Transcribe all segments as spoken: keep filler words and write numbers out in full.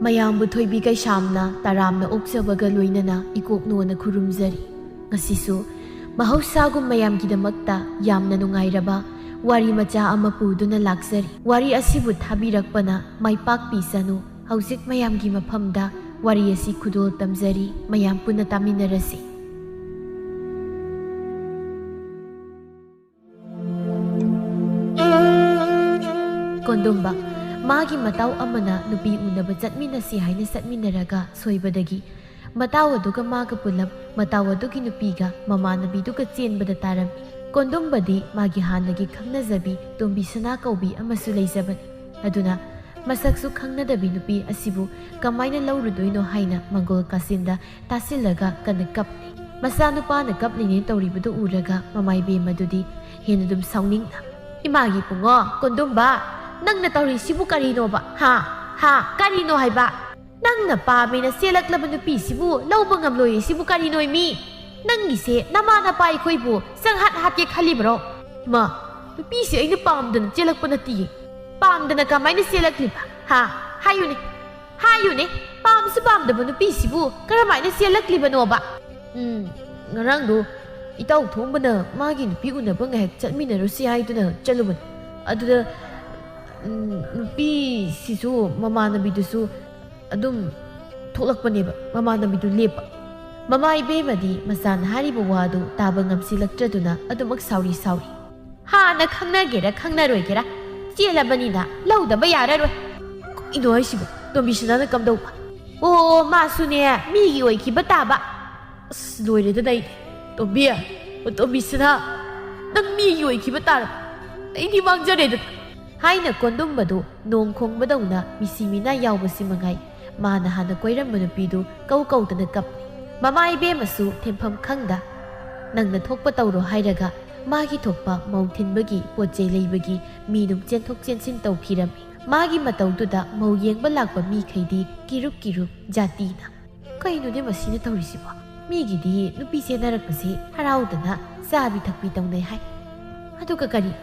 ꯃꯌꯥꯝꯕꯨ ꯊꯣꯏꯕꯤ ꯀꯩꯁꯥꯝꯅ ꯇꯔꯥꯝꯅ ꯑꯣꯛꯆꯕꯒ ꯂꯣꯏꯅꯅ ꯏꯀꯣꯛꯅꯣꯅ ꯈꯨꯔꯨꯝꯖꯔꯤ꯫ ꯉꯁꯤꯁꯨ ꯃꯍꯧꯁꯥꯒꯨꯝ ꯃꯌꯥꯝꯒꯤꯗꯃꯛꯇ ꯌꯥꯝꯅ ꯅꯨꯡꯉꯥꯏꯔꯕ ꯋꯥꯔꯤ ꯃꯆꯥ ꯑꯃ ꯄꯨꯗꯨꯅ ꯂꯥꯛꯆꯔꯤ꯫ ꯋꯥꯔꯤ ꯑꯁꯤꯕꯨ ꯊꯥꯕꯤꯔꯛꯄꯅ ꯃꯥꯏ ꯄꯥꯛꯄꯤꯁꯅꯨ꯫ ꯍꯧꯖꯤꯛ ꯃꯌꯥꯝꯒꯤ ꯃꯐꯝꯗ ꯋꯥꯔꯤ ꯑꯁꯤ ꯈꯨꯗꯣꯜ ꯇꯝꯖꯔꯤ꯫ ꯃꯌꯥꯝ ꯄꯨꯟꯅ ꯇꯥꯃꯤꯟꯅꯔꯁꯤ꯫ ꯀꯣꯟꯗꯨꯝꯕ, ꯃꯥꯒꯤ ꯃꯇꯥꯎ ꯑꯃꯅ ꯅꯨꯄꯤ ꯎꯅꯕ ꯆꯠꯃꯤꯟꯅꯁꯤ ꯍꯥꯏꯅ ꯆꯠꯃꯤꯟꯅꯔꯒ ꯁꯣꯏꯕꯗꯒꯤ ꯃꯇꯥꯎ ꯑꯗꯨꯒ ꯃꯥꯒ ꯄꯨꯂꯞ ꯃꯇꯥꯎ ꯑꯗꯨꯒꯤ ꯅꯨꯄꯤꯒ ꯃꯃꯥꯟꯅꯕꯤꯗꯨꯒ ꯆꯦꯟꯕꯗ ꯇꯥꯔꯝꯃꯤ꯫ ꯀꯣꯟꯗꯨꯝꯕꯗꯤ ꯃꯥꯒꯤ ꯍꯥꯟꯅꯒꯤ ꯈꯪꯅꯖꯕꯤ ꯇꯣꯝꯕꯤꯁꯅꯥ ꯀꯧꯕꯤ ꯑꯃꯁꯨ ꯂꯩꯖꯕꯅꯤ꯫ ꯑꯗꯨꯅ ꯃꯁꯛꯁꯨ ꯈꯪꯅꯗꯕꯤ ꯅꯨꯄꯤ ꯑꯁꯤꯕꯨ ꯀꯃꯥꯏꯅ ꯂꯧꯔꯨꯗꯣꯏꯅꯣ ꯍꯥꯏꯅ ꯃꯪꯒꯣꯜ ꯀꯥꯆꯤꯟꯗ ꯇꯥꯁꯤꯜꯂꯒ ꯀꯟꯅ ꯀꯞꯂꯤ꯫ ꯃꯆꯥꯅꯨꯄꯥꯅ ꯀꯞꯂꯤꯅꯦ ꯇꯧꯔꯤꯕꯗꯨ ꯎꯔꯒ ꯃꯃꯥꯏꯕꯦꯝ ꯑꯗꯨꯗꯤ ꯍꯦꯟꯅ ꯑꯗꯨꯝ ꯁꯥꯎꯅꯤꯡꯅ, "ꯏꯃꯥꯒꯤ ꯏꯕꯨꯡꯉꯣ, ꯀꯣꯟꯗꯨꯝꯕ, ꯅꯪꯅ ꯇꯧꯔꯤꯁꯤꯕꯨ ꯀꯔꯤꯅꯣꯕ? ꯍꯥ? ꯍꯥ? ꯀꯔꯤꯅꯣ ꯍꯥꯏꯕ? ꯅꯪꯅ ꯄꯥꯝꯃꯦꯅ ꯆꯦꯜꯂꯛꯂꯕ ꯅꯨꯄꯤꯁꯤꯕꯨ ꯂꯧꯕ ꯉꯝꯂꯣꯏ ꯁꯤꯕꯨ ꯀꯔꯤꯅꯣ ꯃꯤ? ꯅꯪꯒꯤꯁꯦ ꯅꯃꯥ ꯅꯄꯥ ꯑꯩꯈꯣꯏꯕꯨ ꯆꯪꯍꯠ ꯍꯥꯠꯀꯦ ꯈꯜꯂꯤꯕꯔꯣ? ꯏꯃꯥ, ꯅꯨꯄꯤꯁꯤ ꯑꯩꯅ ꯄꯥꯝꯗꯅ ꯆꯦꯜꯂꯛꯄ ꯅꯠꯇꯤꯌꯦ꯫ ꯄꯥꯝꯗꯅ ꯀꯃꯥꯏꯅ ꯆꯦꯜꯂꯛꯂꯤꯕ? ꯍꯥ? ꯍꯥꯏꯌꯨꯅꯦ, ꯍꯥꯏꯌꯨꯅꯦ, ꯄꯥꯝꯁꯨ ꯄꯥꯝꯗꯕ ꯅꯨꯄꯤꯁꯤꯕꯨ ꯀꯔꯝꯍꯥꯏꯅ ꯆꯦꯜꯂꯛꯂꯤꯕꯅꯣꯕ?" "ꯎꯝ, ꯉꯔꯥꯡꯗꯣ ꯏꯇꯥꯎ ꯊꯣꯡꯕꯅ ꯃꯥꯒꯤ ꯅꯨꯄꯤ ꯎꯅꯕ ꯉꯥꯏꯍꯥꯛ ꯆꯠꯃꯤꯟꯅꯔꯨꯁꯤ ꯍꯥꯏꯗꯨꯅ ꯆꯠꯂꯨꯕꯅꯤ꯫ ꯑꯗꯨꯗ, ꯎꯝ, ꯅꯨꯄꯤꯁꯤꯁꯨ ꯃꯃꯥꯟꯅꯕꯤꯗꯨꯁꯨ ꯑꯗꯨꯝ ꯊꯣꯛꯂꯛꯄꯅꯦꯕ, ꯃꯃꯥꯟꯅꯕꯤꯗꯨ ꯂꯦꯞꯄ꯫" ꯃꯃꯥ ꯏꯕꯦꯝꯃꯗꯤ ꯃꯆꯥꯅ ꯍꯥꯏꯔꯤꯕ ꯋꯥꯗꯨ ꯇꯥꯕ ꯉꯝꯁꯤꯜꯂꯛꯇ꯭ꯔꯗꯨꯅ ꯑꯗꯨꯃꯛ ꯁꯥꯎꯔꯤ ꯁꯥꯎꯔꯤ꯫ "ꯍꯥꯟꯅ ꯈꯪꯅꯒꯦꯔꯥ ꯈꯪꯅꯔꯣꯏꯒꯦꯔꯥ, ꯆꯦꯜꯂꯕꯅꯤꯅ ꯂꯧꯗꯕ ꯌꯥꯔꯔꯣꯏ꯫" "ꯀꯩꯅꯣ ꯍꯥꯏꯁꯤꯕꯣ? ꯇꯣꯝꯕꯤꯁꯅꯥꯅ ꯀꯝꯗꯧꯕ?" "ꯑꯣ, ꯃꯥꯁꯨꯅꯦ ꯃꯤꯒꯤ ꯑꯣꯏꯈꯤꯕ ꯇꯥꯕ꯫" "ꯑꯁ, ꯂꯣꯏꯔꯦꯗꯅ ꯑꯩ꯫ ꯇꯣꯝꯕꯤ, ꯑꯣ ꯇꯣꯝꯕꯤꯁꯅꯥ, ꯅꯪ ꯃꯤꯒꯤ ꯑꯣꯏꯈꯤꯕ ꯇꯥꯔꯕ? ꯑꯩꯗꯤ ꯃꯥꯡꯖꯔꯦꯗꯅ꯫" ꯍꯥꯏꯅ ꯀꯣꯟꯗꯨꯝꯕꯗꯨ ꯅꯣꯡ ꯈꯣꯡꯕꯗꯧꯅ ꯃꯤꯁꯤ ꯃꯤꯅꯥ ꯌꯥꯎꯕꯁꯤ ꯃꯉꯥꯏ ꯃꯥꯅ ꯍꯥꯟꯅ ꯀꯣꯏꯔꯝꯕ ꯅꯨꯄꯤꯗꯨ ꯀꯧ ꯀꯧꯗꯅ ꯀꯞꯂꯤ꯫ ꯃꯃꯥ ꯏꯕꯦꯝꯃꯁꯨ ꯊꯦꯝꯐꯝ ꯈꯪꯗ, "ꯅꯪꯅ ꯊꯣꯛꯄ ꯇꯧꯔꯣ" ꯍꯥꯏꯔꯒ ꯃꯥꯒꯤ ꯊꯣꯛꯄ ꯃꯧ ꯊꯤꯟꯕꯒꯤ, ꯄꯣꯠ ꯆꯩ ꯂꯩꯕꯒꯤ, ꯃꯤ ꯅꯨꯡ ꯆꯦꯟꯊꯣꯛ ꯆꯦꯟꯁꯤꯟ ꯇꯧꯈꯤꯔꯝꯃꯤ꯫ ꯃꯥꯒꯤ ꯃꯇꯧꯗꯨꯗ ꯃꯧ ꯌꯦꯡꯕ ꯂꯥꯛꯄ ꯃꯤꯈꯩꯗꯤ ꯀꯤꯔꯨꯞ ꯀꯤꯔꯨꯞ ꯖꯥꯇꯤꯅ, "ꯀꯩꯅꯣꯅꯦ ꯃꯁꯤꯅ ꯇꯧꯔꯤꯁꯤꯕꯣ? ꯃꯤꯒꯤꯗꯤ ꯅꯨꯄꯤ ꯆꯦꯟꯅꯔꯛꯄꯁꯤ ꯍꯔꯥꯎꯗꯅ ꯆꯥꯕꯤ ꯊꯛꯄꯤ ꯇꯧꯅꯩ ꯍꯥꯏ꯫ ꯑꯗꯨꯒ ꯀꯔꯤ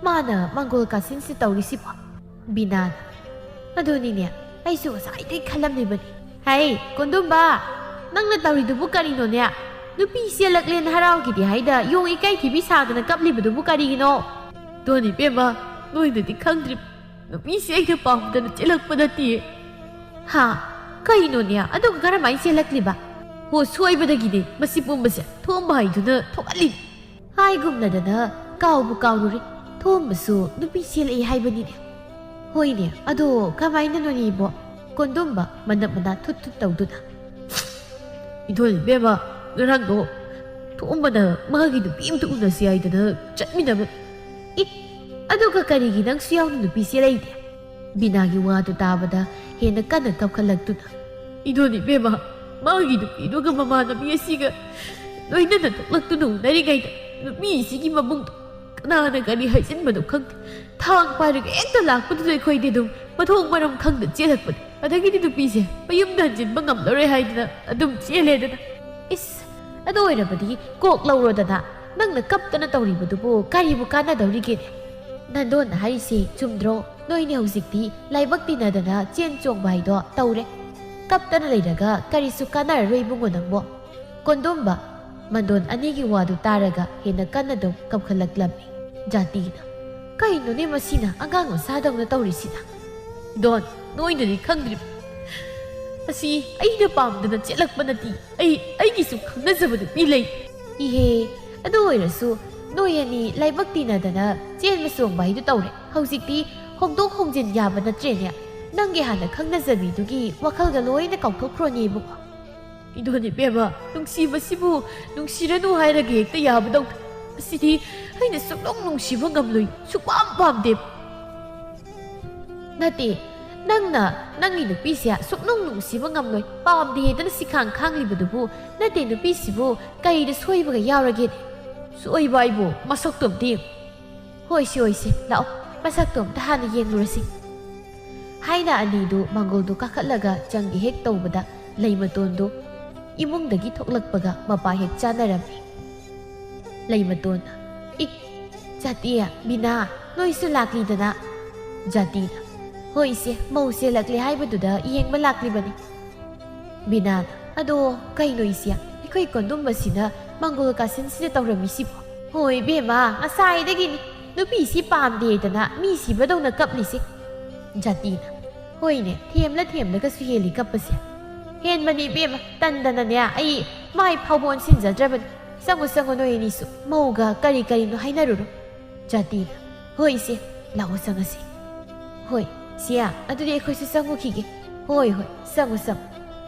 ꯃꯥꯅ ꯃꯪꯒꯣꯜ ꯀꯥꯁꯤꯟꯁꯤ ꯇꯧꯔꯤꯁꯤꯕꯣ? ꯕꯤꯅꯥꯅ, "ꯑꯗꯨꯅꯤꯅꯦ, ꯑꯩꯁꯨ ꯉꯁꯥꯏꯗꯩ ꯈꯜꯂꯝꯂꯤꯕꯅꯤ꯫ ꯍꯩ, ꯀꯣꯟꯗꯨꯝꯕ, ꯅꯪꯅ ꯇꯧꯔꯤꯗꯨꯕꯨ ꯀꯔꯤꯅꯣꯅꯦ? ꯅꯨꯄꯤ ꯆꯦꯜꯂꯛꯂꯦꯅ ꯍꯔꯥꯎꯈꯤꯗꯦ ꯍꯥꯏꯗ ꯌꯣꯡ ꯏꯀꯥꯏ ꯊꯤꯕꯤ ꯁꯥꯗꯅ ꯀꯞꯂꯤꯕꯗꯨꯕꯨ ꯀꯔꯤꯒꯤꯅꯣ?" "ꯗꯣꯟ ꯏꯕꯦꯝꯃ, ꯅꯣꯏꯅꯗꯤ ꯈꯪꯗ꯭ꯔꯤ꯫ ꯅꯨꯄꯤꯁꯦ ꯑꯩꯅ ꯄꯥꯝꯗꯅ ꯆꯦꯜꯂꯛꯄ ꯅꯠꯇꯦ꯫" "ꯍꯥ? ꯀꯩꯅꯣꯅꯦ? ꯑꯗꯨꯒ ꯀꯔꯝꯍꯥꯏꯅ ꯆꯦꯜꯂꯛꯂꯤꯕ?" "ꯍꯣ, ꯁꯣꯏꯕꯗꯒꯤꯅꯦ ꯃꯁꯤ ꯄꯨꯝꯕꯁꯦ ꯊꯣꯝꯕ ꯍꯥꯏꯗꯨꯅ ꯊꯣꯛꯍꯜꯂꯤꯅꯤ꯫" ꯍꯥꯏꯒꯨꯝꯅꯗꯅ ꯀꯥꯎꯕꯨ ꯀꯥꯎꯔꯨꯔꯦ꯫ ꯊꯣꯝꯕꯁꯨ ꯅꯨꯄꯤ ꯆꯦꯜꯂꯛꯏ ꯍꯥꯏꯕꯅꯤꯅꯦ꯫ ꯍꯣꯏꯅꯦ, ꯑꯗꯣ ꯀꯃꯥꯏꯅꯅꯣꯅꯦ ꯏꯕꯣ? ꯀꯣꯟꯗꯨꯝꯕ ꯃꯅꯞ ꯃꯅꯥ ꯊꯨꯠ ꯊꯨꯠ ꯇꯧꯗꯨꯅ꯫ "ꯏꯊꯣꯏ ꯏꯕꯦꯝꯃ, ꯉꯔꯥꯡꯗꯣ ꯊꯣꯝꯕꯅ ꯃꯥꯒꯤ ꯅꯨꯄꯤ ꯑꯃꯇ ꯎꯅꯁꯤ ꯍꯥꯏꯗꯅ ꯆꯠꯃꯤꯟꯅꯕ꯫" "ꯏ, ꯑꯗꯨꯒ ꯀꯔꯤꯒꯤ ꯅꯪꯁꯨ ꯌꯥꯎꯅ ꯅꯨꯄꯤ ꯆꯦꯜꯂꯛꯏꯗꯤ?" ꯕꯤꯅꯥꯒꯤ ꯋꯥꯗꯨ ꯇꯥꯕꯗ ꯍꯦꯟꯅ ꯀꯟꯅ ꯀꯞꯈꯠꯂꯛꯇꯨꯅ꯫ "ꯏꯗꯣꯟ ꯏꯕꯦꯝꯃ, ꯃꯥꯒꯤ ꯅꯨꯄꯤꯗꯨꯒ ꯃꯃꯥꯟꯅꯕꯤ ꯑꯁꯤꯒ ꯂꯣꯏꯅꯅ ꯊꯣꯛꯂꯛꯇꯨꯅ ꯎꯅꯔꯤꯉꯩꯗ ꯅꯨꯄꯤ ꯑꯁꯤꯒꯤ ꯃꯕꯨꯡꯗꯣ ꯀꯅꯥꯅ ꯀꯔꯤ ꯍꯥꯏꯖꯤꯟꯕꯅꯣ ꯈꯪꯗꯦ꯫ ꯊꯥꯡ ꯄꯥꯏꯔꯒ ꯍꯦꯛꯇ ꯂꯥꯛꯄꯗꯨꯗ ꯑꯩꯈꯣꯏꯗꯤ ꯑꯗꯨꯝ ꯃꯊꯣꯡ ꯃꯔꯝ ꯈꯪꯗ ꯆꯦꯜꯂꯛꯄꯅꯤ꯫ ꯑꯗꯒꯤꯗꯤ ꯅꯨꯄꯤꯁꯦ ꯃꯌꯨꯝꯗ ꯍꯟꯖꯤꯟꯕ ꯉꯝꯂꯔꯣꯏ ꯍꯥꯏꯗꯅ ꯑꯗꯨꯝ ꯆꯦꯜꯂꯦꯗꯅ꯫" "ꯏꯁ, ꯑꯗꯨ ꯑꯣꯏꯔꯕꯗꯤ ꯀꯣꯛ ꯂꯧꯔꯣꯗꯅ꯫ ꯅꯪꯅ ꯀꯞꯇꯅ ꯇꯧꯔꯤꯕꯗꯨꯕꯨ ꯀꯔꯤꯕꯨ ꯀꯥꯟꯅꯗꯧꯔꯤꯒꯦꯅꯦ? ꯅꯟꯗꯣꯟꯅ ꯍꯥꯏꯔꯤꯁꯦ ꯆꯨꯝꯗ꯭ꯔꯣ? ꯅꯣꯏꯅꯦ ꯍꯧꯖꯤꯛꯇꯤ ꯂꯥꯏꯕꯛ ꯇꯤꯟꯅꯗꯅ ꯆꯦꯟ ꯆꯣꯡꯕ ꯍꯥꯏꯗꯣ ꯇꯧꯔꯦ꯫ ꯀꯞꯇꯅ ꯂꯩꯔꯒ ꯀꯔꯤꯁꯨ ꯀꯥꯟꯅꯔꯔꯣꯏ ꯏꯕꯨꯡꯉꯣ ꯅꯪꯕꯣ꯫" ꯀꯣꯟꯗꯣꯝꯕ ꯃꯟꯗꯣꯟ ꯑꯅꯤꯒꯤ ꯋꯥꯗꯨ ꯇꯥꯔꯒ ꯍꯦꯟꯅ ꯀꯟꯅ ꯑꯗꯨꯝ ꯀꯞꯈꯠꯂꯛꯂꯝꯃꯤ꯫ ꯖꯥꯇꯤꯅ, "ꯀꯩꯅꯣꯅꯦ ꯃꯁꯤꯅ ꯑꯉꯥꯡ ꯃꯆꯥꯗꯧꯅ ꯇꯧꯔꯤꯁꯤꯅ?" "ꯗꯣꯟ, ꯅꯣꯏꯅꯗꯤ ꯈꯪꯗ꯭ꯔꯤꯕ꯫ ꯑꯁꯤ ꯑꯩꯅ ꯄꯥꯝꯗꯅ ꯆꯦꯜꯂꯛꯄ ꯅꯠꯇꯦ꯫ ꯑꯩ, ꯑꯩꯒꯤꯁꯨ ꯈꯪꯅꯖꯕ ꯅꯨꯄꯤ ꯂꯩ꯫" "ꯏꯍꯦ, ꯑꯗꯨ ꯑꯣꯏꯔꯁꯨ ꯅꯣꯏ ꯑꯅꯤ ꯂꯥꯏꯕꯛ ꯇꯤꯟꯅꯗꯅ ꯆꯦꯟꯕ ꯆꯣꯡꯕ ꯍꯥꯏꯗꯨ ꯇꯧꯔꯦ꯫ ꯍꯧꯖꯤꯛꯇꯤ ꯍꯣꯡꯗꯣꯛ ꯍꯣꯡꯖꯤꯟ ꯌꯥꯕ ꯅꯠꯇ꯭ꯔꯦꯅꯦ꯫ ꯅꯪꯒꯤ ꯍꯥꯟꯅ ꯈꯪꯅꯖꯕꯤꯗꯨꯒꯤ ꯋꯥꯈꯜꯒ ꯂꯣꯏꯅ ꯀꯥꯎꯊꯣꯛꯈ꯭ꯔꯣꯅꯦ ꯏꯕꯨꯡꯉꯣ꯫" "ꯏꯗꯣꯟ ꯏꯕꯦꯝꯃ, ꯅꯨꯡꯁꯤꯕꯁꯤꯕꯨ ꯅꯨꯡꯁꯤꯔꯅꯨ ꯍꯥꯏꯔꯒ ꯍꯦꯛꯇ ꯌꯥꯕꯗꯧꯅ꯫ ꯑꯁꯤꯗꯤ ꯑꯩꯅ ꯁꯨꯛꯅꯨꯡ ꯅꯨꯡꯁꯤꯕ ꯉꯝꯂꯣꯏ, ꯁꯨꯛꯄꯥꯝ ꯄꯥꯝꯗꯦ꯫" "ꯅꯠꯇꯦ, ꯅꯪꯅ ꯅꯪꯒꯤ ꯅꯨꯄꯤꯁꯦ ꯁꯨꯛꯅꯨꯡ ꯅꯨꯡꯁꯤꯕ ꯉꯝꯂꯣꯏ, ꯄꯥꯝꯗꯦꯗꯅ ꯁꯤꯈꯥꯡ ꯈꯥꯡꯂꯤꯕꯗꯨꯕꯨ ꯅꯠꯇꯦ, ꯅꯨꯄꯤꯁꯤꯕꯨ ꯀꯩꯗ ꯁꯣꯏꯕꯒ ꯌꯥꯎꯔꯒꯦꯅꯦ?" "ꯁꯣꯏꯕ ꯍꯥꯏꯕꯨ ꯃꯁꯛꯇꯣ ꯑꯝꯇ ꯌꯦꯡꯉꯨ꯫" "ꯍꯣꯏꯁꯦ, ꯍꯣꯏꯁꯦ, ꯂꯥꯛꯑꯣ, ꯃꯁꯛꯇꯣ ꯑꯝꯇ ꯍꯥꯟꯅ ꯌꯦꯡꯂꯨꯔꯁꯤ꯫" ꯍꯥꯏꯅ ꯑꯅꯤꯗꯨ ꯃꯪꯒꯣꯜꯗꯨ ꯀꯥꯈꯠꯂꯒ ꯆꯪꯒꯦ ꯍꯦꯛ ꯇꯧꯕꯗ ꯂꯩꯃꯇꯣꯟꯗꯨ ꯏꯃꯨꯡꯗꯒꯤ ꯊꯣꯛꯂꯛꯄꯒ ꯃꯄꯥ ꯍꯦꯛ ꯆꯥꯅꯔꯝꯃꯤ꯫ ꯂꯩꯃꯇꯣꯟꯅ, "ꯏ, ꯖꯥꯇꯤ, ꯕꯤꯅꯥ, ꯅꯣꯏꯁꯨ ꯂꯥꯛꯂꯤꯗꯅ?" ꯖꯥꯇꯤꯅ, "ꯍꯣꯏ ꯏꯆꯦ, ꯃꯧ ꯆꯦꯜꯂꯛꯂꯦ ꯍꯥꯏꯕꯗꯨꯗ ꯌꯦꯡꯕ ꯂꯥꯛꯂꯤꯕꯅꯤ꯫" ꯕꯤꯅꯥꯅ, "ꯑꯗꯣ ꯀꯩꯅꯣ ꯏꯆꯦ, ꯑꯩꯈꯣꯏ ꯀꯣꯟꯗꯨꯝꯕꯁꯤꯅ ꯃꯪꯒꯣꯜ ꯀꯥꯁꯤꯟꯁꯤꯗ ꯇꯧꯔꯝꯃꯤꯁꯤꯕꯣ?" "ꯍꯣꯏ ꯏꯕꯦꯝꯃ, ꯉꯁꯥꯏꯗꯒꯤꯅꯤ ꯅꯨꯄꯤꯁꯤ ꯄꯥꯝꯗꯦꯗꯅ ꯃꯤ ꯁꯤꯕꯗꯧꯅ ꯀꯞꯂꯤꯁꯦ꯫" ꯖꯥꯇꯤꯅ, "ꯍꯣꯏꯅꯦ, ꯊꯦꯝꯂ ꯊꯦꯝꯂꯒꯁꯨ ꯍꯦꯜꯂꯤ ꯀꯞꯄꯁꯦ꯫" "ꯍꯦꯟꯕꯅꯤ ꯏꯕꯦꯝꯃ, ꯇꯟꯗꯅꯅꯦ ꯑꯩ ꯃꯥꯏ ꯐꯥꯎꯕ ꯑꯣꯟꯁꯤꯟꯖꯗ꯭ꯔꯕꯅꯤ꯫ ꯆꯪꯉꯨ ꯆꯪꯉꯨ, ꯅꯣꯏ ꯑꯅꯤꯁꯨ ꯃꯧꯒ ꯀꯔꯤ ꯀꯔꯤꯅꯣ ꯍꯥꯏꯅꯔꯨꯔꯣ꯫" ꯖꯥꯇꯤꯅ, "ꯍꯣꯏ ꯏꯆꯦ, ꯂꯥꯛꯑꯣ ꯆꯪꯉꯁꯤ꯫" "ꯍꯣꯏ ꯏꯆꯦ, ꯑꯗꯨꯗꯤ ꯑꯩꯈꯣꯏꯁꯨ ꯆꯪꯉꯨꯈꯤꯒꯦ꯫" "ꯍꯣꯏ ꯍꯣꯏ, ꯆꯪꯉꯨ ꯆꯪꯉꯨ"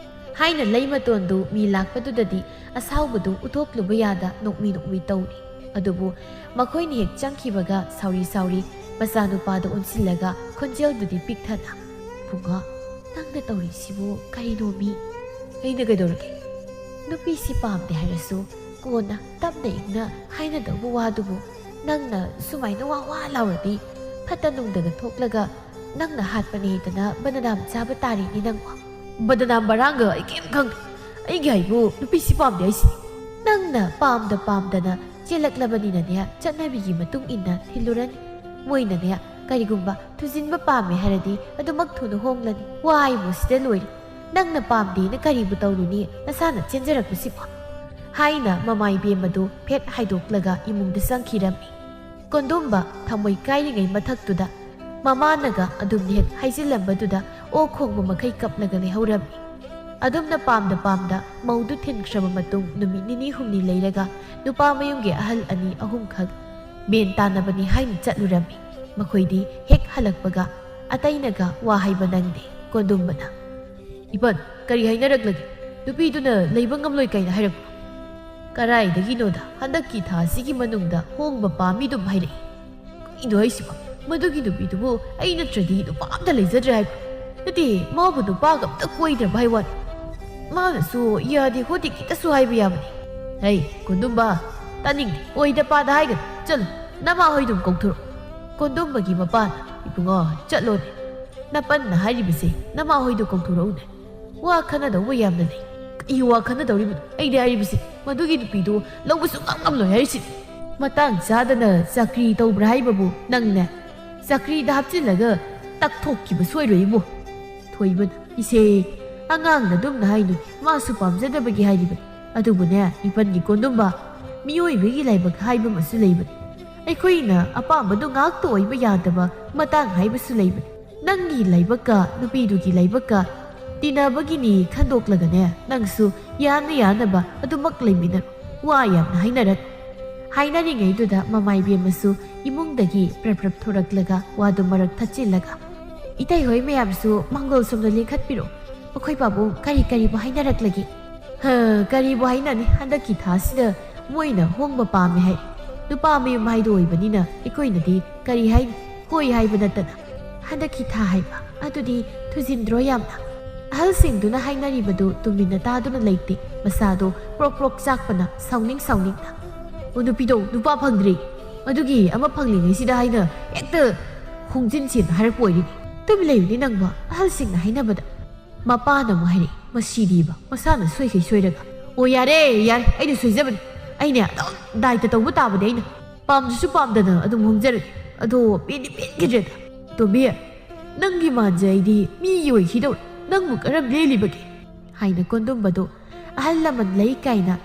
ꯍꯥꯏꯅ ꯂꯩꯃꯇꯣꯟꯗꯨ ꯃꯤ ꯂꯥꯛꯄꯗꯨꯗꯗꯤ ꯑꯁꯥꯎꯕꯗꯨ ꯎꯠꯊꯣꯛꯂꯨꯕ ꯌꯥꯗ ꯅꯣꯛꯃꯤ ꯅꯣꯛꯃꯤ ꯇꯧꯔꯤ꯫ ꯑꯗꯨꯕꯨ ꯃꯈꯣꯏꯅ ꯍꯦꯛ ꯆꯪꯈꯤꯕꯒ ꯁꯥꯎꯔꯤ ꯁꯥꯎꯔꯤ ꯃꯆꯥꯅꯨꯄꯥꯗ ꯑꯣꯟꯁꯤꯜꯂꯒ ꯈꯣꯟꯖꯦꯜꯗꯨꯗꯤ ꯄꯤꯛꯊꯅ, "ꯏꯕꯨꯡꯉꯣ, ꯅꯪꯅ ꯇꯧꯔꯤꯁꯤꯕꯨ ꯀꯔꯤꯅꯣꯃꯤ?" "ꯑꯩꯅ ꯀꯩꯗꯧꯔꯒꯦ?" "ꯅꯨꯄꯤꯁꯤ ꯄꯥꯝꯗꯦ ꯍꯥꯏꯔꯁꯨ ꯀꯣꯟꯅ ꯇꯞꯅ ꯏꯪꯅ ꯍꯥꯏꯅꯗꯧꯕ ꯋꯥꯗꯨꯕꯨ ꯅꯪꯅ ꯁꯨꯃꯥꯏꯅ ꯋꯥ ꯋꯥ ꯂꯥꯎꯔꯗꯤ ꯐꯠꯇ ꯅꯨꯡꯗꯒ ꯊꯣꯛꯂꯒ ꯅꯪꯅ ꯍꯥꯠꯄꯅꯦꯗꯅ ꯕꯗꯅꯥꯝ ꯆꯥꯕ ꯇꯥꯔꯦꯅꯦ ꯅꯪꯕꯣ꯫" "ꯕꯗꯅꯥꯝ ꯕꯔꯥꯡꯒ ꯑꯩ ꯀꯩꯝ ꯈꯪꯗꯦ꯫ ꯑꯩꯒꯤ ꯍꯥꯏꯕꯨ ꯅꯨꯄꯤꯁꯤ ꯄꯥꯝꯗꯦ ꯍꯥꯏꯁꯤꯅꯤ꯫" "ꯅꯪꯅ ꯄꯥꯝꯗ ꯄꯥꯝꯗꯅ ꯆꯦꯜꯂꯛꯂꯕꯅꯤꯅꯅꯦ, ꯆꯠꯅꯕꯤꯒꯤ ꯃꯇꯨꯡ ꯏꯟꯅ ꯊꯤꯜꯂꯨꯔꯅꯤ꯫ ꯃꯣꯏꯅꯅꯦ ꯀꯔꯤꯒꯨꯝꯕ ꯊꯨꯖꯤꯟꯕ ꯄꯥꯝꯃꯦ ꯍꯥꯏꯔꯗꯤ ꯑꯗꯨꯃꯛ ꯊꯨꯅ ꯍꯣꯡꯂꯅꯤ꯫ ꯋꯥ ꯍꯥꯏꯕꯨ ꯁꯤꯗ ꯂꯣꯏꯔꯦ꯫ ꯅꯪꯅ ꯄꯥꯝꯗꯦꯅ ꯀꯔꯤꯕꯨ ꯇꯧꯔꯨꯅꯤ? ꯅꯁꯥꯅ ꯆꯦꯟꯖꯔꯛꯄꯁꯤꯕꯨ꯫" ꯍꯥꯏꯅ ꯃꯃꯥ ꯏꯕꯦꯝꯃꯗꯨ ꯐꯦꯠ ꯍꯥꯏꯗꯣꯛꯂꯒ ꯏꯃꯨꯡꯗ ꯆꯪꯈꯤꯔꯝꯃꯤ꯫ ꯀꯣꯟꯗꯣꯝꯕ ꯊꯃꯣꯏ ꯀꯥꯏꯔꯤꯉꯩ ꯃꯊꯛꯇꯨꯗ ꯃꯃꯥꯅꯒ ꯑꯗꯨꯝ ꯍꯦꯛ ꯍꯥꯏꯖꯤꯜꯂꯝꯕꯗꯨꯗ ꯑꯣꯛ ꯈꯣꯡꯕ ꯃꯈꯩ ꯀꯞꯂꯒ ꯂꯩꯍꯧꯔꯝꯃꯤ꯫ ꯑꯗꯨꯝꯅ ꯄꯥꯝꯗ ꯄꯥꯝꯗ ꯃꯧꯗꯨ ꯊꯤꯟꯈ꯭ꯔꯕ ꯃꯇꯨꯡ ꯅꯨꯃꯤꯠ ꯅꯤꯅꯤ ꯍꯨꯝꯅꯤ ꯂꯩꯔꯒ ꯅꯨꯄꯥ ꯃꯌꯨꯝꯒꯤ ꯑꯍꯜ ꯑꯅꯤ ꯑꯍꯨꯝꯈꯛ ꯃꯦꯟ ꯇꯥꯟꯅꯕꯅꯤ ꯍꯥꯏꯅ ꯆꯠꯂꯨꯔꯝꯃꯤ꯫ ꯃꯈꯣꯏꯗꯤ ꯍꯦꯛ ꯍꯜꯂꯛꯄꯒ ꯑꯇꯩꯅꯒ ꯋꯥ ꯍꯥꯏꯕ ꯅꯪꯗꯦ꯫ ꯀꯣꯟꯗꯨꯝꯕꯅ, "ꯏꯕꯟ, ꯀꯔꯤ ꯍꯥꯏꯅꯔꯛꯂꯒꯦ? ꯅꯨꯄꯤꯗꯨꯅ ꯂꯩꯕ ꯉꯝꯂꯣꯏ ꯀꯥꯏꯅ ꯍꯥꯏꯔꯛꯄ꯭ꯔꯣ?" "ꯀꯔꯥꯏꯗꯒꯤꯅꯣꯗ, ꯍꯟꯗꯛꯀꯤ ꯊꯥ ꯑꯁꯤꯒꯤ ꯃꯅꯨꯡꯗ ꯍꯣꯡꯕ ꯄꯥꯝꯃꯤꯗꯨꯝ ꯍꯥꯏꯔꯛꯏ꯫ ꯀꯩꯅꯣ ꯍꯥꯏꯁꯤꯕꯣ? ꯃꯗꯨꯒꯤ ꯅꯨꯄꯤꯗꯨꯕꯨ ꯑꯩ ꯅꯠꯇ꯭ꯔꯗꯤ ꯅꯨꯄꯥ ꯑꯝꯇ ꯂꯩꯖꯗ꯭ꯔꯦ ꯍꯥꯏꯕ꯭ꯔꯣ? ꯅꯠꯇꯦ, ꯃꯥꯕꯨ ꯅꯨꯄꯥꯒ ꯑꯝꯇ ꯀꯣꯏꯗ꯭ꯔꯕ ꯍꯥꯏ ꯋꯥꯅꯤ꯫ ꯃꯥꯅꯁꯨ ꯌꯥꯗꯦ ꯈꯣꯠꯇꯦ ꯈꯤꯇꯁꯨ ꯍꯥꯏꯕ ꯌꯥꯕꯅꯤ꯫" "ꯍꯩ, ꯀꯣꯟꯗꯨꯝꯕ, ꯇꯥꯅꯤꯡꯗꯦ꯫ ꯑꯣꯏꯗ ꯄꯥꯗ ꯍꯥꯏꯒꯅꯨ꯫ ꯆꯠꯂꯨ, ꯅꯃꯥ ꯍꯣꯏꯗꯨꯝ ꯀꯧꯊꯣꯔꯛꯎ꯫" ꯀꯣꯟꯗꯨꯝꯕꯒꯤ ꯃꯄꯥꯅ, "ꯏꯕꯨꯡꯉꯣ, ꯆꯠꯂꯣꯅꯦ꯫ ꯅꯄꯟꯅ ꯍꯥꯏꯔꯤꯕꯁꯦ ꯅꯃꯥ ꯍꯣꯏꯗꯨ ꯀꯧꯊꯣꯔꯛꯎꯅꯦ꯫ ꯋꯥ ꯈꯟꯅꯗꯧꯕ ꯌꯥꯝꯅ ꯂꯩ꯫ ꯑꯩ ꯋꯥ ꯈꯟꯅꯗꯧꯔꯤꯕꯅꯤ꯫ ꯑꯩꯗꯤ ꯍꯥꯏꯔꯤꯕꯁꯤ ꯃꯗꯨꯒꯤ ꯅꯨꯄꯤꯗꯨ ꯂꯧꯕ ꯁꯨꯡꯉꯝ ꯉꯝꯂꯣꯏ ꯍꯥꯏꯔꯤꯁꯤꯅꯤ꯫ ꯃꯇꯥꯡ ꯆꯥꯗꯅ ꯆꯥꯀ꯭ꯔꯤ ꯇꯧꯕ꯭ꯔꯥ ꯍꯥꯏꯕꯕꯨ ꯅꯪꯅꯦ꯫ ꯆꯥꯀ꯭ꯔꯤꯗ ꯍꯥꯞꯆꯤꯜꯂꯒ ꯇꯛꯊꯣꯛꯈꯤꯕ ꯁꯣꯏꯔꯣꯏ ꯏꯕꯨ꯫ ꯊꯣꯏꯕꯅ, "ꯏꯆꯦ, ꯑꯉꯥꯡꯅ ꯑꯗꯨꯝꯅ ꯍꯥꯏꯅꯨ, ꯃꯥꯁꯨ ꯄꯥꯝꯖꯗꯕꯒꯤ ꯍꯥꯏꯔꯤꯕꯅꯤ꯫ ꯑꯗꯨꯕꯨꯅꯦ, ꯏꯄꯟꯒꯤ ꯀꯣꯟꯗꯨꯝꯕ, ꯃꯤꯑꯣꯏꯕꯒꯤ ꯂꯥꯏꯕꯛ ꯍꯥꯏꯕ ꯑꯃꯁꯨ ꯂꯩꯕꯅꯤ꯫ ꯑꯩꯈꯣꯏꯅ ꯑꯄꯥꯝꯕꯗꯨ ꯉꯥꯛꯇ ꯑꯣꯏꯕ ꯌꯥꯗꯕ ꯃꯇꯥꯡ ꯍꯥꯏꯕꯁꯨ ꯂꯩꯕꯅꯤ꯫ ꯅꯪꯒꯤ ꯂꯥꯏꯕꯛꯀ ꯅꯨꯄꯤꯗꯨꯒꯤ ꯂꯥꯏꯕꯛꯀ ꯇꯤꯟꯅꯕꯒꯤꯅꯤ ꯈꯟꯗꯣꯛꯂꯒꯅꯦ, ꯅꯪꯁꯨ ꯌꯥꯅ ꯌꯥꯅꯕ ꯑꯗꯨꯃꯛ ꯂꯩꯃꯤꯟꯅꯔꯣ꯫ ꯋꯥ ꯌꯥꯝꯅ ꯍꯥꯏꯅꯔꯛ-" ꯍꯥꯏꯅꯔꯤꯉꯩꯗꯨꯗ ꯃꯃꯥꯏꯕꯦꯝꯃꯁꯨ ꯏꯃꯨꯡꯗꯒꯤ ꯄ꯭ꯔꯞ ꯄ꯭ꯔꯞ ꯊꯣꯔꯛꯂꯒ ꯋꯥꯗꯨ ꯃꯔꯛ ꯊꯠꯆꯤꯜꯂꯒ, "ꯏꯇꯩ ꯍꯣꯏ ꯃꯌꯥꯝꯁꯨ ꯃꯥꯡꯒꯣꯜ ꯁꯣꯝꯗ ꯂꯦꯡꯈꯠꯄꯤꯔꯣ꯫ ꯑꯩꯈꯣꯏ ꯄꯥꯕꯨꯡ ꯀꯔꯤ ꯀꯔꯤꯕꯨ ꯍꯥꯏꯅꯔꯛꯂꯒꯦ?" "ꯍ, ꯀꯔꯤꯕꯨ ꯍꯥꯏꯅꯅꯤ? ꯍꯟꯗꯛꯀꯤ ꯊꯥꯁꯤꯗ ꯃꯣꯏꯅ ꯍꯣꯡꯕ ꯄꯥꯝꯃꯦ ꯍꯥꯏ꯫ ꯅꯨꯄꯥ ꯃꯌꯨꯝ ꯍꯥꯏꯗꯣ ꯑꯣꯏꯕꯅꯤꯅ ꯑꯩꯈꯣꯏꯅꯗꯤ ꯀꯔꯤ ꯍꯥꯏꯅꯤ? ꯍꯣꯏ ꯍꯥꯏꯕ ꯅꯠꯇꯅ꯫ ꯍꯟꯗꯛꯀꯤ ꯊꯥ ꯍꯥꯏꯕ? ꯑꯗꯨꯗꯤ ꯊꯨꯖꯤꯟꯗ꯭ꯔꯣ ꯌꯥꯝꯅ?" ꯑꯍꯜꯁꯤꯡꯗꯨꯅ ꯍꯥꯏꯅꯔꯤꯕꯗꯨ ꯇꯨꯃꯤꯟꯅ ꯇꯥꯗꯨꯅ ꯂꯩꯇꯦ꯫ ꯃꯁꯥꯗꯣ ꯄ꯭ꯔꯣꯛ ꯄ꯭ꯔꯣꯛ ꯆꯥꯛꯄꯅ ꯁꯥꯎꯅꯤꯡ ꯁꯥꯎꯅꯤꯡꯅ, "ꯑꯣ, ꯅꯨꯄꯤꯗꯣ ꯅꯨꯄꯥ ꯐꯪꯗ꯭ꯔꯤ, ꯑꯗꯨꯒꯤ ꯑꯃ ꯐꯪꯂꯤꯉꯩꯁꯤꯗ ꯍꯥꯏꯅ ꯍꯦꯛꯇ ꯍꯣꯡꯖꯤꯟꯁꯦꯅ ꯍꯥꯏꯔꯛꯄ ꯑꯣꯏꯔꯤꯅꯤ꯫ ꯇꯨꯃꯤꯟ ꯂꯩꯌꯨꯅꯦ ꯅꯪꯕꯣ, ꯑꯍꯜꯁꯤꯡꯅ ꯍꯥꯏꯅꯕꯗ"꯫ ꯃꯄꯥꯅ ꯑꯃꯨꯛ ꯍꯥꯏꯔꯛꯏ, "ꯃꯁꯤꯗꯤꯕ ꯃꯁꯥꯅ ꯁꯣꯏꯈꯩ ꯁꯣꯏꯔꯒ꯫ ꯑꯣ, ꯌꯥꯔꯦ, ꯌꯥꯔꯦ, ꯑꯩꯅ ꯁꯣꯏꯖꯕꯅꯤ꯫ ꯑꯩꯅꯦ ꯑꯗꯨꯝ ꯗꯥꯏꯇ ꯇꯧꯕ ꯇꯥꯕꯅꯦ ꯑꯩꯅ꯫ ꯄꯥꯝꯗ꯭ꯔꯁꯨ ꯄꯥꯝꯗꯅ ꯑꯗꯨꯝ ꯍꯣꯡꯖꯔꯒꯦ꯫ ꯑꯗꯣ ꯄꯦꯟꯗꯤ ꯄꯦꯟꯈꯤꯗ꯭ꯔꯦꯗ꯫ ꯇꯣꯝꯕꯤ, ꯅꯪꯒꯤ ꯃꯥꯟꯁꯦ ꯑꯩꯗꯤ ꯃꯤꯒꯤ ꯑꯣꯏꯈꯤꯗꯧꯔꯦ꯫ ꯅꯪꯕꯨ ꯀꯔꯝ ꯂꯦꯜꯂꯤꯕꯒꯦ?" ꯍꯥꯏꯅ ꯀꯣꯟꯗꯨꯝꯕꯗꯨ ꯑꯍꯜ ꯂꯃꯟ ꯂꯩ ꯀꯥꯏꯅ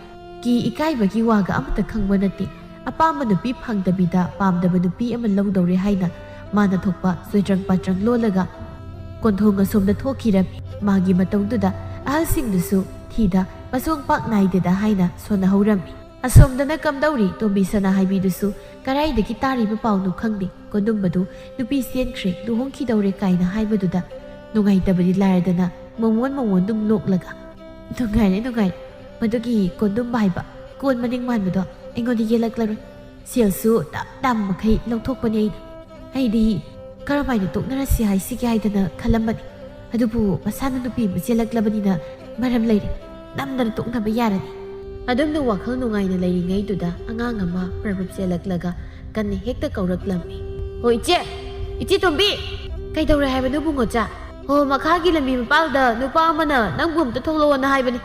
ꯀꯤ ꯏꯀꯥꯏꯕꯒꯤ ꯋꯥꯒ ꯑꯃꯠꯇ ꯈꯪꯕ ꯅꯠꯇꯦ꯫ ꯑꯄꯥꯝꯕ ꯅꯨꯄꯤ ꯐꯪꯗꯕꯤꯗ ꯄꯥꯝꯗꯕ ꯅꯨꯄꯤ ꯑꯃ ꯂꯧꯗꯧꯔꯦ ꯍꯥꯏꯅ ꯃꯥꯅ ꯊꯣꯛꯄ ꯆꯣꯏꯗ꯭ꯔꯪ ꯄꯥꯇ꯭ꯔꯪ ꯂꯣꯜꯂꯒ ꯀꯣꯟꯊꯣꯡ ꯑꯁꯣꯝꯗ ꯊꯣꯛꯈꯤꯔꯝꯃꯤ꯫ ꯃꯥꯒꯤ ꯃꯇꯧꯗꯨꯗ ꯑꯍꯜꯁꯤꯡꯗꯨꯁꯨ ꯊꯤꯗ ꯃꯁꯣꯡ ꯄꯥꯛ ꯅꯥꯏꯗꯦꯗ ꯍꯥꯏꯅ ꯁꯣꯟꯅꯍꯧꯔꯝꯃꯤ꯫ ꯑꯁꯣꯝꯗꯅ ꯀꯝꯗꯧꯔꯤ? ꯇꯣꯝꯕꯤ ꯁꯅꯥ ꯍꯥꯏꯕꯤꯗꯨꯁꯨ ꯀꯔꯥꯏꯗꯒꯤ ꯇꯥꯔꯤꯕ ꯄꯥꯎꯅꯣ ꯈꯪꯗꯦ꯫ ꯀꯣꯟꯗꯨꯝꯕꯗꯨ ꯅꯨꯄꯤ ꯆꯦꯟꯈ꯭ꯔꯦ, ꯂꯨꯍꯣꯡꯈꯤꯗꯧꯔꯦ ꯀꯥꯏꯅ ꯍꯥꯏꯕꯗꯨꯗ ꯅꯨꯡꯉꯥꯏꯇꯕꯗꯤ ꯂꯥꯏꯔꯗꯅ ꯃꯣꯃꯣꯟ ꯃꯣꯃꯣꯟ ꯑꯗꯨꯝ ꯅꯣꯛꯂꯒ, "ꯅꯨꯡꯉꯥꯏꯔꯦ, ꯅꯨꯡꯉꯥꯏꯔꯦ꯫ ꯃꯗꯨꯒꯤ ꯀꯣꯟꯗꯨꯝꯕ ꯍꯥꯏꯕ ꯀꯣꯟ ꯃꯅꯤꯡ ꯃꯥꯟꯕꯗꯣ ꯑꯩꯉꯣꯟꯗ ꯌꯦꯜꯂꯛꯂꯔꯣꯏ꯫ ꯁꯦꯜꯁꯨ ꯇꯞ ꯇꯥꯕ ꯃꯈꯩ ꯂꯧꯊꯣꯛꯄꯅꯦ ꯑꯩꯅ꯫ ꯑꯩꯗꯤ ꯀꯔꯝꯍꯥꯏꯅ ꯇꯣꯛꯅꯔꯁꯤ ꯍꯥꯏꯁꯤꯒꯦ ꯍꯥꯏꯗꯅ ꯈꯜꯂꯝꯕꯅꯤ꯫ ꯑꯗꯨꯕꯨ ꯃꯁꯥꯅ ꯅꯨꯄꯤ ꯑꯃ ꯆꯦꯜꯂꯛꯂꯕꯅꯤꯅ ꯃꯔꯝ ꯂꯩꯔꯦ꯫ ꯅꯝꯗꯅ ꯇꯣꯛꯅꯕ ꯌꯥꯔꯅꯤ"꯫ ꯑꯗꯨꯝꯅ ꯋꯥꯈꯜ ꯅꯨꯡꯉꯥꯏꯅ ꯂꯩꯔꯤꯉꯩꯗꯨꯗ ꯑꯉꯥꯡ ꯑꯃ ꯄ꯭ꯔꯞ ꯄ꯭ꯔꯞ ꯆꯦꯜꯂꯛꯂꯒ ꯀꯟꯅ ꯍꯦꯛꯇ ꯀꯧꯔꯛꯂꯝꯃꯤ꯫ "ꯍꯣ ꯏꯆꯦ! ꯏꯆꯦ ꯇꯣꯝꯕꯤ!" "ꯀꯩꯗꯧꯔꯦ ꯍꯥꯏꯕꯅꯣ ꯕꯨꯡꯉꯣꯆꯥ?" "ꯍꯣ, ꯃꯈꯥꯒꯤ ꯂꯝꯕꯤ ꯃꯄꯥꯜꯗ ꯅꯨꯄꯥ ꯑꯃꯅ ꯅꯪꯕꯨ ꯑꯝꯇ ꯊꯣꯛꯂꯛꯑꯣꯅ ꯍꯥꯏꯕꯅꯤ꯫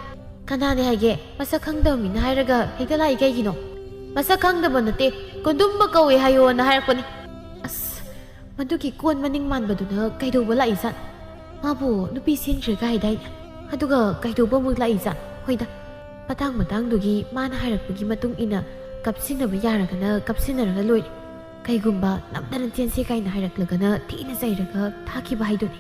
"ꯀꯅꯥꯅꯦ ꯍꯥꯏꯒꯦ? ꯃꯁꯛ ꯈꯪꯗꯕ ꯃꯤꯅ ꯍꯥꯏꯔꯒ ꯍꯦꯛꯇ ꯂꯥꯛꯏ ꯀꯩꯒꯤꯅꯣ?" "ꯃꯁꯛ ꯈꯪꯗꯕ ꯅꯠꯇꯦ, ꯀꯣꯟꯗꯨꯝꯕ ꯀꯧꯋꯦ ꯍꯥꯏꯌꯣꯅ ꯍꯥꯏꯔꯛꯄꯅꯤ꯫" "ꯑꯁ, ꯃꯗꯨꯒꯤ ꯀꯣꯟ ꯃꯅꯤꯡ ꯃꯥꯟꯕꯗꯨꯅ ꯀꯩꯗꯧꯕ ꯂꯥꯛꯏꯖꯥꯠꯅꯣ? ꯃꯥꯕꯨ ꯅꯨꯄꯤ ꯆꯦꯟꯈ꯭ꯔꯦꯒ ꯍꯥꯏꯗꯥꯏꯅꯦ? ꯑꯗꯨꯒ ꯀꯩꯗꯧꯕ ꯑꯃꯨꯛ ꯂꯥꯛꯏꯖꯥꯠꯅꯣ? ꯍꯣꯏꯗ, ꯃꯇꯥꯡ ꯃꯇꯥꯡꯗꯨꯒꯤ ꯃꯥꯅ ꯍꯥꯏꯔꯛꯄꯒꯤ ꯃꯇꯨꯡ ꯏꯟꯅ ꯀꯞꯁꯤꯟꯅꯕ ꯌꯥꯔꯒꯅ ꯀꯞꯁꯤꯟꯅꯔꯒ ꯂꯣꯏꯔꯦ꯫ ꯀꯩꯒꯨꯝꯕ ꯅꯝꯗꯅ ꯆꯦꯟꯁꯦ ꯀꯥꯏꯅ ꯍꯥꯏꯔꯛꯂꯒꯅ ꯊꯤꯅ ꯆꯩꯔꯒ ꯊꯥꯈꯤꯕ ꯍꯥꯏꯗꯨꯅꯤ"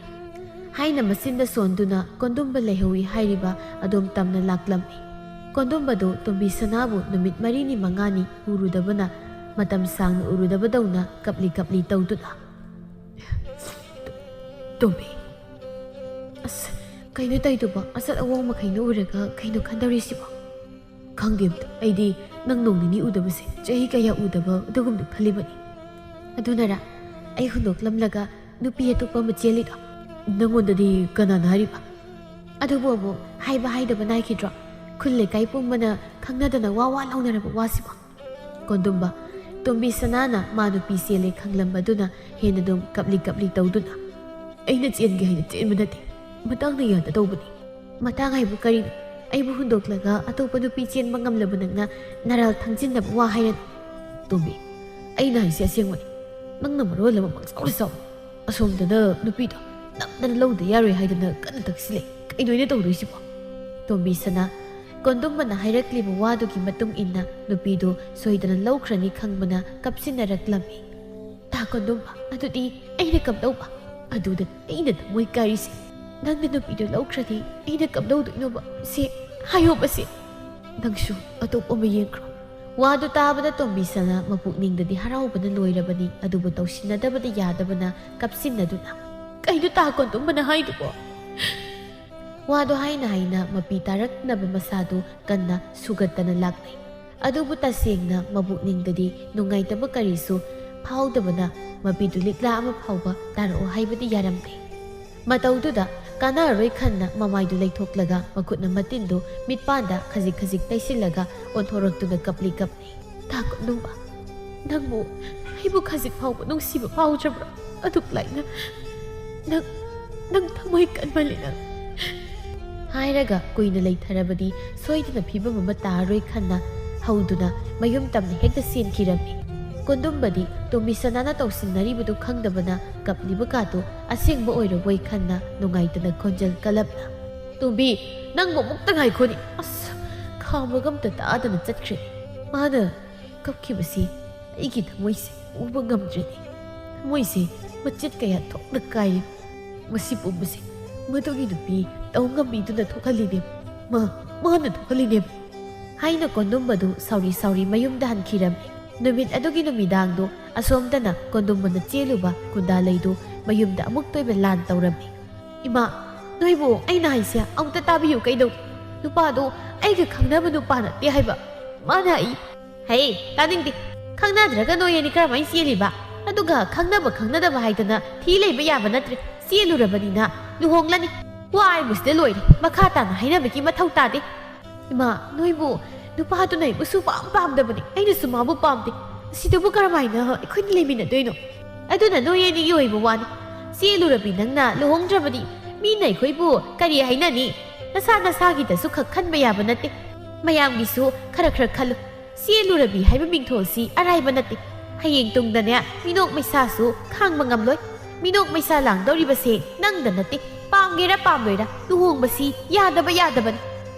ꯍꯥꯏꯅ ꯃꯆꯤꯟꯗ ꯁꯣꯟꯗꯨꯅ ꯀꯣꯟꯗꯨꯝꯕ ꯂꯩꯍꯧꯏ ꯍꯥꯏꯔꯤꯕ ꯑꯗꯣꯝ ꯇꯝꯅ ꯂꯥꯛꯂꯝꯃꯤ꯫ ꯀꯣꯟꯗꯨꯝꯕꯗꯨ ꯇꯣꯝꯕꯤ ꯁꯅꯥꯕꯨ ꯅꯨꯃꯤꯠ ꯃꯔꯤꯅꯤ ꯃꯉꯥꯅꯤ ꯎꯔꯨꯗꯕꯅ, ꯃꯇꯝ ꯁꯥꯡꯅ ꯎꯔꯨꯗꯕꯗꯧꯅ ꯀꯞꯂꯤ ꯀꯞꯂꯤ ꯇꯧꯗꯨꯅ, "ꯇꯣꯝꯕꯤ, ꯑꯁ, ꯀꯩꯅꯣ ꯇꯧꯏꯗꯨꯕꯣ? ꯑꯆꯠ ꯑꯋꯣꯡ ꯃꯈꯩꯅ ꯎꯔꯒ ꯀꯩꯅꯣ ꯈꯟꯗꯧꯔꯤꯁꯤꯕꯣ?" "ꯈꯪꯗꯦ ꯑꯝꯇ꯫ ꯑꯩꯗꯤ ꯅꯪ ꯅꯣꯡ ꯅꯤꯅꯤ ꯎꯗꯕꯁꯦ, ꯆꯍꯤ ꯀꯌꯥ ꯎꯗꯕ ꯑꯗꯨꯒꯨꯝꯅ ꯈꯜꯂꯤꯕꯅꯤ꯫" "ꯑꯗꯨꯅꯔ ꯑꯩ ꯍꯨꯟꯗꯣꯛꯂꯝꯂꯒ ꯅꯨꯄꯤ ꯑꯇꯣꯞꯄ ꯑꯃ ꯆꯦꯜꯂꯤꯗꯣ?" "ꯅꯪꯉꯣꯟꯗꯗꯤ ꯀꯅꯥꯅ ꯍꯥꯏꯔꯤꯕ?" "ꯑꯗꯨꯕꯨ ꯑꯃꯨꯛ ꯍꯥꯏꯕ ꯍꯥꯏꯗꯕ ꯅꯥꯏꯈꯤꯗ꯭ꯔꯣ? ꯈꯨꯜ ꯂꯩꯀꯥꯏ ꯄꯨꯝꯕꯅ ꯈꯪꯅꯗꯅ ꯋꯥ ꯋꯥ ꯂꯥꯎꯅꯔꯕ ꯋꯥꯁꯤꯕꯣ?" ꯀꯣꯟꯗꯨꯝꯕ, ꯇꯣꯝꯕꯤ ꯁꯅꯥꯅ ꯃꯥ ꯅꯨꯄꯤ ꯆꯦꯜꯂꯦ ꯈꯪꯂꯝꯕꯗꯨꯅ ꯍꯦꯟꯅ ꯑꯗꯨꯝ ꯀꯞꯂꯤ ꯀꯞꯂꯤ ꯇꯧꯗꯨꯅ, "ꯑꯩꯅ ꯆꯦꯟꯒꯦ ꯍꯥꯏꯅ ꯆꯦꯟꯕ ꯅꯠꯇꯦ, ꯃꯇꯥꯡꯅ ꯌꯥꯗ ꯇꯧꯕꯅꯤ꯫" "ꯃꯇꯥꯡ ꯍꯥꯏꯕꯨ ꯀꯔꯤꯅꯣ? ꯑꯩꯕꯨ ꯍꯨꯟꯗꯣꯛꯂꯒ ꯑꯇꯣꯞꯄ ꯅꯨꯄꯤ ꯆꯦꯟꯕ ꯉꯝꯂꯕ ꯅꯪꯅ ꯅꯔꯥꯜ ꯊꯥꯡꯖꯤꯟꯅꯕ ꯋꯥ ꯍꯥꯏꯔꯅꯨ꯫" "ꯇꯣꯝꯕꯤ, ꯑꯩꯅ ꯍꯥꯏꯁꯦ ꯑꯁꯦꯡꯕꯅꯤ꯫ ꯅꯪꯅ ꯃꯔꯣꯜ ꯑꯃ ꯄꯪꯁꯥꯎꯗ ꯁꯥꯎ꯫ ꯑꯁꯣꯝꯗꯅ ꯅꯨꯄꯤꯗꯣ ꯅꯝꯗꯅ ꯂꯧꯗ ꯌꯥꯔꯣꯏ ꯍꯥꯏꯗꯅ ꯀꯟꯅ ꯇꯛꯁꯤꯜꯂꯦ꯫ ꯀꯩꯅꯣ ꯑꯩꯅ ꯇꯧꯗꯣꯏꯁꯤꯕꯣ?" ꯇꯣꯝꯕꯤ ꯁꯅꯥ, ꯀꯣꯟꯗꯨꯝꯕꯅ ꯍꯥꯏꯔꯛꯂꯤꯕ ꯋꯥꯗꯨꯒꯤ ꯃꯇꯨꯡ ꯏꯟꯅ ꯅꯨꯄꯤꯗꯨ ꯁꯣꯏꯗꯅ ꯂꯧꯈ꯭ꯔꯅꯤ ꯈꯪꯕꯅ ꯀꯞꯁꯤꯟꯅꯔꯛꯂꯝꯃꯤ꯫ "ꯇꯥ ꯀꯣꯟꯗꯨꯝꯕ, ꯑꯗꯨꯗꯤ ꯑꯩꯅ ꯀꯝꯗꯧꯕ? ꯑꯗꯨꯗ ꯑꯩꯅ ꯊꯃꯣꯏ ꯀꯥꯏꯔꯤꯁꯦ꯫ ꯅꯪꯅ ꯅꯨꯄꯤꯗꯨ ꯂꯧꯈ꯭ꯔꯗꯤ ꯑꯩꯅ ꯀꯝꯗꯧꯗꯣꯏꯅꯣꯕ? ꯁꯦ, ꯍꯥꯏꯌꯣꯕ ꯁꯦ꯫ ꯅꯪꯁꯨ ꯑꯇꯣꯞꯄ ꯑꯃ ꯌꯦꯡꯈ꯭ꯔꯣ꯫" ꯋꯥꯗꯨ ꯇꯥꯕꯗ ꯇꯣꯝꯕꯤ ꯁꯅꯥ ꯃꯄꯨꯛꯅꯤꯡꯗꯗꯤ ꯍꯔꯥꯎꯕꯅ ꯂꯣꯏꯔꯕꯅꯤ, ꯑꯗꯨꯕꯨ ꯇꯧꯁꯤꯟꯅꯗꯕꯗꯤ ꯌꯥꯗꯕꯅ ꯀꯞꯁꯤꯟꯅꯗꯨꯅ, "ꯀꯩꯅꯣ ꯇꯥ ꯀꯣꯟꯗꯨꯝꯕꯅ ꯍꯥꯏꯗꯨꯕꯣ?" ꯋꯥꯗꯣ ꯍꯥꯏꯅ ꯍꯥꯏꯅ ꯃꯄꯤ ꯇꯥꯔꯛꯅꯕ ꯃꯁꯥꯗꯨ ꯀꯟꯅ ꯁꯨꯒꯠꯇꯅ ꯂꯥꯛꯂꯦ꯫ ꯑꯗꯨꯕꯨ ꯇꯁꯦꯡꯅ ꯃꯕꯨꯛꯅꯤꯡꯗꯗꯤ ꯅꯨꯡꯉꯥꯏꯇꯕ ꯀꯔꯤꯁꯨ ꯐꯥꯎꯗꯕꯅ ꯃꯄꯤꯗꯨ ꯂꯤꯛꯂꯥ ꯑꯃ ꯐꯥꯎꯕ ꯇꯥꯔꯛꯑꯣ ꯍꯥꯏꯕꯗꯤ ꯌꯥꯔꯝꯗꯦ꯫ ꯃꯇꯧꯗꯨꯗ ꯀꯥꯟꯅꯔꯔꯣꯏ ꯈꯟꯅ ꯃꯃꯥꯏꯗꯨ ꯂꯩꯊꯣꯛꯂꯒ ꯃꯈꯨꯠꯅ ꯃꯇꯤꯟꯗꯨ ꯃꯤꯠꯄꯥꯟꯗ ꯈꯖꯤꯛ ꯈꯖꯤꯛ ꯇꯩꯁꯤꯜꯂꯒ ꯑꯣꯟꯊꯣꯔꯛꯇꯨꯅ ꯀꯞꯂꯤ ꯀꯞꯂꯤ꯫ "ꯇꯥ ꯀꯣꯟꯗꯨꯝꯕ, ꯅꯪꯕꯨ, ꯑꯩꯕꯨ ꯈꯖꯤꯛ ꯐꯥꯎꯕ ꯅꯨꯡꯁꯤꯕ ꯐꯥꯎꯗ꯭ꯔꯕ꯭ꯔꯥ? ꯑꯗꯨꯛ ꯂꯥꯏꯅ ꯅꯪ, ꯅꯪ ꯊꯃꯣꯏ ꯀꯟꯃꯜꯂꯤ ꯅꯪ꯫" ꯍꯥꯏꯔꯒ ꯀꯨꯏꯅ ꯂꯩꯊꯔꯕꯗꯤ ꯁꯣꯏꯗꯅ ꯐꯤꯕꯝ ꯑꯃ ꯇꯥꯔꯔꯣꯏ ꯈꯟꯅ ꯍꯧꯗꯨꯅ ꯃꯌꯨꯝ ꯇꯝꯅ ꯍꯦꯛꯇ ꯆꯦꯟꯈꯤꯔꯝꯃꯤ꯫ ꯀꯣꯟꯗꯨꯝꯕꯗꯤ ꯇꯣꯝꯕꯤꯁꯅꯥꯅ ꯇꯧꯁꯤꯟꯅꯔꯤꯕꯗꯨ ꯈꯪꯗꯕꯅ ꯀꯞꯂꯤꯕ ꯀꯥꯗꯨ ꯑꯁꯦꯡꯕ ꯑꯣꯏꯔꯕꯣꯏ ꯈꯟꯅ ꯅꯨꯡꯉꯥꯏꯇꯅ ꯈꯣꯟꯖꯦꯜ ꯀꯜꯂꯞꯅ, "ꯇꯣꯝꯕꯤ, ꯅꯪꯕꯨ ꯑꯃꯨꯛꯇ ꯉꯥꯏꯈꯣꯅꯦ꯫ ꯑꯁ, ꯈꯥꯝꯕꯒ ꯑꯝꯇ ꯇꯥꯗꯅ ꯆꯠꯈ꯭ꯔꯦ꯫ ꯃꯥꯅ ꯀꯞꯈꯤꯕꯁꯤ ꯑꯩꯒꯤ ꯊꯃꯣꯏꯁꯦ ꯎꯕ ꯉꯝꯗ꯭ꯔꯦꯅꯦ꯫ ꯊꯃꯣꯏꯁꯦ ꯃꯆꯦꯠ ꯀꯌꯥ ꯊꯣꯛꯅ ꯀꯥꯏꯔꯦ꯫ ꯃꯁꯤ ꯄꯨꯝꯕꯁꯦ ꯃꯗꯨꯒꯤ ꯅꯨꯄꯤ ꯇꯧ ꯉꯝꯕꯤꯗꯨꯅ ꯊꯣꯛꯍꯜꯂꯤꯅꯦ꯫ ꯃꯥ, ꯃꯥꯅ ꯊꯣꯛꯍꯜꯂꯤꯅꯦ," ꯍꯥꯏꯅ ꯀꯣꯟꯗꯨꯝꯕꯗꯨ ꯁꯥꯎꯔꯤ ꯁꯥꯎꯔꯤ ꯃꯌꯨꯝꯗ ꯍꯟꯈꯤꯔꯝꯃꯤ꯫ ꯅꯨꯃꯤꯠ ꯑꯗꯨꯒꯤ ꯅꯨꯃꯤꯗꯥꯡꯗꯣ ꯑꯁꯣꯝꯗꯅ ꯀꯣꯟꯗꯨꯝꯕꯅ ꯆꯦꯜꯂꯨꯕ ꯀꯨꯟꯗꯥꯂꯩꯗꯨ ꯃꯌꯨꯝꯗ ꯑꯃꯨꯛꯇ ꯑꯣꯏꯕ ꯂꯥꯟ ꯇꯧꯔꯝꯃꯤ꯫ "ꯏꯃꯥ, ꯅꯣꯏꯕꯨ ꯑꯩꯅ ꯍꯥꯏꯁꯦ ꯑꯃꯨꯛꯇ ꯇꯥꯕꯤꯌꯨ ꯀꯩꯗꯧ? ꯅꯨꯄꯥꯗꯣ ꯑꯩꯒ ꯈꯪꯅꯕ ꯅꯨꯄꯥ ꯅꯠꯇꯦ ꯍꯥꯏꯕ꯫ ꯃꯥꯅ ꯑꯩ" "ꯍꯩ, ꯇꯥꯅꯤꯡꯗꯦ꯫ ꯈꯪꯅꯗ꯭ꯔꯒ ꯅꯣꯏ ꯑꯅꯤ ꯀꯔꯝꯍꯥꯏꯅ ꯆꯦꯜꯂꯤꯕ? ꯑꯗꯨꯒ ꯈꯪꯅꯕ ꯈꯪꯅꯗꯕ ꯍꯥꯏꯗꯅ ꯊꯤ ꯂꯩꯕ ꯌꯥꯕ ꯅꯠꯇ꯭ꯔꯦ꯫ ꯆꯦꯜꯂꯨꯔꯕꯅꯤꯅ ꯂꯨꯍꯣꯡꯂꯅꯤ꯫ ꯋꯥ ꯍꯥꯏꯕꯁꯤꯗ ꯂꯣꯏꯔꯦ꯫ ꯃꯈꯥ ꯇꯥꯅ ꯍꯥꯏꯅꯕꯒꯤ ꯃꯊꯧ ꯇꯥꯗꯦ꯫" "ꯏꯃꯥ, ꯅꯣꯏꯕꯨ ꯅꯨꯄꯥꯗꯨꯅ ꯑꯩꯕꯨ ꯁꯨꯄꯥꯝ ꯄꯥꯝꯗꯕꯅꯤ꯫ ꯑꯩꯅꯁꯨ ꯃꯥꯕꯨ ꯄꯥꯝꯗꯦ꯫ ꯑꯁꯤꯗꯕꯨ ꯀꯔꯝꯍꯥꯏꯅ ꯑꯩꯈꯣꯏꯅ ꯂꯩꯃꯤꯟꯅꯗꯣꯏꯅꯣ? ꯑꯗꯨꯅ ꯅꯣꯏ ꯑꯅꯤꯒꯤ ꯑꯣꯏꯕ ꯋꯥꯅꯤ꯫ ꯆꯦꯜꯂꯨꯔꯕꯤ ꯅꯪꯅ ꯂꯨꯍꯣꯡꯗ꯭ꯔꯕꯗꯤ ꯃꯤꯅ ꯑꯩꯈꯣꯏꯕꯨ ꯀꯔꯤ ꯍꯥꯏꯅꯅꯤ? ꯅꯁꯥ ꯅꯁꯥꯒꯤꯗꯁꯨ ꯈꯛ ꯈꯟꯕ ꯌꯥꯕ ꯅꯠꯇꯦ꯫ ꯃꯌꯥꯝꯒꯤꯁꯨ ꯈꯔ ꯈꯔ ꯈꯜꯂꯨ꯫ ꯆꯦꯜꯂꯨꯔꯕꯤ ꯍꯥꯏꯕ ꯃꯤꯡꯊꯣꯜꯁꯤ ꯑꯔꯥꯏꯕ ꯅꯠꯇꯦ꯫ ꯍꯌꯦꯡ ꯇꯨꯡꯗꯅꯦ ꯃꯤꯅꯣꯛ ꯃꯩꯁꯥꯁꯨ ꯈꯥꯡꯕ ꯉꯝꯂꯣꯏ꯫ ꯃꯤꯅꯣꯛ ꯃꯩꯁꯥ ꯂꯥꯡꯗꯧꯔꯤꯕꯁꯦ ꯅꯪꯗ ꯅꯠꯇꯦ꯫ ꯄꯥꯝꯒꯦꯔꯥ ꯄꯥꯝꯂꯣꯏꯔꯥ ꯂꯨꯍꯣꯡꯕꯁꯤ ꯌꯥꯗꯕ ꯌꯥꯗꯕꯅꯤ,"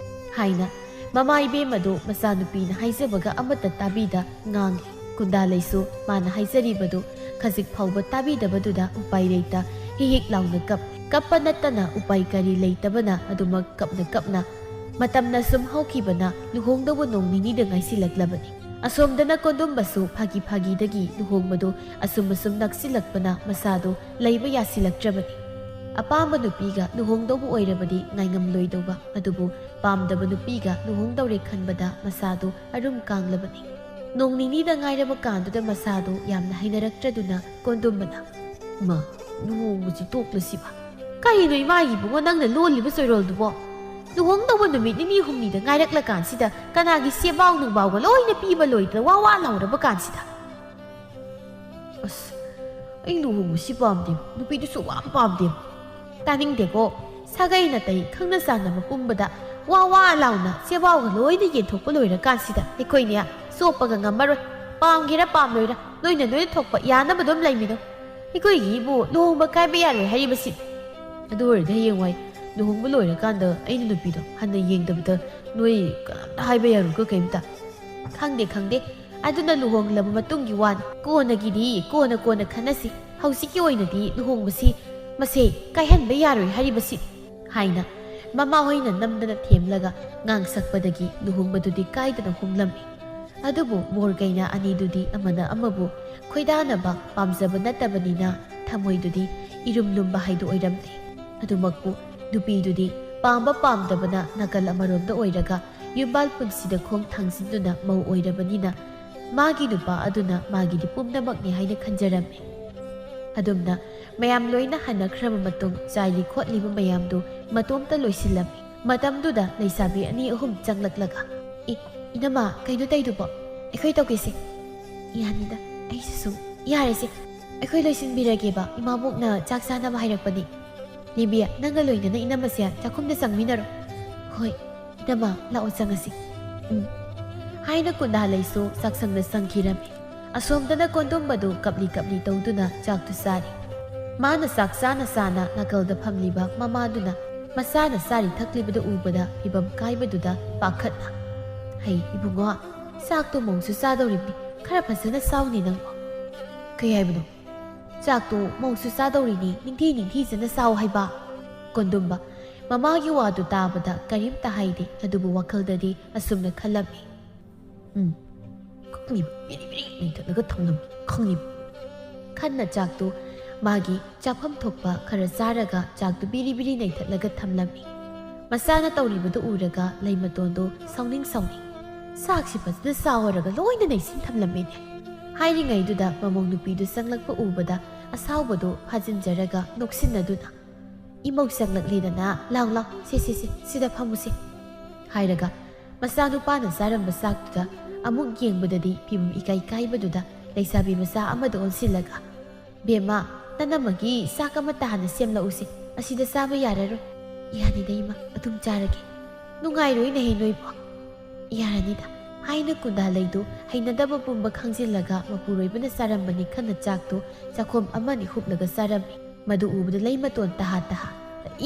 ꯍꯥꯏꯅ ꯃꯃꯥ ꯏꯕꯦꯝ ꯑꯗꯨ ꯃꯆꯥꯅꯨꯄꯤꯅ ꯍꯥꯏꯖꯕꯒ ꯑꯃꯠꯇ ꯇꯥꯕꯤꯗ ꯉꯥꯡꯂꯤ꯫ ꯀꯨꯟꯗꯥꯂꯩꯁꯨ ꯃꯥꯅ ꯍꯥꯏꯖꯔꯤꯕꯗꯨ ꯈꯖꯤꯛ ꯐꯥꯎꯕ ꯇꯥꯕꯤꯗꯕꯗꯨꯗ ꯎꯄꯥꯏ ꯂꯩꯇ ꯍꯤꯛ ꯍꯤꯛ ꯂꯥꯎꯅ ꯀꯞ, ꯀꯞꯄ ꯅꯠꯇꯅ ꯎꯄꯥꯏ ꯀꯔꯤ ꯂꯩꯇꯕꯅ ꯑꯗꯨꯃꯛ ꯀꯞꯅ ꯀꯞꯅ ꯃꯇꯝꯅ ꯁꯨꯝ ꯍꯧꯈꯤꯕꯅ ꯂꯨꯍꯣꯡꯗꯧꯕ ꯅꯣꯡ ꯅꯤꯅꯤꯗ ꯉꯥꯏꯁꯤꯜꯂꯛꯂꯕꯅꯤ꯫ ꯑꯁꯣꯝꯗꯅ ꯀꯣꯟꯗꯨꯝꯕꯁꯨ ꯐꯥꯒꯤ ꯐꯥꯒꯤꯗꯒꯤ ꯂꯨꯍꯣꯡꯕꯗꯨ ꯑꯁꯨꯝ ꯑꯁꯨꯝ ꯅꯛꯁꯤꯜꯂꯛꯄꯅ ꯃꯁꯥꯗꯨ ꯂꯩꯕ ꯌꯥꯁꯤꯜꯂꯛꯇ꯭ꯔꯕꯅꯤ꯫ ꯑꯄꯥꯝꯕ ꯅꯨꯄꯤꯒ ꯂꯨꯍꯣꯡꯗꯧꯕ ꯑꯣꯏꯔꯕꯗꯤ ꯉꯥꯏꯉꯝꯂꯣꯏꯗꯧꯕ, ꯑꯗꯨꯕꯨ ꯄꯥꯝꯗꯕ ꯅꯨꯄꯤꯒ ꯂꯨꯍꯣꯡꯗꯧꯔꯦ ꯈꯟꯕꯗ ꯃꯁꯥꯗꯨ ꯑꯔꯨꯝ ꯀꯥꯡꯂꯕꯅꯤ꯫ ꯅꯣꯡ ꯅꯤꯅꯤꯗ ꯉꯥꯏꯔꯕ ꯀꯥꯟꯗꯨꯗ ꯃꯁꯥꯗꯨ ꯌꯥꯝꯅ ꯍꯩꯅꯔꯛꯇ꯭ꯔꯗꯨꯅ ꯀꯣꯟꯗꯨꯝꯕꯅ, "ꯏꯃꯥ, ꯂꯨꯍꯣꯡꯕꯁꯤ ꯇꯣꯛꯂꯁꯤꯕ?" "ꯀꯔꯤꯅꯣ ꯏꯃꯥꯒꯤ ꯏꯕꯨꯡꯉꯣ ꯅꯪꯅ ꯂꯣꯜꯂꯤꯕ ꯆꯣꯏꯔꯣꯜꯗꯨꯕꯣ? ꯂꯨꯍꯣꯡꯗꯧꯕ ꯅꯨꯃꯤꯠ ꯅꯤꯅꯤ ꯍꯨꯝꯅꯤꯗ ꯉꯥꯏꯔꯛꯂꯀꯥꯟꯁꯤꯗ ꯀꯅꯥꯒꯤ ꯁꯦꯕꯥꯎ ꯅꯨꯡꯕꯥꯎꯒ ꯂꯣꯏꯅ ꯄꯤꯕ ꯂꯣꯏꯗꯅ ꯋꯥ ꯋꯥ ꯂꯥꯎꯔꯕ ꯀꯥꯟꯁꯤꯗ?" "ꯑꯁ, ꯑꯩ ꯂꯨꯍꯣꯡꯕꯁꯤ ꯄꯥꯝꯗꯦ, ꯅꯨꯄꯤꯗꯨꯁꯨ ꯋꯥ ꯄꯥꯝꯗꯦ꯫" "ꯇꯥꯅꯤꯡꯗꯦꯀꯣ, ꯁꯥꯒꯩ ꯅꯥꯇꯩ ꯈꯪꯅ ꯆꯥꯟꯅꯕ ꯄꯨꯝꯕꯗ ꯋꯥ ꯋꯥ ꯂꯥꯎꯅ ꯆꯦꯕꯥꯎꯒ ꯂꯣꯏꯅ ꯌꯦꯟꯊꯣꯛꯄ ꯂꯣꯏꯔꯀꯥꯟꯁꯤꯗ ꯑꯩꯈꯣꯏꯅꯦ ꯆꯣꯞꯄꯒ ꯉꯝꯃꯔꯣꯏ꯫ ꯄꯥꯝꯒꯦꯔꯥ ꯄꯥꯝꯂꯣꯏꯔꯥ, ꯅꯣꯏꯅ ꯅꯣꯏꯅ ꯊꯣꯛꯄ ꯌꯥꯅꯕ ꯑꯗꯨꯝ ꯂꯩꯃꯤꯟꯅꯧ꯫ ꯑꯩꯈꯣꯏꯒꯤꯕꯨ ꯂꯨꯍꯣꯡꯕ ꯀꯥꯏꯕ ꯌꯥꯔꯣꯏ ꯍꯥꯏꯔꯤꯕꯁꯤ꯫ ꯑꯗꯨ ꯑꯣꯏꯔꯗꯤ ꯍꯌꯦꯡꯋꯥꯏ ꯂꯨꯍꯣꯡꯕ ꯂꯣꯏꯔꯀꯥꯟꯗ ꯑꯩꯅ ꯅꯨꯄꯤꯗꯣ ꯍꯟꯅ ꯌꯦꯡꯗꯕꯗ ꯅꯣꯏ ꯀꯅꯥꯝꯇ ꯍꯥꯏꯕ ꯌꯥꯔꯣꯏꯀꯣ ꯀꯩꯝꯇ꯫ ꯈꯪꯗꯦ, ꯈꯪꯗꯦ꯫ ꯑꯗꯨꯅ ꯂꯨꯍꯣꯡꯂꯕ ꯃꯇꯨꯡꯒꯤ ꯋꯥꯅꯤ꯫ ꯀꯣꯟꯅꯒꯤꯗꯤ ꯀꯣꯟꯅ ꯀꯣꯟꯅ ꯈꯟꯅꯁꯤ꯫ ꯍꯧꯖꯤꯛꯀꯤ ꯑꯣꯏꯅꯗꯤ ꯂꯨꯍꯣꯡꯕꯁꯤ ꯃꯁꯦ ꯀꯥꯏꯍꯟꯕ ꯌꯥꯔꯣꯏ ꯍꯥꯏꯔꯤꯕꯁꯤ, ꯍꯥꯏꯅ ꯃꯃꯥꯍꯣꯏꯅ ꯅꯝꯗꯅ ꯊꯦꯝꯂꯒ ꯉꯥꯡꯁꯛꯄꯗꯒꯤ ꯂꯨꯍꯣꯡꯕꯗꯨꯗꯤ ꯀꯥꯏꯗꯅ ꯍꯣꯡꯂꯝꯃꯤ꯫ ꯑꯗꯨꯕꯨ ꯃꯣꯔ ꯀꯩꯅꯥ ꯑꯅꯤꯗꯨꯗꯤ ꯑꯃꯅ ꯑꯃꯕꯨ ꯈꯣꯏꯗꯥꯅꯕ ꯄꯥꯝꯖꯕ ꯅꯠꯇꯕꯅꯤꯅ ꯊꯃꯣꯏꯗꯨꯗꯤ ꯏꯔꯨꯝ ꯂꯨꯝꯕ ꯍꯥꯏꯗꯨ ꯑꯣꯏꯔꯝꯗꯦ꯫ ꯑꯗꯨꯃꯛꯄꯨ ꯅꯨꯄꯤꯗꯨꯗꯤ ꯄꯥꯝꯕ ꯄꯥꯝꯗꯕꯅ ꯅꯥꯀꯜ ꯑꯃꯔꯣꯝꯗ ꯑꯣꯏꯔꯒ ꯌꯨꯝꯕꯥꯜ ꯄꯨꯟꯁꯤꯗ ꯈꯣꯡ ꯊꯥꯡꯖꯤꯟꯗꯨꯅ ꯃꯧ ꯑꯣꯏꯔꯕꯅꯤꯅ ꯃꯥꯒꯤ ꯅꯨꯄꯥ ꯑꯗꯨꯅ ꯃꯥꯒꯤꯗꯤ ꯄꯨꯝꯅꯃꯛꯅꯤ ꯍꯥꯏꯅ ꯈꯟꯖꯔꯝꯃꯤ꯫ ꯑꯗꯨꯝꯅ ꯃꯌꯥꯝ ꯂꯣꯏꯅ ꯍꯟꯅꯈ꯭ꯔꯕ ꯃꯇꯨꯡ ꯆꯥꯏꯔꯤ ꯈꯣꯠꯂꯤꯕ ꯃꯌꯥꯝꯗꯨ ꯃꯇꯣꯝꯇ ꯂꯣꯏꯁꯤꯜꯂꯝꯃꯤ꯫ ꯃꯇꯝꯗꯨꯗ ꯂꯩꯁꯥꯕꯤ ꯑꯅꯤ ꯑꯍꯨꯝ ꯆꯪꯂꯛꯂꯒ, "ꯏ, ꯏꯅꯝꯃ, ꯀꯩꯅꯣ ꯇꯧꯗꯨꯕꯣ? ꯑꯩꯈꯣꯏ ꯇꯧꯒꯦꯁꯦ?" "ꯌꯥꯅꯤꯗ, ꯑꯩꯁꯨ ꯁꯨꯝ ꯌꯥꯔꯦꯁꯦ꯫ ꯑꯩꯈꯣꯏ ꯂꯣꯏꯁꯤꯟꯕꯤꯔꯒꯦꯕ, ꯏꯃꯥꯕꯣꯛꯅ ꯆꯥꯛ ꯆꯥꯅꯕ ꯍꯥꯏꯔꯛꯄꯅꯤ꯫ ꯂꯦꯝꯕꯤ, ꯅꯪꯒ ꯂꯣꯏꯅꯅ ꯏꯅꯝꯃꯁꯦ ꯆꯥꯛꯈꯨꯝꯗ ꯆꯪꯃꯤꯟꯅꯔꯣ꯫" "ꯍꯣꯏ, ꯏꯅꯝꯃ, ꯂꯥꯛꯑꯣ ꯆꯪꯉꯁꯤ꯫" "ꯎꯝ꯫" ꯍꯥꯏꯅ ꯀꯨꯟꯗꯥ ꯂꯩꯁꯨ ꯆꯥꯛꯁꯪꯗ ꯆꯪꯈꯤꯔꯝꯃꯤ꯫ ꯑꯁꯣꯝꯗꯅ ꯀꯣꯟꯗꯨꯝꯕꯗꯨ ꯀꯞꯂꯤ ꯀꯞꯂꯤ ꯇꯧꯗꯨꯅ ꯆꯥꯛꯇꯨ ꯆꯥꯔꯤ꯫ ꯃꯥꯅ ꯆꯥꯛ ꯆꯥꯅ ꯆꯥꯅ ꯅꯥꯀꯜꯗ ꯐꯝꯂꯤꯕ ꯃꯃꯥꯗꯨꯅ ꯃꯆꯥꯅ ꯆꯥꯔꯤ ꯊꯛꯂꯤꯕꯗꯨ ꯎꯕꯗ ꯐꯤꯕꯝ ꯀꯥꯏꯕꯗꯨꯗ ꯄꯥꯈꯠꯅ, "ꯍꯩ ꯏꯕꯨꯡꯉꯣ, ꯆꯥꯛꯇꯣ ꯃꯧꯁꯨ ꯆꯥꯗꯧꯔꯤꯕꯅꯤ, ꯈꯔ ꯐꯖꯅ ꯆꯥꯎꯅꯦ ꯅꯪꯕꯣ꯫" "ꯀꯩ ꯍꯥꯏꯕꯅꯣ?" "ꯆꯥꯛꯇꯣ ꯃꯧꯁꯨ ꯆꯥꯗꯧꯔꯤꯅꯤ, ꯅꯤꯡꯊꯤ ꯅꯤꯡꯊꯤꯖꯅ ꯆꯥꯎ ꯍꯥꯏꯕ꯫" ꯀꯣꯟꯗꯨꯝꯕ ꯃꯃꯥꯒꯤ ꯋꯥꯗꯨ ꯇꯥꯕꯗ ꯀꯔꯤꯝꯇ ꯍꯥꯏꯗꯦ, ꯑꯗꯨꯕꯨ ꯋꯥꯈꯜꯗꯗꯤ ꯑꯁꯨꯝꯅ ꯈꯜꯂꯝꯃꯤ, "ꯎꯝ, ꯈꯪꯉꯤꯕ, ꯕꯤꯔꯤ ꯕꯤꯔꯤ ꯅꯩꯊꯠꯂꯒ ꯊꯝꯂꯝꯃꯤ, ꯈꯪꯉꯤꯕ꯫" ꯈꯟꯅ ꯆꯥꯛꯇꯨ ꯃꯥꯒꯤ ꯆꯥꯐꯝ ꯊꯣꯛꯄ ꯈꯔ ꯆꯥꯔꯒ ꯆꯥꯛꯇꯨ ꯕꯤꯔꯤ ꯕꯤꯔꯤ ꯅꯩꯊꯠꯂꯒ ꯊꯝꯂꯝꯃꯤ꯫ ꯃꯆꯥꯅ ꯇꯧꯔꯤꯕꯗꯨ ꯎꯔꯒ ꯂꯩꯃꯇꯣꯟꯗꯨ ꯁꯥꯎꯅꯤꯡ ꯁꯥꯎꯅꯤꯡ, "ꯆꯥꯛꯁꯤ ꯐꯖꯅ ꯆꯥꯎꯔꯒ ꯂꯣꯏꯅ ꯅꯩꯁꯤꯟ ꯊꯝꯂꯝꯃꯤꯅꯦ꯫" ꯍꯥꯏꯔꯤꯉꯩꯗꯨꯗ ꯃꯃꯧ ꯅꯨꯄꯤꯗꯨ ꯆꯪꯂꯛꯄ ꯎꯕꯗ ꯑꯁꯥꯎꯕꯗꯨ ꯐꯥꯖꯤꯟꯖꯔꯒ ꯅꯣꯛꯁꯤꯟꯅꯗꯨꯅ, "ꯏꯃꯧ ꯆꯪꯂꯛꯂꯦꯗꯅ, ꯂꯥꯎ ꯂꯥꯎ, ꯁꯦ ꯁꯦ ꯁꯦ, ꯁꯤꯗ ꯐꯝꯃꯨꯁꯦ," ꯍꯥꯏꯔꯒ ꯃꯆꯥꯅꯨꯄꯥꯅ ꯆꯥꯔꯝꯕ ꯆꯥꯛꯇꯨꯗ ꯑꯃꯨꯛ ꯌꯦꯡꯕꯗꯗꯤ ꯐꯤꯕꯝ ꯏꯀꯥꯏ ꯀꯥꯏꯕꯗꯨꯗ ꯂꯩꯁꯥꯕꯤ ꯃꯆꯥ ꯑꯃꯗ ꯑꯣꯟꯁꯤꯜꯂꯒ, "ꯕꯦꯝꯃ, ꯅꯅꯝꯃꯒꯤ ꯆꯥꯛ ꯑꯃꯠꯇ ꯍꯥꯟꯅ ꯁꯦꯝꯂꯛꯎꯁꯦ, ꯑꯁꯤꯗ ꯆꯥꯕ ꯌꯥꯔꯔꯣꯏ꯫ "ꯌꯥꯅꯤꯗ ꯏꯃꯥ, ꯑꯗꯨꯝ ꯆꯥꯔꯒꯦ꯫ ꯅꯨꯡꯉꯥꯏꯔꯣꯏꯅꯦꯍꯦ ꯅꯣꯏꯕꯣ꯫" "ꯌꯥꯔꯅꯤꯗ," ꯍꯥꯏꯅ ꯀꯨꯟꯗꯥꯂꯩꯗꯨ ꯍꯩꯅꯗꯕ ꯄꯨꯝꯕ ꯈꯪꯖꯤꯜꯂꯒ ꯃꯄꯨꯔꯣꯏꯕꯅ ꯆꯥꯔꯝꯕꯅꯤ ꯈꯟꯅ ꯆꯥꯛꯇꯨ ꯆꯥꯛꯈꯣꯝ ꯑꯃꯅꯤ ꯍꯨꯞꯂꯒ ꯆꯥꯔꯝꯃꯤ꯫ ꯃꯗꯨ ꯎꯕꯗ ꯂꯩ ꯃꯇꯣꯟ ꯇꯍꯥ ꯇꯍꯥ,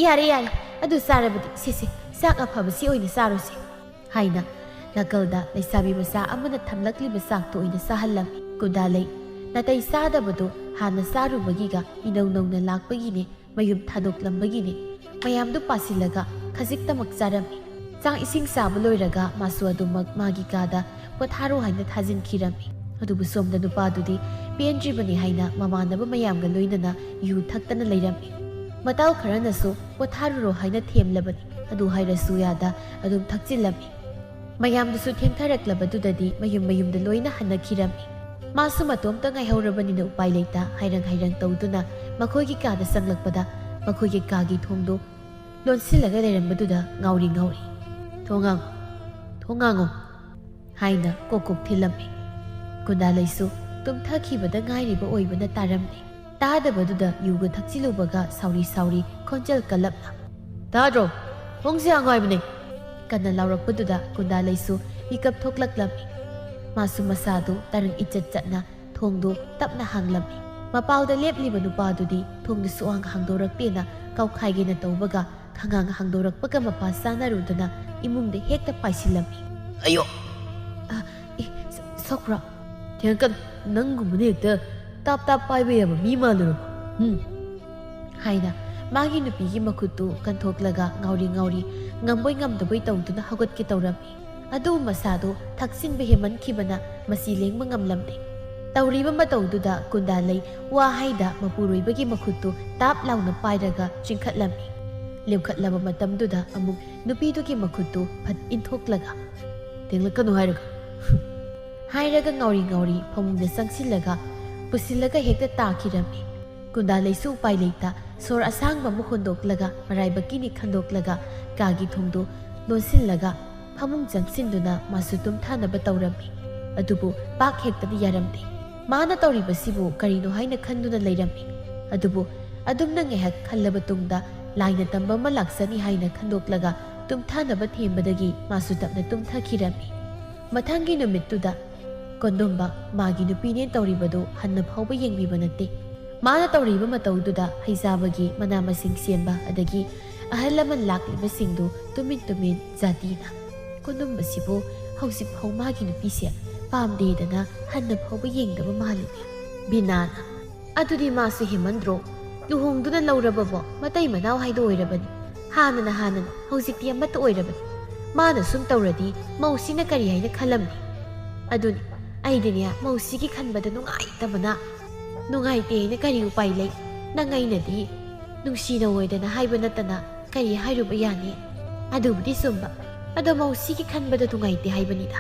"ꯌꯥꯔꯦ, ꯌꯥꯔꯦ, ꯑꯗꯨ ꯆꯥꯔꯕꯗꯤ ꯁꯦ, ꯁꯦ, ꯆꯥꯛ ꯑꯐꯕꯁꯤ ꯑꯣꯏꯅ ꯆꯥꯔꯣꯁꯦ" ꯍꯥꯏꯅ ꯅꯥꯀꯜꯗ ꯂꯩꯁꯥꯕꯤ ꯃꯆꯥ ꯑꯃꯅ ꯊꯝꯂꯛꯂꯤꯕ ꯆꯥꯛꯇꯨ ꯑꯣꯏꯅ ꯆꯥꯍꯜꯂꯝꯃꯤ꯫ ꯀꯨꯟꯗꯥꯂꯩ ꯅꯥꯇꯩ ꯆꯥꯗꯕꯗꯨ ꯍꯥꯟꯅ ꯆꯥꯔꯨꯕꯒꯤꯒ ꯏꯅꯧ ꯅꯧꯅ ꯂꯥꯛꯄꯒꯤꯅꯦ, ꯃꯌꯨꯝ ꯊꯥꯗꯣꯛꯂꯝꯕꯒꯤꯅꯦ꯫ ꯃꯌꯥꯝꯗꯨ ꯄꯥꯁꯤꯜꯂꯒ ꯈꯖꯤꯛꯇꯃꯛ ꯆꯥꯔꯝꯃꯤ꯫ ꯆꯥꯛ ꯏꯁꯤꯡ ꯆꯥꯕ ꯂꯣꯏꯔꯒ ꯃꯥꯁꯨ ꯑꯗꯨꯃꯛ ꯃꯥꯒꯤ ꯀꯥꯗ ꯄꯣꯊꯥꯔꯣ ꯍꯥꯏꯅ ꯊꯥꯖꯤꯟꯈꯤꯔꯝꯃꯤ꯫ ꯑꯗꯨꯕꯨ ꯁꯣꯝꯗ ꯅꯨꯄꯥꯗꯨꯗꯤ ꯄꯦꯟꯗ꯭ꯔꯤꯕꯅꯤ ꯍꯥꯏꯅ ꯃꯃꯥꯟꯅꯕ ꯃꯌꯥꯝꯒ ꯂꯣꯏꯅꯅ ꯌꯨ ꯊꯛꯇꯅ ꯂꯩꯔꯝꯃꯤ꯫ ꯃꯇꯥꯎ ꯈꯔꯅꯁꯨ ꯄꯣꯊꯥꯔꯨꯔꯣ ꯍꯥꯏꯅ ꯊꯦꯝꯂꯕꯅꯤ, ꯑꯗꯨ ꯍꯥꯏꯔꯁꯨ ꯌꯥꯗ ꯑꯗꯨꯝ ꯊꯛꯆꯤꯜꯂꯝꯃꯤ꯫ ꯃꯌꯥꯝꯗꯨꯁꯨ ꯊꯦꯡꯊꯔꯛꯂꯕꯗꯨꯗꯗꯤ ꯃꯌꯨꯝ ꯃꯌꯨꯝꯗ ꯂꯣꯏꯅ ꯍꯟꯅꯈꯤꯔꯝꯃꯤ꯫ ꯃꯥꯁꯨ ꯃꯇꯣꯝꯇ ꯉꯥꯏꯍꯧꯔꯕꯅꯤꯅ ꯎꯄꯥꯏ ꯂꯩꯇ ꯍꯥꯏꯔꯪ ꯍꯥꯏꯔꯪ ꯇꯧꯗꯨꯅ ꯃꯈꯣꯏꯒꯤ ꯀꯥꯗ ꯆꯪꯂꯛꯄꯗ ꯃꯈꯣꯏꯒꯤ ꯀꯥꯒꯤ ꯊꯣꯡꯗꯨ ꯂꯣꯟꯁꯤꯜꯂꯒ ꯂꯩꯔꯝꯕꯗꯨꯗ ꯉꯥꯎꯔꯤ ꯉꯥꯎꯔꯤ, "ꯊꯣꯡ ꯍꯥꯡꯉꯣ, ꯊꯣꯡ ꯍꯥꯡꯉꯣ" ꯍꯥꯏꯅ ꯀꯣꯛ ꯀꯣꯛ ꯊꯤꯜꯂꯝꯃꯤ꯫ ꯀꯨꯟꯗꯥꯂꯩꯁꯨ ꯇꯨꯝꯊꯈꯤꯕꯗ ꯉꯥꯏꯔꯤꯕ ꯑꯣꯏꯕꯅ ꯇꯥꯔꯝꯗꯦ꯫ ꯇꯥꯗꯕꯗꯨꯗ ꯌꯨꯒ ꯊꯛꯆꯤꯜꯂꯨꯕꯒ ꯁꯥꯎꯔꯤ ꯁꯥꯎꯔꯤ ꯈꯣꯟꯖꯦꯜ ꯀꯜꯂꯞꯅ, "ꯇꯥꯗ꯭ꯔꯣ? ꯊꯣꯡꯁꯦ ꯍꯥꯡꯉꯣ ꯍꯥꯏꯕꯅꯦ!" ꯀꯟꯅ ꯂꯥꯎꯔꯛꯄꯗꯨꯗ ꯀꯨꯟꯗꯥꯂꯩꯁꯨ ꯃꯤꯀꯞ ꯊꯣꯛꯂꯛꯂꯝꯃꯤ꯫ ꯃꯥꯁꯨ ꯃꯁꯥꯗꯨ ꯇꯔꯪ ꯏꯆꯠ ꯆꯠꯅ ꯊꯣꯡꯗꯨ ꯇꯞꯅ ꯍꯥꯡꯂꯝꯃꯤ꯫ ꯃꯄꯥꯜꯗ ꯂꯦꯞꯂꯤꯕ ꯅꯨꯄꯥꯗꯨꯗꯤ ꯊꯣꯡꯗꯨ ꯁꯨꯛꯍꯥꯡ ꯍꯥꯡꯗꯣꯔꯛꯇꯦꯅ ꯀꯥꯎꯈꯥꯏꯒꯦꯅ ꯇꯧꯕꯒ ꯈꯪꯍꯥꯡ ꯍꯥꯡꯗꯣꯔꯛꯄꯒ ꯃꯄꯥ ꯆꯥꯅꯔꯨꯗꯅ ꯏꯃꯨꯡꯗ ꯍꯦꯛꯇ ꯄꯥꯏꯁꯤꯜꯂꯝꯃꯤ꯫ "ꯑꯌꯣ!" "ꯑ, ꯑꯦ, ꯁ-, ꯁꯣꯛꯄ꯭ꯔꯣ?" "ꯊꯦꯡꯉꯛꯀꯅꯨ, ꯅꯪꯒꯨꯝꯕꯅ ꯍꯦꯛꯇ ꯇꯥꯞ ꯇꯥꯞ ꯄꯥꯏꯕ ꯌꯥꯕ ꯃꯤ ꯃꯥꯜꯂꯨꯔꯕꯣ? ꯎꯝ?" ꯍꯥꯏꯅ ꯃꯥꯒꯤ ꯅꯨꯄꯤꯒꯤ ꯃꯈꯨꯠꯇꯨ ꯀꯟꯊꯣꯛꯂꯒ ꯉꯥꯎꯔꯤ ꯉꯥꯎꯔꯤ ꯉꯝꯕꯣꯏ ꯉꯝꯗꯕꯣꯏ ꯇꯧꯗꯨꯅ ꯍꯧꯒꯠꯀꯦ ꯇꯧꯔꯝꯃꯤ꯫ ꯑꯗꯨꯕꯨ ꯃꯁꯥꯗꯨ ꯊꯛꯆꯤꯟꯕ ꯍꯦꯟꯃꯟꯈꯤꯕꯅ ꯃꯁꯤ ꯂꯦꯡꯕ ꯉꯝꯂꯝꯗꯦ꯫ ꯇꯧꯔꯤꯕ ꯃꯇꯧꯗꯨꯗ ꯀꯨꯟꯗꯥꯂꯩ ꯋꯥ ꯍꯥꯏꯗ ꯃꯄꯨꯔꯣꯏꯕꯒꯤ ꯃꯈꯨꯠꯇꯨ ꯇꯥꯞ ꯂꯥꯎꯅ ꯄꯥꯏꯔꯒ ꯆꯤꯡꯈꯠꯂꯝꯃꯤ꯫ ꯂꯦꯞꯈꯠꯂꯕ ꯃꯇꯝꯗꯨꯗ ꯑꯃꯨꯛ ꯅꯨꯄꯤꯗꯨꯒꯤ ꯃꯈꯨꯠꯇꯨ ꯐꯠ ꯏꯟꯊꯣꯛꯂꯒ, "ꯊꯦꯡꯂꯛꯀꯅꯨ ꯍꯥꯏꯔꯒ!" ꯍꯥꯏꯔꯒ ꯉꯥꯎꯔꯤ ꯉꯥꯎꯔꯤ ꯐꯃꯨꯡꯗ ꯆꯪꯁꯤꯜꯂꯒ ꯄꯨꯁꯤꯜꯂꯒ ꯍꯦꯛꯇ ꯇꯥꯈꯤꯔꯝꯃꯤ꯫ ꯀꯨꯟꯗꯥꯂꯩꯁꯨ ꯎꯄꯥꯏ ꯂꯩꯇ ꯁꯣꯔ ꯑꯁꯥꯡꯕ ꯑꯃ ꯍꯣꯟꯗꯣꯛꯂꯒ ꯃꯔꯥꯏꯕꯛꯀꯤꯅꯤ ꯈꯟꯗꯣꯛꯂꯒ ꯀꯥꯒꯤ ꯊꯣꯡꯗꯨ ꯂꯣꯟꯁꯤꯜꯂꯒ ꯐꯃꯨꯡ ꯆꯪꯁꯤꯟꯗꯨꯅ ꯃꯥꯁꯨ ꯇꯨꯝꯊꯥꯅꯕ ꯇꯧꯔꯝꯃꯤ꯫ ꯑꯗꯨꯕꯨ ꯄꯥꯛ ꯍꯦꯛꯇꯗꯤ ꯌꯥꯔꯝꯗꯦ꯫ ꯃꯥꯅ ꯇꯧꯔꯤꯕꯁꯤꯕꯨ ꯀꯔꯤꯅꯣ ꯍꯥꯏꯅ ꯈꯟꯗꯨꯅ ꯂꯩꯔꯝꯃꯤ꯫ ꯑꯗꯨꯕꯨ ꯑꯗꯨꯝꯅ ꯉꯥꯏꯍꯥꯛ ꯈꯜꯂꯕ ꯇꯨꯡꯗ ꯂꯥꯏꯅ ꯇꯝꯕ ꯑꯃ ꯂꯥꯛꯆꯅꯤ ꯍꯥꯏꯅ ꯈꯟꯗꯣꯛꯂꯒ ꯇꯨꯝꯊꯅꯕ ꯊꯦꯝꯕꯗꯒꯤ ꯃꯥꯁꯨ ꯇꯞꯅ ꯇꯨꯝꯊꯈꯤꯔꯝꯃꯤ꯫ ꯃꯊꯪꯒꯤ ꯅꯨꯃꯤꯠꯇꯨꯗ ꯀꯣꯟꯗꯨꯝꯕ ꯃꯥꯒꯤ ꯅꯨꯄꯤꯅꯦ ꯇꯧꯔꯤꯕꯗꯨ ꯍꯟꯅ ꯐꯥꯎꯕ ꯌꯦꯡꯕꯤꯕ ꯅꯠꯇꯦ꯫ ꯃꯥꯅ ꯇꯧꯔꯤꯕ ꯃꯇꯧꯗꯨꯗ ꯍꯩꯖꯥꯕꯒꯤ ꯃꯅꯥ ꯃꯁꯤꯡ ꯁꯦꯝꯕ ꯑꯗꯒꯤ ꯑꯍꯜ ꯂꯃꯟ ꯂꯥꯛꯂꯤꯕꯁꯤꯡꯗꯨ ꯇꯨꯃꯤꯟ ꯇꯨꯃꯤꯟ ꯖꯥꯇꯤꯅ "ꯀꯣꯟꯗꯨꯝꯕꯁꯤꯕꯨ ꯍꯧꯖꯤꯛꯐꯥꯎ ꯃꯥꯒꯤ ꯅꯨꯄꯤꯁꯦ ꯄꯥꯝꯗꯦꯗꯅ ꯍꯟꯅ ꯐꯥꯎꯕ ꯌꯦꯡꯗꯕ ꯃꯥꯜꯂꯤꯅꯦ"꯫ ꯕꯤꯅꯥꯅ "ꯑꯗꯨꯗꯤ ꯃꯥꯁꯨ ꯍꯦꯟꯃꯟꯗ꯭ꯔꯣ? ꯂꯨꯍꯣꯡꯗꯨꯅ ꯂꯧꯔꯕꯕꯣ ꯃꯇꯩ ꯃꯅꯥꯎ ꯍꯥꯏꯗꯣ ꯑꯣꯏꯔꯕꯅꯤ꯫ ꯍꯥꯟꯅꯅ ꯍꯥꯟꯅꯅ ꯍꯧꯖꯤꯛꯇꯤ ꯑꯃꯠꯇ ꯑꯣꯏꯔꯕꯅꯤ꯫ ꯃꯥꯅ ꯁꯨꯝ ꯇꯧꯔꯗꯤ ꯃꯧꯁꯤꯅ ꯀꯔꯤ ꯍꯥꯏꯅ ꯈꯜꯂꯝꯅꯤ? ꯑꯗꯨꯅꯤ, ꯑꯩꯗꯤꯅꯦ ꯃꯧꯁꯤꯒꯤ ꯈꯟꯕꯗ ꯅꯨꯡꯉꯥꯏꯇꯕꯅ꯫ ꯅꯨꯡꯉꯥꯏꯇꯦ ꯍꯥꯏꯅ ꯀꯔꯤ ꯎꯄꯥꯏ ꯂꯩ? ꯅꯪ ꯑꯩꯅꯗꯤ ꯅꯨꯡꯁꯤꯅꯧꯑꯣꯏꯗꯅ ꯍꯥꯏꯕ ꯅꯠꯇꯅ ꯀꯔꯤ ꯍꯥꯏꯔꯨꯕ ꯌꯥꯅꯤ? ꯑꯗꯨꯕꯨꯗꯤ ꯆꯨꯝꯕ꯫ ꯑꯗꯣ ꯃꯧꯁꯤꯒꯤ ꯈꯟꯕꯗ ꯅꯨꯡꯉꯥꯏꯇꯦ ꯍꯥꯏꯕꯅꯤꯗ"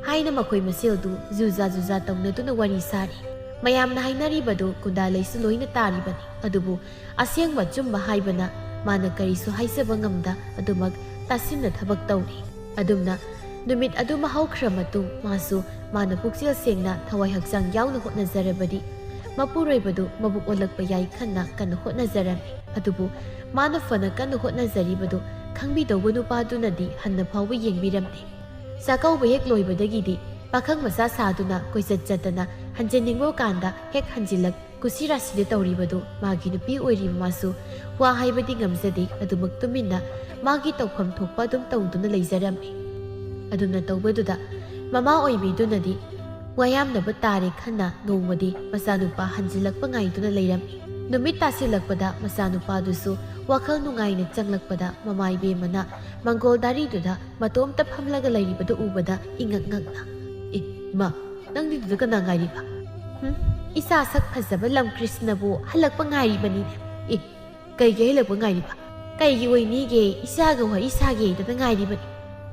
ꯍꯥꯏꯅ ꯃꯈꯣꯏ ꯃꯁꯦꯜꯗꯨ ꯖꯨꯖꯥ ꯖꯨꯖꯥ ꯇꯧꯅꯗꯨꯅ ꯋꯥꯔꯤ ꯁꯥꯔꯤ꯫ ꯃꯌꯥꯝꯅ ꯍꯥꯏꯅꯔꯤꯕꯗꯨ ꯀꯨꯟꯗꯥꯂꯩꯁꯨ ꯂꯣꯏꯅ ꯇꯥꯔꯤꯕꯅꯤ꯫ ꯑꯗꯨꯕꯨ ꯑꯁꯦꯡꯕ ꯑꯆꯨꯝꯕ ꯍꯥꯏꯕꯅ ꯃꯥꯅ ꯀꯔꯤꯁꯨ ꯍꯥꯏꯖꯕ ꯉꯝꯗ ꯑꯗꯨꯃꯛ ꯇꯥꯁꯤꯟꯅ ꯊꯕꯛ ꯇꯧꯔꯤ꯫ ꯑꯗꯨꯝꯅ ꯅꯨꯃꯤꯠ ꯑꯗꯨꯃ ꯍꯧꯈ꯭ꯔ ꯃꯇꯨꯡ ꯃꯥꯁꯨ ꯃꯥꯅ ꯄꯨꯛꯆꯦꯜ ꯁꯦꯡꯅ ꯊꯋꯥꯏ ꯍꯛꯆꯥꯡ ꯌꯥꯎꯅ ꯍꯣꯠꯅꯖꯔꯕꯗꯤ ꯃꯄꯨꯔꯣꯏꯕꯗꯨ ꯃꯕꯨꯛ ꯑꯣꯜꯂꯛꯄ ꯌꯥꯏ ꯈꯟꯅ ꯀꯟꯅ ꯍꯣꯠꯅꯖꯔꯝꯃꯤ꯫ ꯑꯗꯨꯕꯨ ꯃꯥꯅ ꯐꯅ ꯀꯟꯅ ꯍꯣꯠꯅꯖꯔꯤꯕꯗꯨ ꯈꯪꯕꯤꯗꯧꯕ ꯅꯨꯄꯥꯗꯨꯅꯗꯤ ꯍꯟꯅ ꯐꯥꯎꯕ ꯌꯦꯡꯕꯤꯔꯝꯗꯦ꯫ ꯆꯥꯛꯀꯧꯕ ꯍꯦꯛ ꯂꯣꯏꯕꯗꯒꯤꯗꯤ ꯄꯥꯈꯪ ꯃꯆꯥ ꯁꯥꯗꯨꯅ ꯀꯣꯏꯆꯠ ꯆꯠꯇꯅ ꯍꯟꯖꯤꯟꯅꯤꯡꯕ ꯀꯥꯟꯗ ꯍꯦꯛ ꯍꯟꯖꯤꯜꯂꯛ ꯀꯨꯁꯤ ꯔꯥꯁꯤꯗ ꯇꯧꯔꯤꯕꯗꯨ ꯃꯥꯒꯤ ꯅꯨꯄꯤ ꯑꯣꯏꯔꯤꯕ ꯃꯥꯁꯨ ꯋꯥ ꯍꯥꯏꯕꯗꯤ ꯉꯝꯖꯗꯦ꯫ ꯑꯗꯨꯃꯛ ꯇꯨꯃꯤꯟꯅ ꯃꯥꯒꯤ ꯇꯧꯐꯝ ꯊꯣꯛꯄ ꯑꯗꯨꯝ ꯇꯧꯗꯨꯅ ꯂꯩꯖꯔꯝꯃꯤ꯫ ꯑꯗꯨꯝꯅ ꯇꯧꯕꯗꯨꯗ ꯃꯃꯥ ꯑꯣꯏꯕꯤꯗꯨꯅꯗꯤ ꯋꯥꯌꯥꯝꯅꯕ ꯇꯥꯔꯦ ꯈꯟꯅ ꯅꯣꯡꯃꯗꯤ ꯃꯆꯥꯅꯨꯄꯥ ꯍꯟꯖꯤꯜꯂꯛꯄ ꯉꯥꯏꯗꯨꯅ ꯂꯩꯔꯝꯃꯤ꯫ ꯅꯨꯃꯤꯠ ꯇꯥꯁꯤꯜꯂꯛꯄꯗ ꯃꯆꯥꯅꯨꯄꯥꯗꯨꯁꯨ ꯋꯥꯈꯜ ꯅꯨꯡꯉꯥꯏꯅ ꯆꯪꯂꯛꯄꯗ ꯃꯃꯥ ꯏꯕꯦꯝꯃꯅ ꯃꯪꯒꯣꯜ ꯗꯥꯔꯤꯗꯨꯗ ꯃꯇꯣꯝꯇ ꯐꯝꯂꯒ ꯂꯩꯔꯤꯕꯗꯨ ꯎꯕꯗ ꯏꯉꯛ ꯉꯛꯅ, "ꯑꯦ, ꯏꯃꯥ, ꯅꯪꯗꯤ ꯑꯗꯨꯗ ꯀꯅꯥ ꯉꯥꯏꯔꯤꯕ?" "ꯍꯨꯝ, ꯏꯆꯥ ꯁꯛ ꯐꯖꯕ ꯂꯝꯀ꯭ꯔꯤꯁꯅꯕꯨ ꯍꯜꯂꯛꯄ ꯉꯥꯏꯔꯤꯕꯅꯤꯅꯦ꯫" "ꯑꯦ, ꯀꯩꯒꯤ ꯍꯜꯂꯛꯄ ꯉꯥꯏꯔꯤꯕ?" "ꯀꯩꯒꯤ ꯑꯣꯏꯅꯤꯒꯦ? ꯏꯆꯥꯒ ꯋꯥꯔꯤ ꯁꯥꯒꯦꯗꯅ ꯉꯥꯏꯔꯤꯕꯅꯤ꯫"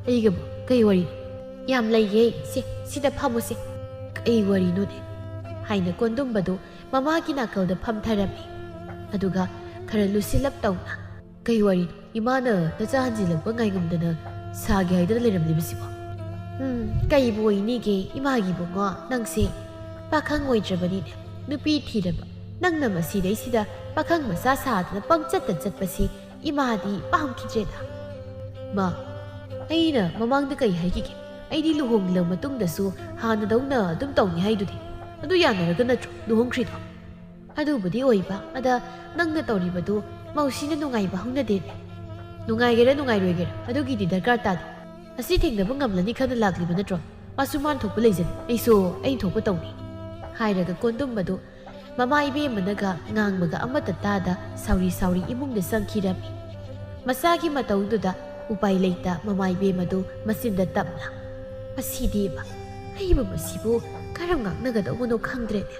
"ꯑꯩꯒꯕꯨ ꯀꯩ ꯋꯥꯔꯤꯅꯣ?" "ꯌꯥꯝ ꯂꯩꯌꯦ, ꯁꯦ, ꯁꯤꯗ ꯐꯝꯃꯨꯁꯦ꯫" "ꯀꯩ ꯋꯥꯔꯤꯅꯣꯅꯦ?" ꯍꯥꯏꯅ ꯀꯣꯟꯗꯨꯝꯕꯗꯨ ꯃꯃꯥꯒꯤ ꯅꯥꯀꯜꯗ ꯐꯝꯊꯔꯝꯃꯤ꯫ ꯑꯗꯨꯒ ꯈꯔ ꯂꯨꯁꯤꯜꯂꯞ ꯇꯧꯅ, "ꯀꯩ ꯋꯥꯔꯤꯅꯣ? ꯏꯃꯥꯅ ꯅꯆꯥ ꯍꯟꯖꯤꯜꯂꯛꯄ ꯉꯥꯏꯉꯝꯗꯅ ꯁꯥꯒꯦ ꯍꯥꯏꯗꯅ ꯂꯩꯔꯝꯂꯤꯕꯁꯤꯕꯣ?" "ꯎꯝ, ꯀꯩꯕꯨ ꯑꯣꯏꯅꯤꯒꯦ, ꯏꯃꯥꯒꯤ ꯏꯕꯨꯡꯉꯣ, ꯅꯪꯁꯦ ꯄꯥꯈꯪ ꯑꯣꯏꯗ꯭ꯔꯕꯅꯤꯅꯦ, ꯅꯨꯄꯤ ꯊꯤꯔꯕ꯫ ꯅꯪꯅ ꯃꯁꯤꯗꯩꯁꯤꯗ ꯄꯥꯈꯪ ꯃꯆꯥ ꯁꯥꯗꯅ ꯄꯪꯆꯠꯇ ꯆꯠꯄꯁꯤ ꯏꯃꯥꯗꯤ ꯄꯥꯝꯈꯤꯗ꯭ꯔꯦꯗ꯫ "ꯃꯥ, ꯑꯩꯅ ꯃꯃꯥꯡꯗ ꯀꯩ ꯍꯥꯏꯈꯤꯒꯦ? ꯑꯩꯗꯤ ꯂꯨꯍꯣꯡꯂ ꯃꯇꯨꯡꯗꯁꯨ ꯍꯥꯟꯅꯗꯧꯅ ꯑꯗꯨꯝ ꯇꯧꯅꯤ ꯍꯥꯏꯗꯨꯗꯤ꯫ ꯑꯗꯨ ꯌꯥꯅꯔꯒ ꯅꯠꯇ꯭ꯔꯣ ꯂꯨꯍꯣꯡꯈ꯭ꯔꯤꯗꯣ?" "ꯑꯗꯨꯕꯨꯗꯤ ꯑꯣꯏꯕ, ꯑꯗ ꯅꯪꯅ ꯇꯧꯔꯤꯕꯗꯨ ꯃꯧꯁꯤꯅ ꯅꯨꯡꯉꯥꯏꯕ ꯍꯧꯅꯗꯦꯅꯦ?" "ꯅꯨꯡꯉꯥꯏꯒꯦꯔꯥ ꯅꯨꯡꯉꯥꯏꯔꯣꯏꯒꯦꯔꯥ ꯑꯗꯨꯒꯤꯗꯤ ꯗꯔꯀꯥꯔ ꯇꯥꯗꯦ꯫ ꯑꯁꯤ ꯊꯦꯡꯅꯕ ꯉꯝꯂꯅꯤ ꯈꯟꯅ ꯂꯥꯛꯂꯤꯕ ꯅꯠꯇ꯭ꯔꯣ? ꯃꯥꯁꯨ ꯃꯥꯟ ꯊꯣꯛꯄ ꯂꯩꯖꯅꯤ, ꯑꯩꯁꯨ ꯑꯩ ꯊꯣꯛꯄ ꯇꯧꯅꯤ" ꯍꯥꯏꯔꯒ ꯀꯣꯟꯗꯨꯝꯕꯗꯨ ꯃꯃꯥ ꯏꯕꯦꯝꯃꯅꯒ ꯉꯥꯡꯕꯒ ꯑꯃꯠꯇ ꯇꯥꯗ ꯁꯥꯎꯔꯤ ꯁꯥꯎꯔꯤ ꯏꯃꯨꯡꯗ ꯆꯪꯈꯤꯔꯝꯃꯤ꯫ ꯃꯆꯥꯒꯤ ꯃꯇꯧꯗꯨꯗ ꯎꯄꯥꯏ ꯂꯩꯇ ꯃꯃꯥ ꯏꯕꯦꯝꯃꯗꯨ ꯃꯆꯤꯟꯗ ꯇꯞꯅ, "ꯃꯁꯤꯗꯤꯕ, ꯑꯩꯕꯨ ꯃꯁꯤꯕꯨ ꯀꯔꯝ ꯉꯥꯡꯅꯒꯗꯧꯕꯅꯣ ꯈꯪꯗ꯭ꯔꯦꯅꯦ"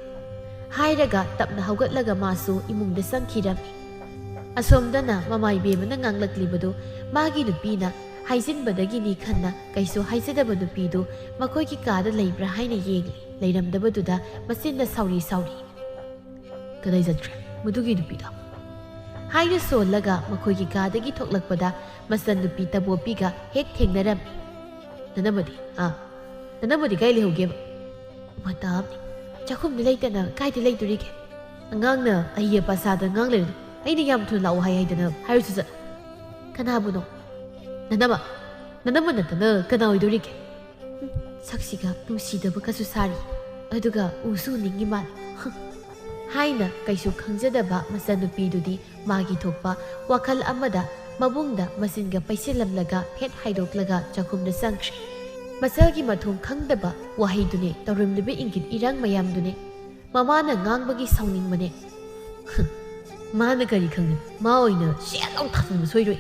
ꯍꯥꯏꯔꯒ ꯇꯞꯅ ꯍꯧꯒꯠꯂꯒ ꯃꯥꯁꯨ ꯏꯃꯨꯡꯗ ꯆꯪꯈꯤꯔꯝꯃꯤ꯫ ꯑꯁꯣꯝꯗꯅ ꯃꯃꯥ ꯏꯕꯦꯝꯃꯅ ꯉꯥꯡꯂꯛꯂꯤꯕꯗꯨ ꯃꯥꯒꯤ ꯅꯨꯄꯤꯅ ꯍꯥꯏꯖꯤꯟꯕꯗꯒꯤꯅꯤ ꯈꯟꯅ ꯀꯩꯁꯨ ꯍꯥꯏꯖꯗꯕ ꯅꯨꯄꯤꯗꯨ ꯃꯈꯣꯏꯒꯤ ꯀꯥꯗ ꯂꯩꯕ꯭ꯔꯥ ꯍꯥꯏꯅ ꯌꯦꯡꯂꯤ꯫ ꯂꯩꯔꯝꯗꯕꯗꯨꯗ ꯃꯆꯤꯟꯗ ꯁꯥꯎꯔꯤ ꯁꯥꯎꯔꯤ, "ꯀꯗꯥꯏ ꯆꯠꯈ꯭ꯔꯦ ꯃꯗꯨꯒꯤ ꯅꯨꯄꯤꯗꯣ?" ꯍꯥꯏꯅ ꯁꯣꯜꯂꯒ ꯃꯈꯣꯏꯒꯤ ꯀꯥꯗꯒꯤ ꯊꯣꯛꯂꯛꯄꯗ ꯃꯆꯟꯅꯨꯄꯤ ꯇꯕꯣꯄꯤꯒ ꯍꯦꯛ ꯊꯦꯡꯅꯔꯝꯃꯤ꯫ "ꯅꯅꯝꯃꯗꯤ? ꯑꯥ, ꯅꯅꯝꯃꯗꯤ ꯀꯥꯏ ꯂꯩꯍꯧꯒꯦꯕ?" "ꯃꯇꯥꯝꯅꯤ, ꯆꯥꯛꯈꯨꯝꯗ ꯂꯩꯇꯅ ꯀꯥꯏꯗ ꯂꯩꯗꯣꯔꯤꯒꯦ? ꯑꯉꯥꯡꯅ ꯑꯍꯩ ꯑꯄꯥ ꯁꯥꯗ ꯉꯥꯡ ꯂꯩꯔꯗꯤ ꯑꯩꯅ ꯌꯥꯝ ꯊꯨꯅ ꯂꯥꯛꯑꯣ ꯍꯥꯏ ꯍꯥꯏꯗꯅ ꯍꯥꯏꯔꯨꯁꯨ ꯆꯠꯂꯣ꯫" "ꯀꯅꯥꯕꯨꯅꯣ?" "ꯅꯅꯝꯃ, ꯅꯅꯝꯃ ꯅꯠꯇꯅ ꯀꯅꯥ ꯑꯣꯏꯗꯣꯔꯤꯒꯦ?" "ꯎꯝ, ꯁꯛꯁꯤꯒ ꯅꯨꯡꯁꯤꯗꯕꯒꯁꯨ ꯁꯥꯔꯤ, ꯑꯗꯨꯒ ꯎꯁꯨ ꯎꯅꯤꯡꯉꯤ ꯃꯥꯜꯂꯦ꯫" ꯍꯥꯏꯅ ꯀꯩꯁꯨ ꯈꯪꯖꯗꯕ ꯃꯆꯟꯅꯨꯄꯤꯗꯨꯗꯤ ꯃꯥꯒꯤ ꯊꯣꯛꯄ ꯋꯥꯈꯜ ꯑꯃꯗ ꯃꯕꯨꯡꯗ ꯃꯆꯤꯟꯒ ꯄꯩꯁꯤꯜꯂꯝꯂꯒ ꯐꯦꯠ ꯍꯥꯏꯗꯣꯛꯂꯒ ꯆꯥꯛꯈꯨꯝꯗ ꯆꯪꯈ꯭ꯔꯦ꯫ ꯃꯆꯜꯒꯤ ꯃꯊꯣꯡ ꯈꯪꯗꯕ ꯋꯥꯍꯩꯗꯨꯅꯦ, ꯇꯧꯔꯝꯂꯤꯕ ꯏꯪꯒꯤꯠ ꯏꯔꯥꯡ ꯃꯌꯥꯝꯗꯨꯅꯦ꯫ ꯃꯃꯥꯅ ꯉꯥꯡꯕꯒꯤ ꯁꯥꯎꯅꯤꯡꯕꯅꯦ꯫ "ꯍꯨꯝ, ꯃꯥꯅ ꯀꯔꯤ ꯈꯪꯗꯅ ꯃꯥ ꯑꯣꯏꯅ ꯁꯦꯠ ꯂꯥꯎ ꯊꯥꯖꯤꯟꯕ ꯁꯣꯏꯔꯣꯏ"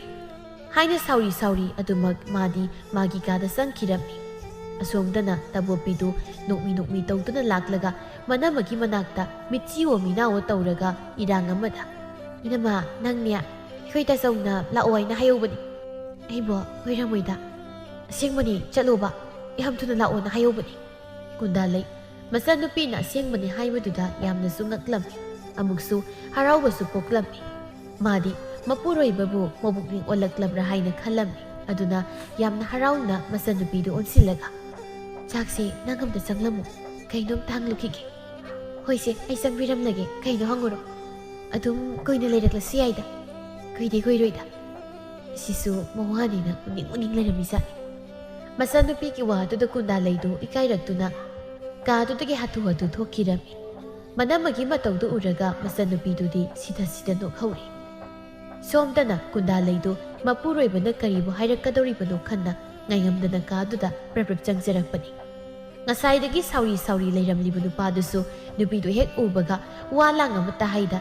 ꯍꯥꯏꯅ ꯁꯥꯎꯔꯤ ꯁꯥꯎꯔꯤ ꯑꯗꯨꯃꯛ ꯃꯥꯗꯤ ꯃꯥꯒꯤ ꯀꯥꯗ ꯆꯪꯈꯤꯔꯝꯃꯤ꯫ ꯑꯁꯣꯝꯗꯅ ꯇꯕꯣꯄꯤꯗꯨ ꯅꯣꯛꯃꯤ ꯅꯣꯛꯃꯤ ꯇꯧꯗꯨꯅ ꯂꯥꯛꯂꯒ ꯃꯅꯝꯃꯒꯤ ꯃꯅꯥꯛꯇ ꯃꯤꯠꯆꯤꯋꯣ ꯃꯤꯅꯥꯋꯣ ꯇꯧꯔꯒ ꯏꯔꯥꯡ ꯑꯃꯗ, "ꯏꯅꯝꯃ, ꯅꯪꯅꯦ ꯑꯩꯈꯣꯏ ꯇꯥꯆꯧꯅ ꯂꯥꯛꯑꯣ ꯍꯥꯏꯅ ꯍꯥꯏꯍꯧꯕꯅꯤ꯫" "ꯑꯩꯕꯣ? ꯑꯣꯏꯔꯝꯃꯣꯏꯗ꯫ ꯑꯁꯦꯡꯕꯅꯤ, ꯆꯠꯂꯣꯕ, ꯌꯥꯝ ꯊꯨꯅ ꯂꯥꯛꯑꯣꯅ ꯍꯥꯏꯍꯧꯕꯅꯤ꯫" ꯀꯨꯟꯗꯥ ꯂꯩ꯫ ꯃꯆꯟꯅꯨꯄꯤꯅ ꯑꯁꯦꯡꯕꯅꯤ ꯍꯥꯏꯕꯗꯨꯗ ꯌꯥꯝꯅꯁꯨ ꯉꯛꯂꯝꯃꯤ, ꯑꯃꯨꯛꯁꯨ ꯍꯔꯥꯎꯕꯁꯨ ꯄꯣꯛꯂꯝꯃꯤ꯫ ꯃꯥꯗꯤ ꯃꯄꯨꯔꯣꯏꯕꯕꯨ ꯃꯕꯨꯛꯅꯤꯡ ꯑꯣꯜꯂꯛꯂꯕ꯭ꯔꯥ ꯍꯥꯏꯅ ꯈꯜꯂꯝꯃꯤ꯫ ꯑꯗꯨꯅ ꯌꯥꯝꯅ ꯍꯔꯥꯎꯅ ꯃꯆꯟꯅꯨꯄꯤꯗꯨ ꯑꯣꯟꯁꯤꯜꯂꯒ, "ꯆꯥꯛꯁꯦ ꯅꯪ ꯑꯝꯇ ꯆꯪꯂꯝꯃꯨ, ꯀꯩꯅꯣꯝꯇ ꯍꯪꯂꯨꯈꯤꯒꯦ꯫" "ꯍꯣꯏꯁꯦ, ꯑꯩ ꯆꯪꯕꯤꯔꯝꯂꯒꯦ, ꯀꯩꯅꯣ ꯍꯪꯉꯨꯔꯣ?" ꯑꯗꯨꯝ ꯀꯨꯏꯅ ꯂꯩꯔꯛꯂꯁꯨ ꯌꯥꯏꯗ, ꯀꯨꯏꯗꯤ ꯀꯨꯏꯔꯣꯏꯗ꯫ ꯁꯤꯁꯨ ꯃꯋꯥꯅꯤꯅ ꯎꯅꯤꯡ ꯎꯅꯤꯡ ꯂꯩꯔꯝꯃꯤꯖꯥꯠꯅꯤ꯫ ꯃꯆꯥꯅꯨꯄꯤꯒꯤ ꯋꯥꯗꯨꯗ ꯀꯨꯟꯗꯥꯂꯩꯗꯨ ꯏꯀꯥꯏꯔꯛꯇꯨꯅ ꯀꯥꯗꯨꯗꯒꯤ ꯍꯥꯊꯨ ꯍꯥꯊꯨ ꯊꯣꯛꯈꯤꯔꯝꯃꯤ꯫ ꯃꯅꯝꯃꯒꯤ ꯃꯇꯧꯗꯨ ꯎꯔꯒ ꯃꯆꯥꯅꯨꯄꯤꯗꯨꯗꯤ ꯁꯤꯗ ꯁꯤꯗ ꯅꯣꯛꯍꯧꯔꯤ꯫ ꯁꯣꯝꯗꯅ ꯀꯨꯟꯗꯥꯂꯩꯗꯨ ꯃꯄꯨꯔꯣꯏꯕꯅ ꯀꯔꯤꯕꯨ ꯍꯥꯏꯔꯛꯀꯗꯧꯔꯤꯕꯅꯣ ꯈꯟꯅ ꯉꯥꯏꯉꯝꯗꯅ ꯀꯥꯗꯨꯗ ꯄ꯭ꯔꯞ ꯄ꯭ꯔꯞ ꯆꯪꯖꯔꯛꯄꯅꯤ꯫ ꯉꯁꯥꯏꯗꯒꯤ ꯁꯥꯎꯔꯤ ꯁꯥꯎꯔꯤ ꯂꯩꯔꯝꯂꯤꯕ ꯅꯨꯄꯥꯗꯨꯁꯨ ꯅꯨꯄꯤꯗꯨ ꯍꯦꯛ ꯎꯕꯒ ꯋꯥ ꯂꯥꯡ ꯑꯃꯠꯇ ꯍꯥꯏꯗ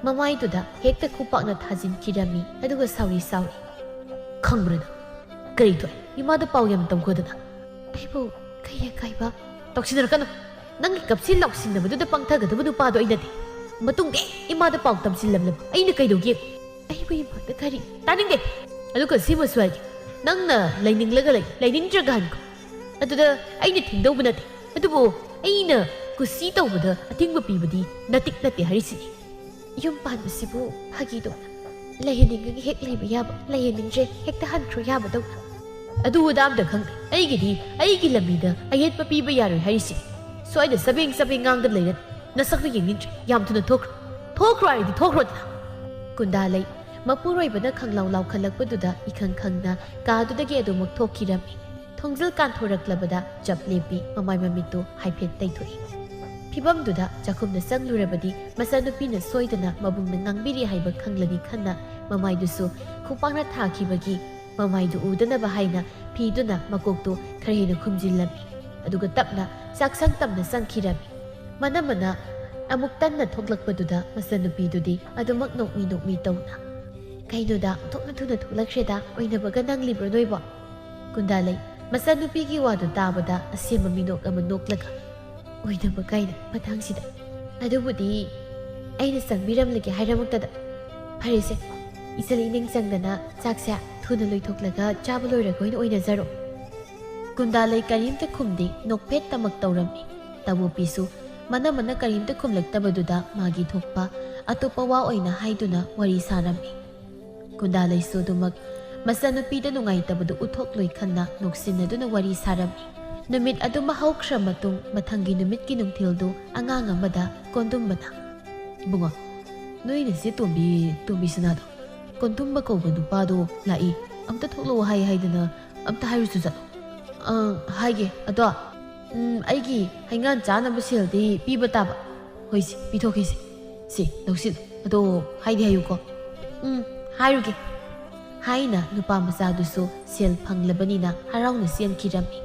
ꯃꯃꯥꯏꯗꯨꯗ ꯍꯦꯛꯇ ꯈꯨꯄꯥꯛꯅ ꯊꯥꯖꯤꯟꯈꯤꯔꯝꯃꯤ꯫ ꯑꯗꯨꯒ ꯁꯥꯎꯔꯤ ꯁꯥꯎꯔꯤ, "ꯈꯪꯕ꯭ꯔꯥ ꯅꯪ? ꯀꯔꯤ ꯊꯣꯛꯑꯦ? ꯏꯃꯥꯗ ꯄꯥꯎ ꯌꯥꯝ ꯇꯝꯈꯣꯗꯅ?" "ꯑꯩꯕꯨ ꯀꯩ ꯑꯀꯥꯏꯕ?" "ꯇꯧꯁꯤꯟꯅꯔꯛꯀꯅꯨ꯫ ꯅꯪꯒꯤ ꯀꯞꯁꯤꯟ ꯂꯥꯎꯁꯤꯟꯅꯕꯗꯨꯗ ꯄꯪꯊꯒꯗꯕ ꯅꯨꯄꯥꯗꯣ ꯑꯩ ꯅꯠꯇꯦ꯫ ꯃꯇꯨꯡꯗ ꯏꯃꯥꯗ ꯄꯥꯎ ꯇꯝꯁꯤꯜꯂꯝꯂꯕ ꯑꯩꯅ ꯀꯩꯗꯧꯒꯦ?" "ꯑꯩꯕꯨ ꯏꯃꯥꯗ ꯀꯔꯤ?" "ꯇꯥꯅꯤꯡꯗꯦ꯫ ꯑꯗꯨꯒ ꯁꯤꯃꯁꯨ ꯍꯥꯏꯒꯦ, ꯅꯪꯅ ꯂꯩꯅꯤꯡꯂꯒ ꯂꯩ, ꯂꯩꯅꯤꯡꯗ꯭ꯔꯒ ꯍꯟꯈꯣ꯫ ꯑꯗꯨꯗ ꯑꯩꯅ ꯊꯤꯡꯗꯧꯕ ꯅꯠꯇꯦ꯫ ꯑꯗꯨꯕꯨ ꯑꯩꯅ ꯀꯨꯁꯤ ꯇꯧꯕꯗ ꯑꯊꯤꯡꯕ ꯄꯤꯕꯗꯤ ꯅꯇꯤꯛ ꯅꯠꯇꯦ ꯍꯥꯏꯔꯤꯁꯤꯅꯤ꯫ ꯌꯨꯝ ꯄꯥꯟꯕꯁꯤꯕꯨ ꯐꯥꯒꯤꯗꯧꯅ ꯂꯩꯍꯟꯅꯤꯡꯉꯒ ꯍꯦꯛ ꯂꯩꯕ ꯌꯥꯕ, ꯂꯩꯍꯟꯅꯤꯡꯗ꯭ꯔꯦ ꯍꯦꯛꯇ ꯍꯟꯈ꯭ꯔꯣ ꯌꯥꯕꯗꯧꯅ꯫ ꯑꯗꯨ ꯑꯗꯥ ꯑꯝꯇ ꯈꯪꯗꯦ꯫ ꯑꯩꯒꯤꯗꯤ ꯑꯩꯒꯤ ꯂꯝꯕꯤꯗ ꯑꯌꯦꯠꯄ ꯄꯤꯕ ꯌꯥꯔꯣꯏ ꯍꯥꯏꯔꯤꯁꯤꯅꯤ꯫ ꯁ꯭ꯋꯥꯏꯗ ꯆꯕꯦꯡ ꯆꯕꯦꯡ ꯉꯥꯡꯗꯅ ꯂꯩꯔ ꯅꯁꯛꯇꯨ ꯌꯦꯡꯅꯤꯡꯗ꯭ꯔꯦ꯫ ꯌꯥꯝ ꯊꯨꯅ ꯊꯣꯛꯈ꯭ꯔꯣ꯫ ꯊꯣꯛꯈ꯭ꯔꯣ ꯍꯥꯏꯔꯗꯤ ꯊꯣꯛꯈ꯭ꯔꯣꯗꯅ꯫" ꯀꯨꯟꯗꯥꯂꯩ ꯃꯄꯨꯔꯣꯏꯕꯅ ꯈꯪꯂꯥꯎ ꯂꯥꯎꯈꯠꯂꯛꯄꯗꯨꯗ ꯏꯈꯪ ꯈꯪꯅ ꯀꯥꯗꯨꯗꯒꯤ ꯑꯗꯨꯃꯛ ꯊꯣꯛꯈꯤꯔꯝꯃꯤ꯫ ꯊꯣꯡꯖꯤꯜ ꯀꯥꯟꯊꯣꯔꯛꯂꯕꯗ ꯆꯞ ꯂꯦꯞꯄꯤ, ꯃꯃꯥꯏ ꯃꯃꯤꯠꯇꯨ ꯍꯥꯏꯐꯦꯠ ꯇꯩꯊꯣꯛꯏ꯫ ꯐꯤꯚꯝꯗꯨꯗ ꯆꯥꯛꯈꯨꯝꯗ ꯆꯪꯂꯨꯔꯕꯗꯤ ꯃꯆꯥꯅꯨꯄꯤꯅ ꯁꯣꯏꯗꯅ ꯃꯕꯨꯡꯅ ꯉꯥꯡꯕꯤꯔꯤ ꯍꯥꯏꯕ ꯈꯪꯂꯅꯤ ꯈꯟꯅ ꯃꯃꯥꯏꯗꯨꯁꯨ ꯈꯨꯄꯥꯛꯅ ꯊꯥꯈꯤꯕꯒꯤ ꯃꯃꯥꯏꯗꯨ ꯎꯗꯅꯕ ꯍꯥꯏꯅ ꯐꯤꯗꯨꯅ ꯃꯀꯣꯛꯇꯨ ꯈꯔ ꯍꯦꯟꯅ ꯈꯨꯝꯖꯤꯜꯂꯝꯃꯤ꯫ ꯑꯗꯨꯒ ꯇꯞꯅ ꯆꯥꯛꯁꯪ ꯇꯝꯅ ꯆꯪꯈꯤꯔꯝꯃꯤ꯫ ꯃꯅꯝꯃꯅ ꯑꯃꯨꯛ ꯇꯟꯅ ꯊꯣꯛꯂꯛꯄꯗꯨꯗ ꯃꯆꯟꯅꯨꯄꯤꯗꯨꯗꯤ ꯑꯗꯨꯃꯛ ꯅꯣꯛꯃꯤ ꯅꯣꯛꯃꯤ ꯇꯧꯅ, "ꯀꯩꯅꯣꯗ, ꯑꯣꯟꯊꯣꯛꯅ ꯊꯨꯅ ꯊꯣꯛꯂꯛꯈ꯭ꯔꯦꯗ, ꯑꯣꯏꯅꯕꯒ ꯅꯪꯂꯤꯕ꯭ꯔꯣ ꯅꯣꯏꯕꯣ?" ꯀꯨꯟꯗꯥꯂꯩ ꯃꯆꯟꯅꯨꯄꯤꯒꯤ ꯋꯥꯗꯨ ꯇꯥꯕꯗ ꯑꯁꯦꯝꯕ ꯃꯤꯅꯣꯛ ꯑꯃ ꯅꯣꯛꯂꯒ, "ꯑꯣꯏꯅꯕ ꯀꯥꯏꯅ ꯃꯇꯥꯡꯁꯤꯗ꯫ ꯑꯗꯨꯕꯨꯗꯤ ꯑꯩꯅ ꯆꯪꯕꯤꯔꯝꯂꯒꯦ ꯍꯥꯏꯔꯃꯛꯇꯗ꯫ ꯐꯔꯦꯁꯦ, ꯏꯆꯜ ꯏꯅꯤꯡ ꯆꯪꯗꯅ ꯆꯥꯛꯁꯦ ꯊꯨꯅ ꯂꯣꯏꯊꯣꯛꯂꯒ ꯆꯥꯕ ꯂꯣꯏꯔꯒ ꯑꯣꯏꯅ ꯑꯣꯏꯅꯖꯔꯣ꯫" ꯀꯨꯟꯗꯥꯂꯩ ꯀꯔꯤꯝꯇ ꯈꯨꯝꯗꯦ, ꯅꯣꯛꯐꯦꯠꯇꯃꯛ ꯇꯧꯔꯝꯃꯤ꯫ ꯇꯥꯃꯣꯄꯤꯁꯨ ꯃꯅꯝꯃꯅ ꯀꯔꯤꯝꯇ ꯈꯨꯝꯂꯛꯇꯕꯗꯨꯗ ꯃꯥꯒꯤ ꯊꯣꯛꯄ ꯑꯇꯣꯞꯄ ꯋꯥ ꯑꯣꯏꯅ ꯍꯥꯏꯗꯨꯅ ꯋꯥꯔꯤ ꯁꯥꯔꯝꯃꯤ꯫ ꯀꯨꯟꯗꯥꯂꯩꯁꯨ ꯑꯗꯨꯃꯛ ꯃꯆꯟꯅꯨꯄꯤꯗ ꯅꯨꯡꯉꯥꯏꯇꯕꯗꯨ ꯎꯠꯊꯣꯛꯂꯣꯏ ꯈꯟꯅ ꯅꯣꯛꯁꯤꯟꯅꯗꯨꯅ ꯋꯥꯔꯤ ꯁꯥꯔꯝꯃꯤ꯫ ꯅꯨꯃꯤꯠ ꯑꯗꯨꯃ ꯍꯧꯈ꯭ꯔ ꯃꯇꯨꯡ ꯃꯊꯪꯒꯤ ꯅꯨꯃꯤꯠꯀꯤ ꯅꯨꯡꯊꯤꯜꯗꯨ ꯑꯉꯥꯡ ꯑꯃꯗ ꯀꯣꯟꯗꯨꯝꯕꯅ, "ꯏꯕꯨꯡꯉꯣ, "ꯅꯣꯏ ꯅꯆꯦ ꯇꯣꯝꯕꯤ, ꯇꯣꯝꯕꯤ ꯁꯅꯥꯗꯣ, ꯀꯣꯟꯗꯨꯝꯕ ꯀꯧꯕ ꯅꯨꯄꯥꯗꯣ ꯂꯥꯛꯏ, ꯑꯝꯇ ꯊꯣꯛꯂꯛꯑꯣ ꯍꯥꯏ ꯍꯥꯏꯗꯅ ꯑꯝꯇ ꯍꯥꯏꯔꯨꯆꯣ ꯆꯠꯂꯣ꯫" "ꯑꯪ, ꯍꯥꯏꯒꯦ꯫ ꯑꯗꯣ, ꯎꯝ, ꯑꯩꯒꯤ ꯍꯩꯉꯥꯟ ꯆꯥꯅꯕ ꯁꯦꯜꯗꯤ ꯄꯤꯕ ꯇꯥꯕ꯫" "ꯍꯣꯏꯁꯦ, ꯄꯤꯊꯣꯛꯀꯦꯁꯦ꯫ ꯁꯤ, ꯂꯧꯁꯤꯜꯂꯨ꯫ ꯑꯗꯣ ꯍꯥꯏꯗꯤ ꯍꯥꯏꯌꯨꯀꯣ꯫" "ꯎꯝ, ꯍꯥꯏꯔꯨꯒꯦ꯫" ꯍꯥꯏꯅ ꯅꯨꯄꯥ ꯃꯆꯥꯗꯨꯁꯨ ꯁꯦꯜ ꯐꯪꯂꯕꯅꯤꯅ ꯍꯔꯥꯎꯅ ꯆꯦꯟꯈꯤꯔꯝꯃꯤ꯫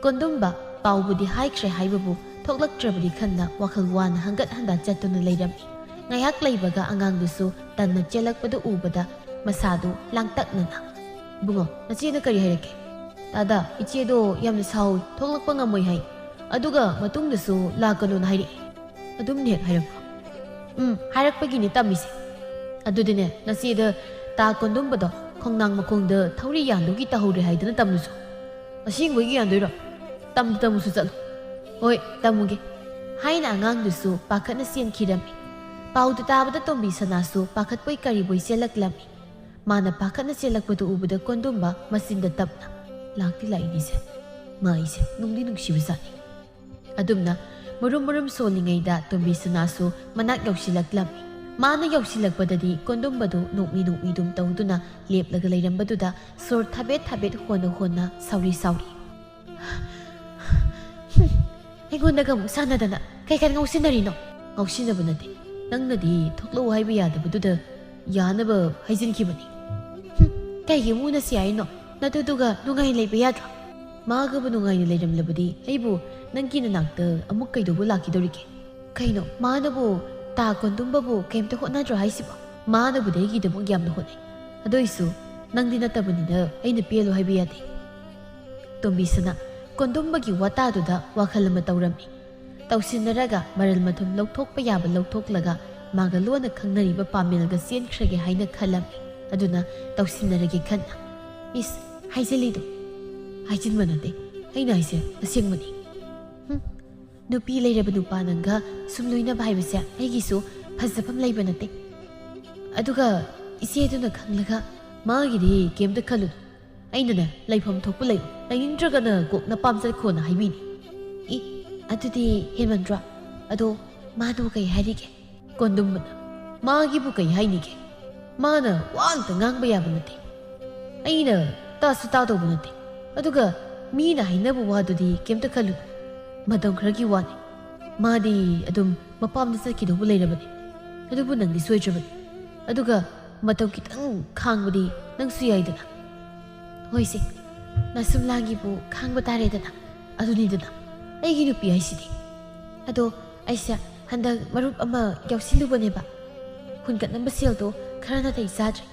ꯀꯣꯟꯗꯨꯝꯕ ꯄꯥꯎꯕꯨꯗꯤ ꯍꯥꯏꯈ꯭ꯔꯦ ꯍꯥꯏꯕꯕꯨ ꯊꯣꯛꯂꯛꯇ꯭ꯔꯕꯗꯤ ꯈꯟꯅ ꯋꯥꯈꯜ ꯋꯥꯅ ꯍꯪꯒꯠ ꯍꯟꯗꯥ ꯆꯠꯇꯨꯅ ꯂꯩꯔꯝꯃꯤ꯫ ꯉꯥꯏꯍꯥꯛ ꯂꯩꯕꯒ ꯑꯉꯥꯡꯗꯨꯁꯨ ꯇꯟꯅ ꯆꯦꯜꯂꯛꯄꯗꯨ ꯎꯕꯗ ꯃꯁꯥꯗꯨ ꯂꯥꯡꯇꯛꯅꯅ, "ꯏꯕꯨꯡꯉꯣ, ꯅꯆꯦꯅ ꯀꯔꯤ ꯍꯥꯏꯔꯛꯀꯦ?" "ꯇꯥꯗ, ꯏꯆꯦꯗꯣ ꯌꯥꯝꯅ ꯁꯥꯎꯏ, ꯊꯣꯛꯂꯛꯄ ꯉꯝꯃꯣꯏ ꯍꯥꯏ꯫ ꯑꯗꯨꯒ ꯃꯇꯨꯡꯗꯁꯨ ꯂꯥꯛꯀꯅꯣꯅ ꯍꯥꯏꯔꯛꯏ꯫" "ꯑꯗꯨꯝꯅ ꯍꯦꯛ ꯍꯥꯏꯔꯛꯄ꯭ꯔꯣ?" "ꯎꯝ, ꯍꯥꯏꯔꯛꯄꯒꯤꯅꯦ ꯇꯝꯃꯤꯁꯦ꯫" "ꯑꯗꯨꯗꯤꯅꯦ, ꯅꯆꯦꯗ ꯇꯥ ꯀꯣꯟꯗꯨꯝꯕꯗꯣ ꯈꯣꯡꯅꯥꯡ ꯃꯈꯣꯡꯗ ꯊꯧꯔꯤ ꯌꯥꯟꯗꯨꯒꯤ ꯇꯧꯍꯧꯔꯦ ꯍꯥꯏꯗꯅ ꯇꯝꯂꯨꯁꯨ꯫" "ꯑꯁꯦꯡꯕꯒꯤ ꯌꯥꯟꯗꯣꯏꯔꯣ? ꯇꯝꯗ ꯇꯝꯃꯨꯁꯨ ꯆꯠꯂꯨ꯫" "ꯍꯣꯏ, ꯇꯝꯃꯨꯒꯦ꯫" ꯍꯥꯏꯅ ꯑꯉꯥꯡꯗꯨꯁꯨ ꯄꯥꯈꯠꯅ ꯆꯦꯟꯈꯤꯔꯝꯃꯤ꯫ ꯄꯥꯎꯗꯨ ꯇꯥꯕꯗ ꯇꯣꯝꯕꯤ ꯁꯅꯥꯁꯨ ꯄꯥꯈꯠꯄꯣꯏ ꯀꯔꯤꯕꯣꯏ ꯆꯦꯜꯂꯛꯂꯝꯃꯤ꯫ ꯃꯥꯅ ꯄꯥꯈꯠꯅ ꯆꯦꯜꯂꯛꯄꯗꯨ ꯎꯕꯗ ꯀꯣꯟꯗꯨꯝꯕ ꯃꯆꯤꯟꯗ ꯇꯞꯅ, "ꯂꯥꯛꯇꯤ ꯂꯥꯛꯏꯅꯤꯁꯦ꯫ ꯃꯥ ꯑꯩꯁꯦ ꯅꯨꯡꯗꯤ ꯅꯨꯡꯁꯤꯕꯖꯥꯠꯅꯤ꯫" ꯑꯗꯨꯝꯅ ꯃꯔꯨꯝ ꯃꯔꯨꯝ ꯁꯣꯜꯂꯤꯉꯩꯗ ꯇꯣꯝꯕꯤ ꯁꯅꯥꯁꯨ ꯃꯅꯥꯛ ꯌꯧꯁꯤꯜꯂꯛꯂꯝꯃꯤ꯫ ꯃꯥꯅ ꯌꯧꯁꯤꯜꯂꯛꯄꯗꯗꯤ ꯀꯣꯟꯗꯨꯝꯕꯗꯨ ꯅꯣꯛꯃꯤ ꯅꯣꯛꯃꯤꯗꯨꯝ ꯇꯧꯗꯨꯅ ꯂꯦꯞꯂꯒ ꯂꯩꯔꯝꯕꯗꯨꯗ ꯁꯣꯔ ꯊꯥꯕꯦꯠ ꯊꯥꯕꯦꯠ ꯍꯣꯟꯅ ꯍꯣꯟꯅ ꯁꯥꯎꯔꯤ ꯁꯥꯎꯔꯤ꯫ "ꯍꯨꯝ, ꯑꯩꯉꯣꯟꯗꯒ ꯑꯃꯨꯛ ꯁꯥꯟꯅꯗꯅ ꯀꯩ ꯀꯩ ꯉꯥꯎꯁꯤꯟꯅꯔꯤꯅꯣ?" "ꯉꯥꯎꯁꯤꯟꯅꯕ ꯅꯠꯇꯦ, ꯅꯪꯅꯗꯤ ꯊꯣꯛꯂꯛꯎ ꯍꯥꯏꯕ ꯌꯥꯗꯕꯗꯨꯗ ꯌꯥꯅꯕ ꯍꯥꯏꯖꯤꯟꯈꯤꯕꯅꯤ꯫" "ꯍꯨꯝ, ꯀꯩꯒꯤ ꯃꯨꯅꯁꯤ ꯍꯥꯏꯅꯣ? ꯅꯗꯨꯗꯨꯒ ꯅꯨꯡꯉꯥꯏꯅ ꯂꯩꯕ ꯌꯥꯗ꯭ꯔꯣ? ꯃꯥꯒꯕꯨ ꯅꯨꯡꯉꯥꯏꯅ ꯂꯩꯔꯝꯂꯕꯗꯤ ꯑꯩꯕꯨ ꯅꯪꯒꯤ ꯅꯅꯥꯛꯇ ꯑꯃꯨꯛ ꯀꯩꯗꯧꯕ ꯂꯥꯛꯈꯤꯗꯧꯔꯤꯒꯦ?" "ꯀꯩꯅꯣ, ꯃꯥꯅꯕꯨ ꯇꯥ ꯀꯣꯟꯗꯨꯝꯕꯕꯨ ꯀꯩꯝꯇ ꯍꯣꯠꯅꯗ꯭ꯔꯣ ꯍꯥꯏꯁꯤꯕꯣ?" "ꯃꯥꯅꯕꯨꯗꯤ ꯑꯩꯒꯤꯗꯃꯛ ꯌꯥꯝꯅ ꯍꯣꯠꯅꯩ꯫ ꯑꯗꯨꯏꯁꯨ ꯅꯪꯗꯤ ꯅꯠꯇꯕꯅꯤꯅ ꯑꯩꯅ ꯄꯦꯜꯂꯣ ꯍꯥꯏꯕ ꯌꯥꯗꯦ꯫" ꯇꯣꯝꯕꯤꯁꯅ ꯀꯣꯟꯗꯨꯝꯕꯒꯤ ꯋꯥꯇꯥꯗꯨꯗ ꯋꯥꯈꯜ ꯑꯃ ꯇꯧꯔꯝꯃꯤ꯫ ꯇꯧꯁꯤꯟꯅꯔꯒ ꯃꯔꯜ ꯃꯊꯨꯝ ꯂꯧꯊꯣꯛꯄ ꯌꯥꯕ ꯂꯧꯊꯣꯛꯂꯒ ꯃꯥꯒ ꯂꯣꯟꯅ ꯈꯪꯅꯔꯤꯕ ꯄꯥꯃꯦꯜꯒ ꯆꯦꯟꯈ꯭ꯔꯒꯦ ꯍꯥꯏꯅ ꯈꯜꯂꯝꯃꯤ꯫ ꯑꯗꯨꯅ ꯇꯧꯁꯤꯟꯅꯔꯒꯦ ꯈꯟꯅ, "ꯏꯁ, ꯍꯥꯏꯖꯤꯜꯂꯤꯗꯣ꯫" "ꯍꯥꯏꯖꯤꯟꯕ ꯅꯠꯇꯦ, ꯑꯩꯅ ꯍꯥꯏꯁꯦ ꯑꯁꯦꯡꯕꯅꯤ꯫" "ꯍꯨꯝ, ꯅꯨꯄꯤ ꯂꯩꯔꯕ ꯅꯨꯄꯥ ꯅꯪꯒ ꯁꯨꯝ ꯂꯣꯏꯅꯕ ꯍꯥꯏꯕꯁꯦ ꯑꯩꯒꯤꯁꯨ ꯐꯖꯐꯝ ꯂꯩꯕ ꯅꯠꯇꯦ꯫ ꯑꯗꯨꯒ ꯏꯆꯦꯗꯨꯅ ꯈꯪꯂꯒ ꯃꯥꯒꯤꯗꯤ ꯀꯩꯝꯇ ꯈꯜꯂꯨꯅꯨ꯫ ꯑꯩꯅꯅꯦ, ꯂꯩꯐꯝ ꯊꯣꯛꯄ ꯂꯩꯌꯨ, ꯂꯩꯅꯤꯡꯗ꯭ꯔꯒꯅ ꯀꯣꯛ ꯅꯄꯥꯝ ꯆꯠꯈꯣꯅ ꯍꯥꯏꯕꯤꯅꯤ꯫" "ꯏ, ꯑꯗꯨꯗꯤ ꯍꯦꯟꯃꯟꯗ꯭ꯔꯣ? ꯑꯗꯣ ꯃꯥꯗꯨ ꯀꯩ ꯍꯥꯏꯔꯤꯒꯦ?" ꯀꯣꯟꯗꯨꯝꯕꯅ, ꯃꯥꯒꯤꯕꯨ ꯀꯩ ꯍꯥꯏꯅꯤꯒꯦ? ꯃꯥꯅ ꯋꯥ ꯑꯝꯇ ꯉꯥꯡꯕ ꯌꯥꯕ ꯅꯠꯇꯦ꯫ ꯑꯩꯅ ꯇꯥꯁꯨ ꯇꯥꯗꯧꯕ ꯅꯠꯇꯦ꯫ ꯑꯗꯨꯒ ꯃꯤꯅ ꯍꯥꯏꯅꯕ ꯋꯥꯗꯨꯗꯤ ꯀꯩꯝꯇ ꯈꯜꯂꯨ꯫ ꯃꯇꯝ ꯈꯔꯒꯤ ꯋꯥꯅꯤ꯫ ꯃꯥꯗꯤ ꯑꯗꯨꯝ ꯃꯄꯥꯝꯗ ꯆꯠꯈꯤꯗꯧꯕ ꯂꯩꯔꯕꯅꯤ꯫ ꯑꯗꯨꯕꯨ ꯅꯪꯗꯤ ꯁꯣꯏꯗ꯭ꯔꯕꯅꯤ꯫ ꯑꯗꯨꯒ ꯃꯇꯝ ꯈꯤꯇꯪ ꯈꯥꯡꯕꯗꯤ ꯅꯪꯁꯨ ꯌꯥꯏꯗꯅ꯫ ꯍꯣꯏꯁꯦ, ꯅꯁꯨꯝꯂꯥꯒꯤꯕꯨ ꯈꯥꯡꯕ ꯇꯥꯔꯦꯗꯅ꯫ ꯑꯗꯨꯅꯤꯗꯅ ꯑꯩꯒꯤ ꯅꯨꯄꯤ ꯍꯥꯏꯁꯤꯗꯤ꯫ ꯑꯗꯣ ꯑꯩꯁꯦ ꯍꯟꯗꯛ ꯃꯔꯨꯞ ꯑꯃ ꯌꯥꯎꯁꯤꯜꯂꯨꯕꯅꯦꯕ꯫ ꯍꯨꯟꯒꯠꯅꯕ ꯁꯦꯜꯗꯣ ꯈꯔ ꯅꯥꯇꯩ ꯆꯥꯗ꯭ꯔꯦ꯫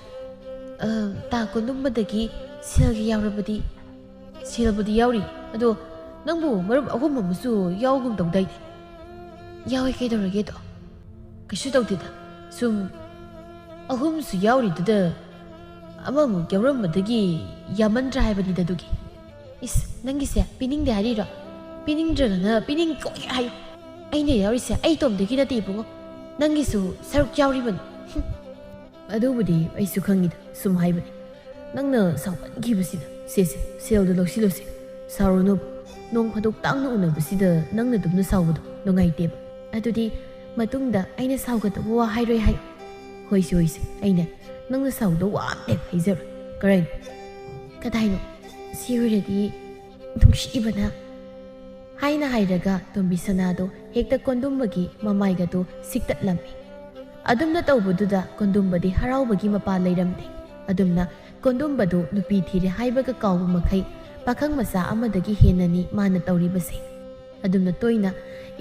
ꯑ, ꯇꯥ ꯀꯣꯟꯗꯨꯝꯕꯗꯒꯤ ꯁꯦꯜꯒ ꯌꯥꯎꯔꯕꯗꯤ, ꯁꯦꯜꯕꯨꯗꯤ ꯌꯥꯎꯔꯤ꯫ ꯑꯗꯣ ꯅꯪꯕꯨ ꯃꯔꯨꯞ ꯑꯍꯨꯝ ꯑꯃꯁꯨ ꯌꯥꯎꯒꯨꯝ ꯇꯧꯗꯥꯏꯅꯦ? ꯌꯥꯎꯋꯦ, ꯀꯩꯗꯧꯔꯒꯦꯗꯣ? ꯀꯩꯁꯨ ꯇꯧꯗꯦꯗ꯫ ꯁꯨꯝ ꯑꯍꯨꯝꯁꯨ ꯌꯥꯎꯔꯤꯗꯨꯗ ꯑꯃꯃꯨꯛ ꯌꯥꯎꯔꯝꯕꯗꯒꯤ ꯌꯥꯝꯃꯟꯗ꯭ꯔꯥ ꯍꯥꯏꯕꯅꯤꯗ ꯑꯗꯨꯒꯤ꯫ ꯏꯁ, ꯅꯪꯒꯤꯁꯦ ꯄꯤꯅꯤꯡꯗꯦ ꯍꯥꯏꯔꯤꯔꯣ? ꯄꯤꯅꯤꯡꯗ꯭ꯔꯒꯅ ꯄꯤꯅꯤꯡ ꯀꯣꯛ ꯍꯥꯏꯌꯨ꯫ ꯑꯩꯅ ꯌꯥꯎꯔꯤꯁꯦ ꯑꯩ ꯏꯇꯣꯝꯗꯒꯤ ꯅꯠꯇꯦ ꯏꯕꯨꯡꯉꯣ꯫ ꯅꯪꯒꯤꯁꯨ ꯁꯔꯨꯛ ꯌꯥꯎꯔꯤꯕꯅꯤ꯫ ꯍꯨꯝ꯫ ꯑꯗꯨꯕꯨꯗꯤ ꯑꯩꯁꯨ ꯈꯪꯉꯤꯗ, ꯁꯨꯝ ꯍꯥꯏꯕꯅꯤ꯫ ꯅꯪꯅ ꯁꯥꯎꯒꯟꯈꯤꯕꯁꯤꯗ꯫ ꯁꯦ, ꯁꯦ, ꯁꯦꯜꯗꯣ ꯂꯧꯁꯤꯜꯂꯨꯁꯦ꯫ ꯁꯥꯎꯔꯨꯅꯨ꯫ ꯅꯣꯡ ꯐꯥꯗꯣꯛ ꯇꯥꯡꯅ ꯎꯅꯕꯁꯤꯗ ꯅꯪꯅ ꯑꯗꯨꯝꯅ ꯁꯥꯎꯕꯗꯣ ꯅꯨꯡꯉꯥꯏꯇꯦꯕ꯫ ꯑꯗꯨꯗꯤ ꯃꯇꯨꯡꯗ ꯑꯩꯅ ꯁꯥꯎꯒꯗꯕ ꯋꯥ ꯍꯥꯏꯔꯣꯏ ꯍꯥꯏꯌꯨ꯫ ꯍꯣꯏꯁꯦ, ꯍꯣꯏꯁꯦ, ꯑꯩꯅꯦ ꯅꯪꯅ ꯁꯥꯎꯗꯧ ꯋꯥ ꯑꯝꯇ ꯍꯥꯏꯖꯔꯣꯏ꯫ ꯀꯔꯥꯏꯅꯣ? ꯀꯗꯥꯏꯅꯣ? ꯁꯤ ꯑꯣꯏꯔꯗꯤ ꯅꯨꯡꯁꯤꯕꯅ꯫ ꯍꯥꯏꯅ ꯍꯥꯏꯔꯒ ꯇꯣꯝꯕꯤ ꯁꯅꯥꯗꯣ ꯍꯦꯛꯇ ꯀꯣꯟꯗꯨꯝꯕꯒꯤ ꯃꯃꯥꯏꯒꯗꯣ ꯁꯤꯛꯇꯠꯂꯝꯃꯤ꯫ ꯑꯗꯨꯝꯅ ꯇꯧꯕꯗꯨꯗ ꯀꯣꯟꯗꯨꯝꯕꯗꯤ ꯍꯔꯥꯎꯕꯒꯤ ꯃꯄꯥ ꯂꯩꯔꯝꯗꯦ꯫ ꯑꯗꯨꯝꯅ ꯀꯣꯟꯗꯨꯝꯕꯗꯨ ꯅꯨꯄꯤ ꯊꯤꯔꯦ ꯍꯥꯏꯕꯒ ꯀꯥꯎꯕ ꯃꯈꯩ ꯄꯥꯈꯪ ꯃꯆꯥ ꯑꯃꯗꯒꯤ ꯍꯦꯟꯅꯅꯤ ꯃꯥꯅ ꯇꯧꯔꯤꯕꯁꯦ꯫ ꯑꯗꯨꯝꯅ ꯇꯣꯏꯅ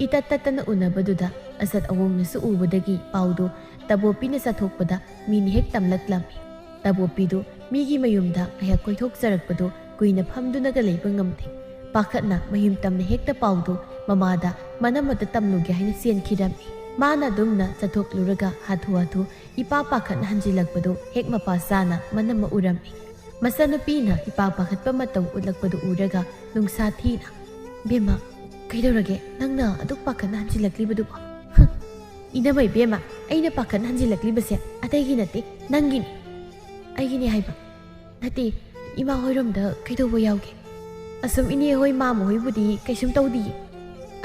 ꯏꯇꯠ ꯇꯠꯇꯅ ꯎꯅꯕꯗꯨꯗ ꯑꯆꯠ ꯑꯋꯣꯡꯅꯁꯨ ꯎꯕꯗꯒꯤ ꯄꯥꯎꯗꯨ ꯇꯕꯣꯄꯤꯅ ꯆꯠꯊꯣꯛꯄꯗ ꯃꯤꯅ ꯍꯦꯛ ꯇꯝꯂꯛꯂꯝꯃꯤ꯫ ꯇꯕꯣꯄꯤꯗꯨ ꯃꯤꯒꯤ ꯃꯌꯨꯝꯗ ꯉꯥꯏꯍꯥꯛ ꯀꯣꯏꯊꯣꯛꯆꯔꯛꯄꯗꯨ ꯀꯨꯏꯅ ꯐꯝꯗꯨꯅꯒ ꯂꯩꯕ ꯉꯝꯗꯦ꯫ ꯄꯥꯈꯠꯅ ꯃꯌꯨꯝ ꯇꯝꯅ ꯍꯦꯛꯇ ꯄꯥꯎꯗꯨ ꯃꯃꯥꯗ ꯃꯅꯝ ꯑꯃꯇ ꯇꯝꯂꯨꯒꯦ ꯍꯥꯏꯅ ꯆꯦꯟꯈꯤꯔꯝꯃꯤ꯫ ꯃꯥꯅ ꯑꯗꯨꯝꯅ ꯆꯠꯊꯣꯛꯂꯨꯔꯒ ꯍꯥꯊꯨ ꯍꯥꯊꯨ ꯏꯄꯥ ꯄꯥꯈꯠꯅ ꯍꯟꯖꯤꯜꯂꯛꯄꯗꯨ ꯍꯦꯛ ꯃꯄꯥ ꯆꯥꯅ ꯃꯅꯝ ꯑꯃ ꯎꯔꯝꯃꯤ꯫ ꯃꯆꯥꯅꯨꯄꯤꯅ ꯏꯄꯥ ꯄꯥꯈꯠꯄ ꯃꯇꯧ ꯎꯠꯂꯛꯄꯗꯨ ꯎꯔꯒ ꯅꯨꯡꯁꯥ ꯊꯤꯅ, "ꯕꯦꯝꯃ, ꯀꯩꯗꯧꯔꯒꯦ? ꯅꯪꯅ ꯑꯗꯨꯛ ꯄꯥꯈꯠꯅ ꯍꯟꯖꯤꯜꯂꯛꯂꯤꯕꯗꯨꯕꯣ?" "ꯍꯨꯝ, ꯏꯅꯝꯃ ꯏꯕꯦꯝꯃ, ꯑꯩꯅ ꯄꯥꯈꯠꯅ ꯍꯟꯖꯤꯜꯂꯛꯂꯤꯕꯁꯦ ꯑꯇꯩꯒꯤ ꯅꯠꯇꯦ, ꯅꯪꯒꯤꯅꯤ꯫ ꯑꯩꯒꯤꯅꯤ ꯍꯥꯏꯕ꯫ ꯅꯠꯇꯦ, ꯏꯃꯥ ꯍꯣꯏꯔꯣꯝꯗ ꯀꯩꯗꯧꯕ ꯌꯥꯎꯒꯦ? ꯑꯁꯨꯝ ꯏꯅꯦ ꯍꯣꯏ, ꯃꯥꯃ ꯍꯣꯏꯕꯨꯗꯤ ꯀꯩꯁꯨꯝ ꯇꯧꯗꯤꯌꯦ꯫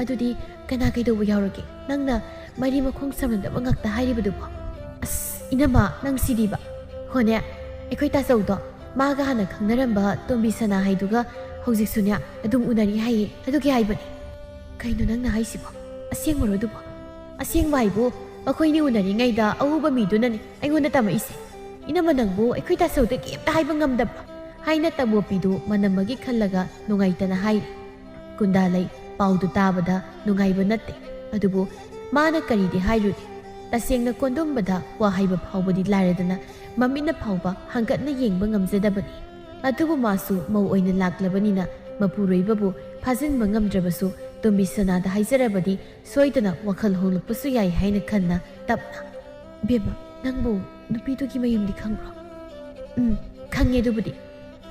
ꯑꯗꯨꯗꯤ ꯀꯅꯥ ꯀꯩꯗꯧꯕ ꯌꯥꯎꯔꯒꯦ? ꯅꯪꯅ ꯃꯔꯤ ꯃꯈꯣꯡ ꯁꯝꯅꯗꯕ ꯉꯥꯛꯇ ꯍꯥꯏꯔꯤꯕꯗꯨꯕꯣ?" "ꯏꯅꯝꯃ, ꯅꯪ ꯁꯤꯗꯤꯕ꯫ ꯍꯣꯅꯦ, ꯑꯩꯈꯣꯏ ꯇꯥꯆꯧꯗꯣ ꯃꯥꯒ ꯍꯥꯟꯅ ꯈꯪꯅꯔꯝꯕ ꯇꯣꯝꯕꯤ ꯁꯅꯥ ꯍꯥꯏꯗꯨꯒ ꯍꯧꯖꯤꯛꯁꯨꯅꯦ ꯑꯗꯨꯝ ꯎꯅꯔꯤ ꯍꯥꯏꯌꯦ, ꯑꯗꯨꯒꯤ ꯍꯥꯏꯕꯅꯤ꯫" "ꯀꯩꯅꯣ ꯅꯪꯅ ꯍꯥꯏꯁꯤꯕꯣ? ꯑꯁꯦꯡꯕꯔꯣ ꯑꯗꯨꯕꯣ?" "ꯑꯁꯦꯡꯕ ꯍꯥꯏꯕꯨ, ꯃꯈꯣꯏꯅꯤ ꯎꯅꯔꯤꯉꯩꯗ ꯑꯎꯕ ꯃꯤꯗꯨꯅꯅꯤ ꯑꯩꯉꯣꯟꯗ ꯇꯝꯃꯛꯏꯁꯦ꯫" "ꯏꯅꯝꯃ, ꯅꯪꯕꯨ ꯑꯩꯈꯣꯏ ꯇꯥꯆꯧꯗ ꯀꯩꯝꯇ ꯍꯥꯏꯕ ꯉꯝꯗꯕ꯭ꯔꯣ?" ꯍꯥꯏꯅ ꯇꯃꯣꯄꯤꯗꯨ ꯃꯅꯝ ꯑꯃꯒꯤ ꯈꯜꯂꯒ ꯅꯨꯡꯉꯥꯏꯇꯅ ꯍꯥꯏꯔꯤ꯫ ꯀꯨꯟꯗꯥꯂꯩ ꯄꯥꯎꯗꯨ ꯇꯥꯕꯗ ꯅꯨꯡꯉꯥꯏꯕ ꯅꯠꯇꯦ꯫ ꯑꯗꯨꯕꯨ ꯃꯥꯅ ꯀꯔꯤꯗꯤ ꯍꯥꯏꯔꯨꯅꯤ? ꯇꯁꯦꯡꯅ ꯀꯣꯟꯗꯨꯝꯕꯗ ꯋꯥ ꯍꯥꯏꯕ ꯐꯥꯎꯕꯗꯤ ꯂꯥꯏꯔꯗꯅ ꯃꯃꯤꯠꯅ ꯐꯥꯎꯕ ꯍꯪꯒꯠꯅ ꯌꯦꯡꯕ ꯉꯝꯖꯗꯕꯅꯤ꯫ ꯑꯗꯨꯕꯨ ꯃꯥꯁꯨ ꯃꯧ ꯑꯣꯏꯅ ꯂꯥꯛꯂꯕꯅꯤꯅ ꯃꯄꯨꯔꯣꯏꯕꯕꯨ ꯐꯥꯖꯤꯟꯕ ꯉꯝꯗ꯭ꯔꯕꯁꯨ ꯇꯣꯝꯕꯤ ꯁꯅꯥꯗ ꯍꯥꯏꯖꯔꯕꯗꯤ ꯁꯣꯏꯗꯅ ꯋꯥꯈꯜ ꯍꯣꯡꯂꯛꯄꯁꯨ ꯌꯥꯏ ꯍꯥꯏꯅ ꯈꯟꯅ ꯇꯞꯅ, "ꯏꯕꯦꯝꯃ, ꯅꯪꯕꯨ ꯅꯨꯄꯤꯗꯨꯒꯤ ꯃꯌꯨꯝꯗꯤ ꯈꯪꯕ꯭ꯔꯣ?" "ꯎꯝ, ꯈꯪꯉꯦ ꯑꯗꯨꯕꯨꯗꯤ꯫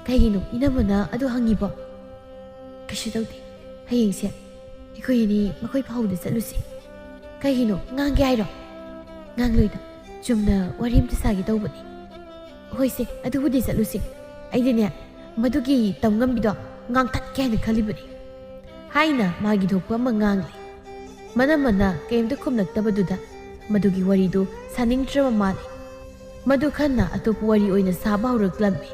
ꯀꯩꯒꯤꯅꯣ ꯏꯅꯝꯃꯅ ꯑꯗꯨ ꯍꯪꯉꯤꯕꯣ?" "ꯀꯩꯁꯨ ꯇꯧꯗꯦ꯫ ꯍꯌꯦꯡꯁꯦ ꯑꯩꯈꯣꯏ ꯑꯅꯤ ꯃꯈꯣꯏ ꯐꯥꯎꯕꯗ ꯆꯠꯂꯨꯁꯤ꯫" "ꯀꯩꯒꯤꯅꯣ, ꯉꯥꯡꯒꯦ ꯍꯥꯏꯔꯣ?" "ꯉꯥꯡꯂꯣꯏꯗ꯫ ꯆꯨꯝꯅ ꯋꯥꯔꯤ ꯑꯝꯇ ꯁꯥꯒꯦ ꯇꯧꯕꯅꯤ꯫" "ꯍꯣꯏꯁꯦ, ꯑꯗꯨꯕꯨꯗꯤ ꯆꯠꯂꯨꯁꯦ꯫ ꯑꯩꯗꯤꯅꯦ, ꯃꯗꯨꯒꯤ ꯇꯝ ꯉꯝꯕꯤꯗꯣ ꯉꯥꯡꯊꯠꯀꯦ ꯍꯥꯏꯅ ꯈꯜꯂꯤꯕꯅꯤ꯫" ꯍꯥꯏꯅ ꯃꯥꯒꯤ ꯊꯣꯛꯄ ꯑꯃ ꯉꯥꯡꯂꯦ꯫ ꯃꯅꯝꯃꯅ ꯀꯩꯝꯇ ꯈꯨꯝꯂꯛꯇꯕꯗꯨꯗ ꯃꯗꯨꯒꯤ ꯋꯥꯔꯤꯗꯨ ꯁꯥꯅꯤꯡꯗ꯭ꯔꯕ ꯃꯥꯜꯂꯦ꯫ ꯃꯗꯨ ꯈꯟꯅ ꯑꯇꯣꯞꯄ ꯋꯥꯔꯤ ꯑꯣꯏꯅ ꯁꯥꯕ ꯍꯧꯔꯛꯂꯝꯃꯤ꯫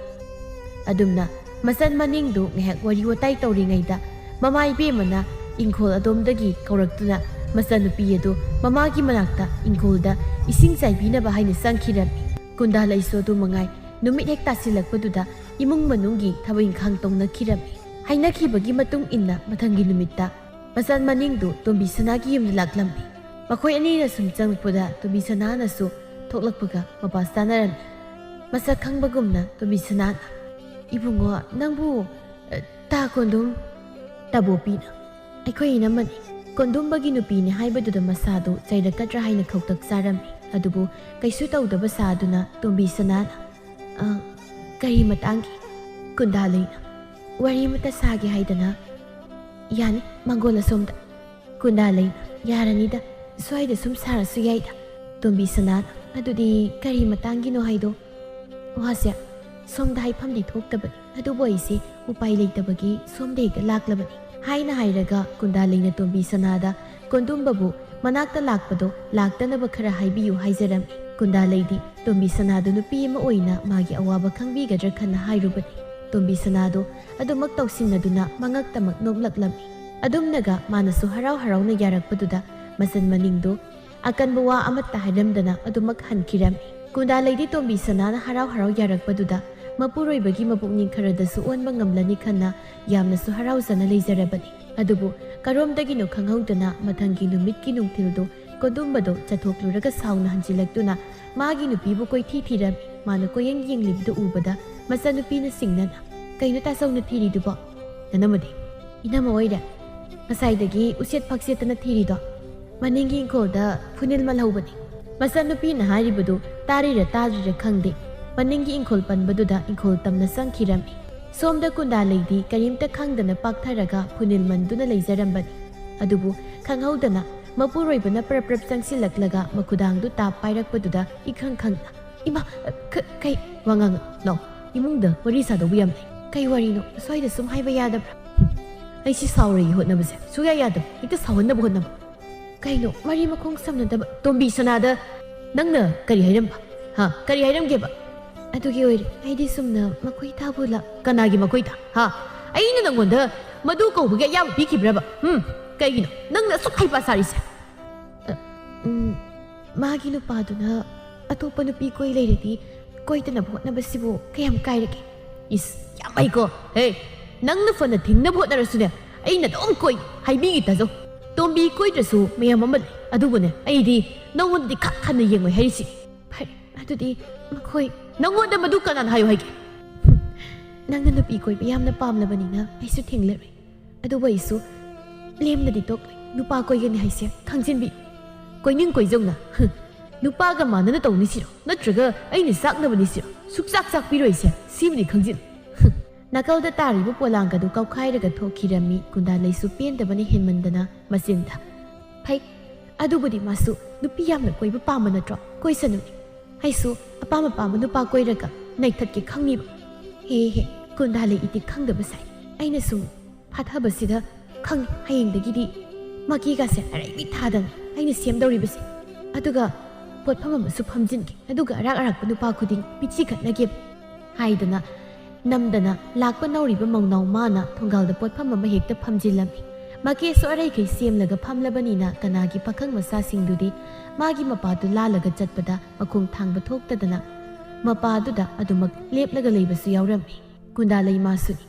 ꯑꯗꯨꯝꯅ ꯃꯆꯟ ꯃꯅꯤꯡꯗꯨ ꯉꯥꯏꯍꯥꯛ ꯋꯥꯔꯤ ꯋꯥꯇꯥꯏ ꯇꯧꯔꯤꯉꯩꯗ ꯃꯃꯥ ꯏꯕꯦꯝꯃꯅ ꯏꯪꯈꯣꯜ ꯑꯗꯣꯝꯗꯒꯤ ꯀꯧꯔꯛꯇꯨꯅ ꯃꯆꯟꯅꯨꯄꯤ ꯑꯗꯨ ꯃꯃꯥꯒꯤ ꯃꯅꯥꯛꯇ ꯏꯪꯈꯣꯜꯗ ꯏꯁꯤꯡ ꯆꯥꯏꯕꯤꯅꯕ ꯍꯥꯏꯅ ꯆꯪꯈꯤꯔꯝꯃꯤ꯫ ꯀꯨꯟꯗꯥꯂꯩꯁꯨ ꯑꯗꯨ ꯃꯉꯥꯏ, ꯅꯨꯃꯤꯠ ꯍꯦꯛ ꯇꯥꯁꯤꯜꯂꯛꯄꯗꯨꯗ ꯏꯃꯨꯡ ꯃꯅꯨꯡꯒꯤ ꯊꯕꯛ ꯏꯪꯈꯥꯡ ꯇꯧꯅꯈꯤꯔꯝꯃꯤ꯫ ꯍꯥꯏꯅꯈꯤꯕꯒꯤ ꯃꯇꯨꯡ ꯏꯟꯅ ꯃꯊꯪꯒꯤ ꯅꯨꯃꯤꯠꯇ ꯃꯆꯟ ꯃꯅꯤꯡꯗꯨ ꯇꯣꯝꯕꯤ ꯁꯅꯥꯒꯤ ꯌꯨꯝꯗ ꯂꯥꯛꯂꯝꯃꯤ꯫ ꯃꯈꯣꯏ ꯑꯅꯤꯅ ꯁꯨꯝ ꯆꯪꯂꯛꯄꯗ ꯇꯣꯝꯕꯤ ꯁꯅꯥꯅꯁꯨ ꯊꯣꯛꯂꯛꯄꯒ ꯃꯄꯥ ꯆꯥꯅꯔꯝꯃꯤ꯫ ꯃꯁꯛ ꯈꯪꯕꯒꯨꯝꯅ ꯇꯣꯝꯕꯤ ꯁꯅꯥꯅ, "ꯏꯕꯨꯡꯉꯣ, ꯅꯪꯕꯨ, ꯑ, ꯇꯥ ꯀꯣꯟꯗꯨꯝ?" ꯇꯥꯕꯣꯄꯤꯅ, "ꯑꯩꯈꯣꯏ ꯏꯅꯝꯃꯅꯤ, ꯀꯣꯟꯗꯨꯝꯕꯒꯤ ꯅꯨꯄꯤꯅꯤ" ꯍꯥꯏꯕꯗꯨꯗ ꯃꯁꯥꯗꯨ ꯆꯩꯔꯛꯀꯗ꯭ꯔꯥ ꯍꯥꯏꯅ ꯈꯧꯇꯛ ꯆꯥꯔꯝꯃꯤ꯫ ꯑꯗꯨꯕꯨ ꯀꯩꯁꯨ ꯇꯧꯗꯕ ꯁꯥꯗꯨꯅ ꯇꯣꯝꯕꯤ ꯁꯅꯥꯅ, "ꯑ, ꯀꯔꯤ ꯃꯇꯥꯡꯒꯤ?" ꯀꯨꯟꯗꯥꯂꯩꯅ, "ꯋꯥꯔꯤ ꯑꯃꯇ ꯁꯥꯒꯦ ꯍꯥꯏꯗꯅ꯫" "ꯌꯥꯅꯤ, ꯃꯥꯡꯒꯣꯜ ꯑꯁꯣꯝꯗ꯫" ꯀꯨꯟꯗꯥꯂꯩꯅ, "ꯌꯥꯔꯅꯤꯗ, ꯁ꯭ꯋꯥꯏꯗ ꯁꯨꯝ ꯁꯥꯔꯁꯨ ꯌꯥꯏꯗ꯫" ꯇꯣꯝꯕꯤ ꯁꯅꯥꯅ, "ꯑꯗꯨꯗꯤ ꯀꯔꯤ ꯃꯇꯥꯡꯒꯤꯅꯣ ꯍꯥꯏꯗꯣ?" "ꯋꯥꯁꯦ ꯁꯣꯝꯗ ꯍꯥꯏꯐꯝꯗꯤ ꯊꯣꯛꯇꯕꯅꯤ, ꯑꯗꯨꯕꯨ ꯑꯩꯁꯦ ꯎꯄꯥꯏ ꯂꯩꯇꯕꯒꯤ ꯁꯣꯝꯗ ꯍꯦꯛꯇ ꯂꯥꯛꯂꯕꯅꯤ" ꯍꯥꯏꯅ ꯍꯥꯏꯔꯒ ꯀꯨꯟꯗꯥꯂꯩꯅ ꯇꯣꯝꯕꯤ ꯁꯅꯥꯗ ꯀꯣꯟꯗꯨꯝꯕꯕꯨ ꯃꯅꯥꯛꯇ ꯂꯥꯛꯄꯗꯣ ꯂꯥꯛꯇꯅꯕ ꯈꯔ ꯍꯥꯏꯕꯤꯌꯨ ꯍꯥꯏꯖꯔꯝꯃꯤ꯫ ꯀꯨꯟꯗꯥꯂꯩꯗꯤ ꯇꯣꯝꯕꯤ ꯁꯅꯥꯗꯨ ꯅꯨꯄꯤ ꯑꯃ ꯑꯣꯏꯅ ꯃꯥꯒꯤ ꯑꯋꯥꯕ ꯈꯪꯕꯤꯒꯗ꯭ꯔꯥ ꯈꯟꯅ ꯍꯥꯏꯔꯨꯕꯅꯤ꯫ ꯇꯣꯝꯕꯤ ꯁꯅꯥꯗꯨ ꯑꯗꯨꯃꯛ ꯇꯧꯁꯤꯟꯅꯗꯨꯅ ꯃꯉꯛꯇꯃꯛ ꯅꯣꯛꯂꯛꯂꯝꯃꯤ꯫ ꯑꯗꯨꯝꯅꯒ ꯃꯥꯅꯁꯨ ꯍꯔꯥꯎ ꯍꯔꯥꯎꯅ ꯌꯥꯔꯛꯄꯗꯨꯗ ꯃꯆꯟ ꯃꯅꯤꯡꯗꯨ ꯑꯀꯟꯕ ꯋꯥ ꯑꯃꯠꯇ ꯍꯥꯏꯔꯝꯗꯅ ꯑꯗꯨꯃꯛ ꯍꯟꯈꯤꯔꯝꯃꯤ꯫ ꯀꯨꯟꯗꯥꯂꯩꯗꯤ ꯇꯣꯝꯕꯤ ꯁꯅꯥꯅ ꯍꯔꯥꯎ ꯍꯔꯥꯎ ꯌꯥꯔꯛꯄꯗꯨꯗ ꯃꯄꯨꯔꯣꯏꯕꯒꯤ ꯃꯕꯨꯛꯅꯤꯡ ꯈꯔꯗꯁꯨ ꯑꯣꯟꯕ ꯉꯝꯂꯅꯤ ꯈꯟꯅ ꯌꯥꯝꯅꯁꯨ ꯍꯔꯥꯎꯖꯅ ꯂꯩꯖꯔꯕꯅꯤ꯫ ꯑꯗꯨꯕꯨ ꯀꯔꯣꯝꯗꯒꯤꯅꯣ ꯈꯪꯍꯧꯗꯅ ꯃꯊꯪꯒꯤ ꯅꯨꯃꯤꯠꯀꯤ ꯅꯨꯡꯊꯤꯜꯗꯨ ꯀꯣꯗꯨꯝꯕꯗꯣ ꯆꯠꯊꯣꯛꯂꯨꯔꯒ ꯁꯥꯎꯅ ꯍꯟꯖꯤꯜꯂꯛꯇꯨꯅ ꯃꯥꯒꯤ ꯅꯨꯄꯤꯕꯨ ꯀꯣꯏꯊꯤ ꯊꯤꯔꯝꯃꯤ꯫ ꯃꯥꯅ ꯀꯣꯏꯌꯦꯡ ꯌꯦꯡꯂꯤꯕꯗꯨ ꯎꯕꯗ ꯃꯆꯟꯅꯨꯄꯤꯅ ꯁꯤꯡꯅꯅ, "ꯀꯩꯅꯣ ꯇꯥꯆꯧꯅ ꯊꯤꯔꯤꯗꯨꯕꯣ?" "ꯅꯅꯝꯃꯗꯤ?" "ꯏꯅꯝꯃ ꯑꯣꯏꯔꯦ꯫ ꯉꯁꯥꯏꯗꯒꯤ ꯎꯆꯦꯠ ꯐꯛꯆꯦꯠꯇꯅ ꯊꯤꯔꯤꯗꯣ?" "ꯃꯅꯤꯡꯒꯤ ꯏꯪꯈꯣꯜꯗ ꯐꯨꯅꯤꯜ ꯃꯜꯍꯧꯕꯅꯤ꯫" ꯃꯆꯟꯅꯨꯄꯤꯅ ꯍꯥꯏꯔꯤꯕꯗꯨ ꯇꯥꯔꯤꯔ ꯇꯥꯗ꯭ꯔꯤꯔ ꯈꯪꯗꯦ, ꯃꯅꯤꯡꯒꯤ ꯏꯪꯈꯣꯜ ꯄꯟꯕꯗꯨꯗ ꯏꯪꯈꯣꯜ ꯇꯝꯅ ꯆꯪꯈꯤꯔꯝꯃꯤ꯫ ꯁꯣꯝꯗ ꯀꯨꯟꯗꯥꯂꯩꯗꯤ ꯀꯔꯤꯝꯇ ꯈꯪꯗꯅ ꯄꯥꯛꯊꯔꯒ ꯐꯨꯅꯤꯜ ꯃꯟꯗꯨꯅ ꯂꯩꯖꯔꯝꯕꯅꯤ꯫ ꯑꯗꯨꯕꯨ ꯈꯪꯍꯧꯗꯅ ꯃꯄꯨꯔꯣꯏꯕꯅ ꯄ꯭ꯔꯞ ꯄ꯭ꯔꯞ ꯆꯪꯁꯤꯜꯂꯛꯂꯒ ꯃꯈꯨꯗꯥꯡꯗꯨ ꯇꯥꯞ ꯄꯥꯏꯔꯛꯄꯗꯨꯗ ꯏꯈꯪ ꯈꯪꯅ, "ꯏꯃꯥ, ꯈ-, ꯀꯩ?" "ꯋꯥ ꯉꯥꯡ ꯂꯥꯎ, ꯏꯃꯨꯡꯗ ꯋꯥꯔꯤ ꯁꯥꯗꯧꯕ ꯌꯥꯝ ꯂꯩ꯫" "ꯀꯩ ꯋꯥꯔꯤꯅꯣ? ꯑꯁ꯭ꯋꯥꯏꯗ ꯁꯨꯝ ꯍꯥꯏꯕ ꯌꯥꯗꯕ꯭ꯔꯥ?" "ꯑꯩ ꯁꯤ ꯁꯥꯎꯔꯒꯤ ꯍꯣꯠꯅꯕꯁꯦ ꯁꯨꯡꯌꯥ ꯌꯥꯗꯕ, ꯍꯦꯛꯇ ꯁꯥꯎꯍꯟꯅꯕ ꯍꯣꯠꯅꯕ꯫" "ꯀꯩꯅꯣ ꯃꯔꯤ ꯃꯈꯣꯡ ꯁꯝꯅꯗꯕ?" "ꯇꯣꯝꯕꯤ ꯁꯅꯥꯗ ꯅꯪꯅ ꯀꯔꯤ ꯍꯥꯏꯔꯝꯕ? ꯍꯥ, ꯀꯔꯤ ꯍꯥꯏꯔꯝꯒꯦꯕ?" "ꯑꯗꯨꯒꯤ ꯑꯣꯏꯔꯦ, ꯑꯩꯗꯤ ꯁꯨꯝꯅ ꯃꯈꯣꯏ ꯊꯥꯕꯨ ꯂꯥ-" "ꯀꯅꯥꯒꯤ ꯃꯈꯣꯏꯗ? ꯍꯥ? ꯑꯩꯅ ꯅꯪꯉꯣꯟꯗ ꯃꯗꯨ ꯀꯧꯕꯒꯤ ꯑꯌꯥꯕ ꯄꯤꯈꯤꯕ꯭ꯔꯕ? ꯍꯨꯝ? ꯀꯩꯒꯤꯅꯣ ꯅꯪꯅ ꯑꯁꯨꯛ ꯍꯩꯄꯥ ꯁꯥꯔꯤꯁꯦ?" "ꯑ, ꯎꯝ, ꯃꯥꯒꯤ ꯅꯨꯄꯥꯗꯨꯅ ꯑꯇꯣꯞꯄ ꯅꯨꯄꯤ ꯀꯣꯏ ꯂꯩꯔꯗꯤ ꯀꯣꯏꯗꯅꯕ ꯍꯣꯠꯅꯕꯁꯤꯕꯨ ꯀꯌꯥꯝ ꯀꯥꯏꯔꯒꯦ?" "ꯏꯁ, ꯌꯥꯝ ꯍꯩꯀꯣ꯫ ꯍꯦ, ꯅꯪꯅ ꯐꯅ ꯊꯤꯡꯅꯕ ꯍꯣꯠꯅꯔꯁꯨꯅꯦ, ꯑꯩꯅ ꯑꯗꯨꯝ ꯀꯣꯏ꯫ ꯍꯥꯏꯕꯤꯒꯦ ꯇꯥꯖꯧ꯫ ꯇꯣꯝꯕꯤ ꯀꯣꯏꯗ꯭ꯔꯁꯨ ꯃꯌꯥꯝ ꯑꯃ ꯂꯩ꯫ ꯑꯗꯨꯕꯨꯅꯦ, ꯑꯩꯗꯤ ꯅꯉꯣꯟꯗꯗꯤ ꯈꯛ ꯍꯟꯅ ꯌꯦꯡꯉꯣꯏ ꯍꯥꯏꯔꯤꯁꯤ꯫" "ꯐꯔꯦ, ꯑꯗꯨꯗꯤ ꯃꯈꯣꯏ..." "ꯅꯉꯣꯟꯗ ꯃꯗꯨ ꯀꯅꯥꯅ ꯍꯥꯏꯌꯨ ꯍꯥꯏꯒꯦ? ꯅꯪꯅ ꯅꯨꯄꯤ ꯀꯣꯏꯕ ꯌꯥꯝꯅ ꯄꯥꯝꯂꯕꯅꯤꯅ ꯑꯩꯁꯨ ꯊꯤꯡꯂꯔꯣꯏ꯫ ꯑꯗꯨꯕꯨ ꯑꯩꯁꯨ ꯂꯦꯝꯅꯗꯤ ꯇꯣꯛꯂꯣꯏ꯫ ꯅꯨꯄꯥ ꯀꯣꯏꯒꯅꯤ ꯍꯥꯏꯁꯦ ꯈꯪꯖꯤꯟꯕꯤꯌꯨ꯫ ꯀꯣꯏꯅꯤꯡ ꯀꯣꯏꯖꯧꯅ꯫ ꯍꯨꯝ, ꯅꯨꯄꯥꯒ ꯃꯥꯟꯅꯅ ꯇꯧꯅꯤꯁꯤꯔꯣ? ꯅꯠꯇ꯭ꯔꯒ ꯑꯩꯅ ꯆꯥꯛꯅꯕꯅꯤꯁꯤꯔꯣ? ꯁꯨꯛꯆꯥꯛ ꯆꯥꯛꯄꯤꯔꯣꯏꯁꯦ, ꯁꯤꯃꯗꯤ ꯈꯪꯖꯤꯜꯂꯨ꯫" ꯍꯨꯝ꯫ ꯅꯥꯀꯜꯗ ꯇꯥꯔꯤꯕ ꯄꯣꯂꯥꯡꯒꯗꯨ ꯀꯥꯎꯈꯥꯏꯔꯒ ꯊꯣꯛꯈꯤꯔꯝꯃꯤ꯫ ꯀꯨꯟꯗꯥꯂꯩꯁꯨ ꯄꯦꯟꯗꯕꯅ ꯍꯦꯟꯃꯟꯗꯅ ꯃꯆꯤꯟꯗ, "ꯐꯩ, ꯑꯗꯨꯕꯨꯗꯤ ꯃꯥꯁꯨ ꯅꯨꯄꯤ ꯌꯥꯝꯅ ꯀꯣꯏꯕ ꯄꯥꯝꯕ ꯅꯠꯇ꯭ꯔꯣ? ꯀꯣꯏꯁꯅꯨꯅꯦ꯫ ꯑꯩꯁꯨ ꯑꯄꯥꯝ ꯑꯄꯥꯝꯕ ꯅꯨꯄꯥ ꯀꯣꯏꯔꯒ ꯅꯩꯊꯠꯀꯦ ꯈꯪꯉꯤꯕ꯫" "ꯍꯦ ꯍꯦ, ꯀꯨꯟꯗꯥꯂꯩ ꯏꯇꯤꯛ ꯈꯪꯗꯕ ꯁꯥꯏ꯫ ꯑꯩꯅ ꯁꯨꯝ ꯐꯥꯊꯕꯁꯤꯗ ꯈꯪꯉꯤ, ꯍꯌꯦꯡꯗꯒꯤꯗꯤ ꯃꯀꯤꯒꯁꯦ ꯑꯔꯩꯕꯤ ꯊꯥꯗꯅ ꯑꯩꯅ ꯁꯦꯝꯗꯧꯔꯤꯕꯁꯦ꯫ ꯑꯗꯨꯒ ꯄꯣꯠꯐꯝ ꯑꯃꯁꯨ ꯐꯝꯖꯤꯟꯒꯦ, ꯑꯗꯨꯒ ꯑꯔꯥꯛ ꯑꯔꯥꯛꯄ ꯅꯨꯄꯥ ꯈꯨꯗꯤꯡ ꯃꯤꯠꯁꯤ ꯈꯠꯅꯒꯦ" ꯍꯥꯏꯗꯅ ꯅꯝꯗꯅ ꯂꯥꯛꯄ ꯅꯧꯔꯤꯕ ꯃꯧꯅꯥꯎ ꯃꯥꯅ ꯊꯣꯡꯒꯥꯜꯗ ꯄꯣꯠꯐꯝ ꯑꯃ ꯍꯦꯛꯇ ꯐꯝꯖꯤꯜꯂꯝꯃꯤ꯫ ꯃꯀꯦꯁꯨ ꯑꯔꯩꯈꯩ ꯁꯦꯝꯂꯒ ꯐꯝꯂꯕꯅꯤꯅ ꯀꯅꯥꯒꯤ ꯄꯥꯈꯪ ꯃꯆꯥꯁꯤꯡꯗꯨꯗꯤ ꯃꯥꯒꯤ ꯃꯄꯥꯗꯨ ꯂꯥꯜꯂꯒ ꯆꯠꯄꯗ ꯃꯈꯣꯡ ꯊꯥꯡꯕ ꯊꯣꯛꯇꯗꯅ ꯃꯄꯥꯗꯨꯗ ꯑꯗꯨꯃꯛ ꯂꯦꯞꯂꯒ ꯂꯩꯕꯁꯨ ꯌꯥꯎꯔꯝꯃꯤ꯫ ꯒꯨꯟꯗꯥ ꯂꯩꯃꯥꯁꯨꯅꯤ꯫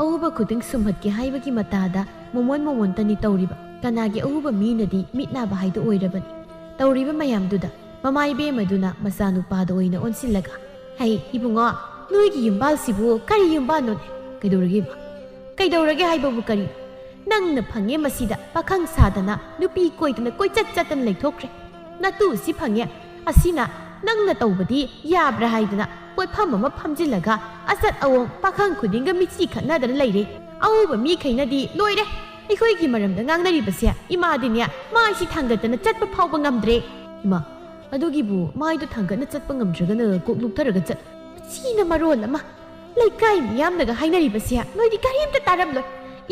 ꯑꯎꯕ ꯈꯨꯗꯤꯡ ꯁꯨꯝꯍꯠꯀꯦ ꯍꯥꯏꯕꯒꯤ ꯃꯇꯥꯗ ꯃꯣꯃꯣꯟ ꯃꯣꯃꯣꯟꯇꯅꯤ ꯇꯧꯔꯤꯕ꯫ ꯀꯅꯥꯒꯤ ꯑꯎꯕ ꯃꯤꯅꯗꯤ ꯃꯤꯠ ꯅꯥꯕ ꯍꯥꯏꯗꯨ ꯑꯣꯏꯔꯕꯅꯤ꯫ ꯇꯧꯔꯤꯕ ꯃꯌꯥꯝꯗꯨꯗ ꯃꯃꯥ ꯏꯕꯦꯝꯃꯗꯨꯅ ꯃꯆꯥꯅꯨꯄꯥꯗ ꯑꯣꯏꯅ ꯑꯣꯟꯁꯤꯜꯂꯒ, "ꯍꯩ, ꯏꯕꯨꯡꯉꯣ, ꯅꯣꯏꯒꯤ ꯌꯨꯝꯕꯥꯜꯁꯤꯕꯨ ꯀꯔꯤ ꯌꯨꯝꯕꯥꯜꯅꯣꯅꯦ? ꯀꯩꯗꯧꯔꯒꯦ ꯏꯃꯥ? ꯀꯩꯗꯧꯔꯒꯦ ꯍꯥꯏꯕꯕꯨ ꯀꯔꯤ? ꯅꯪꯅ ꯐꯪꯉꯦ ꯃꯁꯤꯗ ꯄꯥꯈꯪ ꯁꯥꯗꯅ ꯅꯨꯄꯤ ꯀꯣꯏꯗꯅ ꯀꯣꯏꯆꯠ ꯆꯠꯇꯅ ꯂꯩꯊꯣꯛꯈ꯭ꯔꯦ꯫ ꯅꯇꯨ ꯁꯤ ꯐꯪꯉꯦ, ꯑꯁꯤꯅ ꯅꯪꯅ ꯇꯧꯕꯗꯤ ꯌꯥꯕ꯭ꯔꯥ ꯍꯥꯏꯗꯅ ꯄꯣꯠꯐꯝ ꯑꯃ ꯐꯝꯖꯤꯜꯂꯒ ꯑꯆꯠ ꯑꯋꯣꯡ ꯄꯥꯈꯪ ꯈꯨꯗꯤꯡꯒ ꯃꯤꯠꯁꯤ ꯈꯠꯅꯗꯅ ꯂꯩꯔꯦ꯫ ꯑꯎꯕ ꯃꯤꯈꯩꯅꯗꯤ ꯂꯣꯏꯔꯦ꯫ ꯑꯩꯈꯣꯏꯒꯤ ꯃꯔꯝꯗ ꯉꯥꯡꯅꯔꯤꯕꯁꯦ ꯏꯃꯥꯗꯤꯅꯦ ꯃꯥꯏꯁꯤ ꯊꯥꯡꯒꯠꯇꯅ ꯆꯠꯄ ꯐꯥꯎꯕ ꯉꯝꯗ꯭ꯔꯦ"꯫ "ꯏꯃꯥ, ꯑꯗꯨꯒꯤꯕꯨ ꯃꯥꯏꯗꯣ ꯊꯥꯡꯒꯠꯅ ꯆꯠꯄ ꯉꯝꯗ꯭ꯔꯒꯅ ꯀꯣꯛ ꯂꯨꯛꯊꯔꯒ ꯆꯠ"꯫ ꯃꯁꯤꯅ ꯃꯔꯣꯜ ꯑꯃ, ꯂꯩꯀꯥꯏ ꯃꯤꯌꯥꯝꯅꯒ ꯍꯥꯏꯅꯔꯤꯕꯁꯦ ꯅꯣꯏꯗꯤ ꯀꯔꯤꯝꯇ ꯇꯥꯔꯝꯂꯣꯏ꯫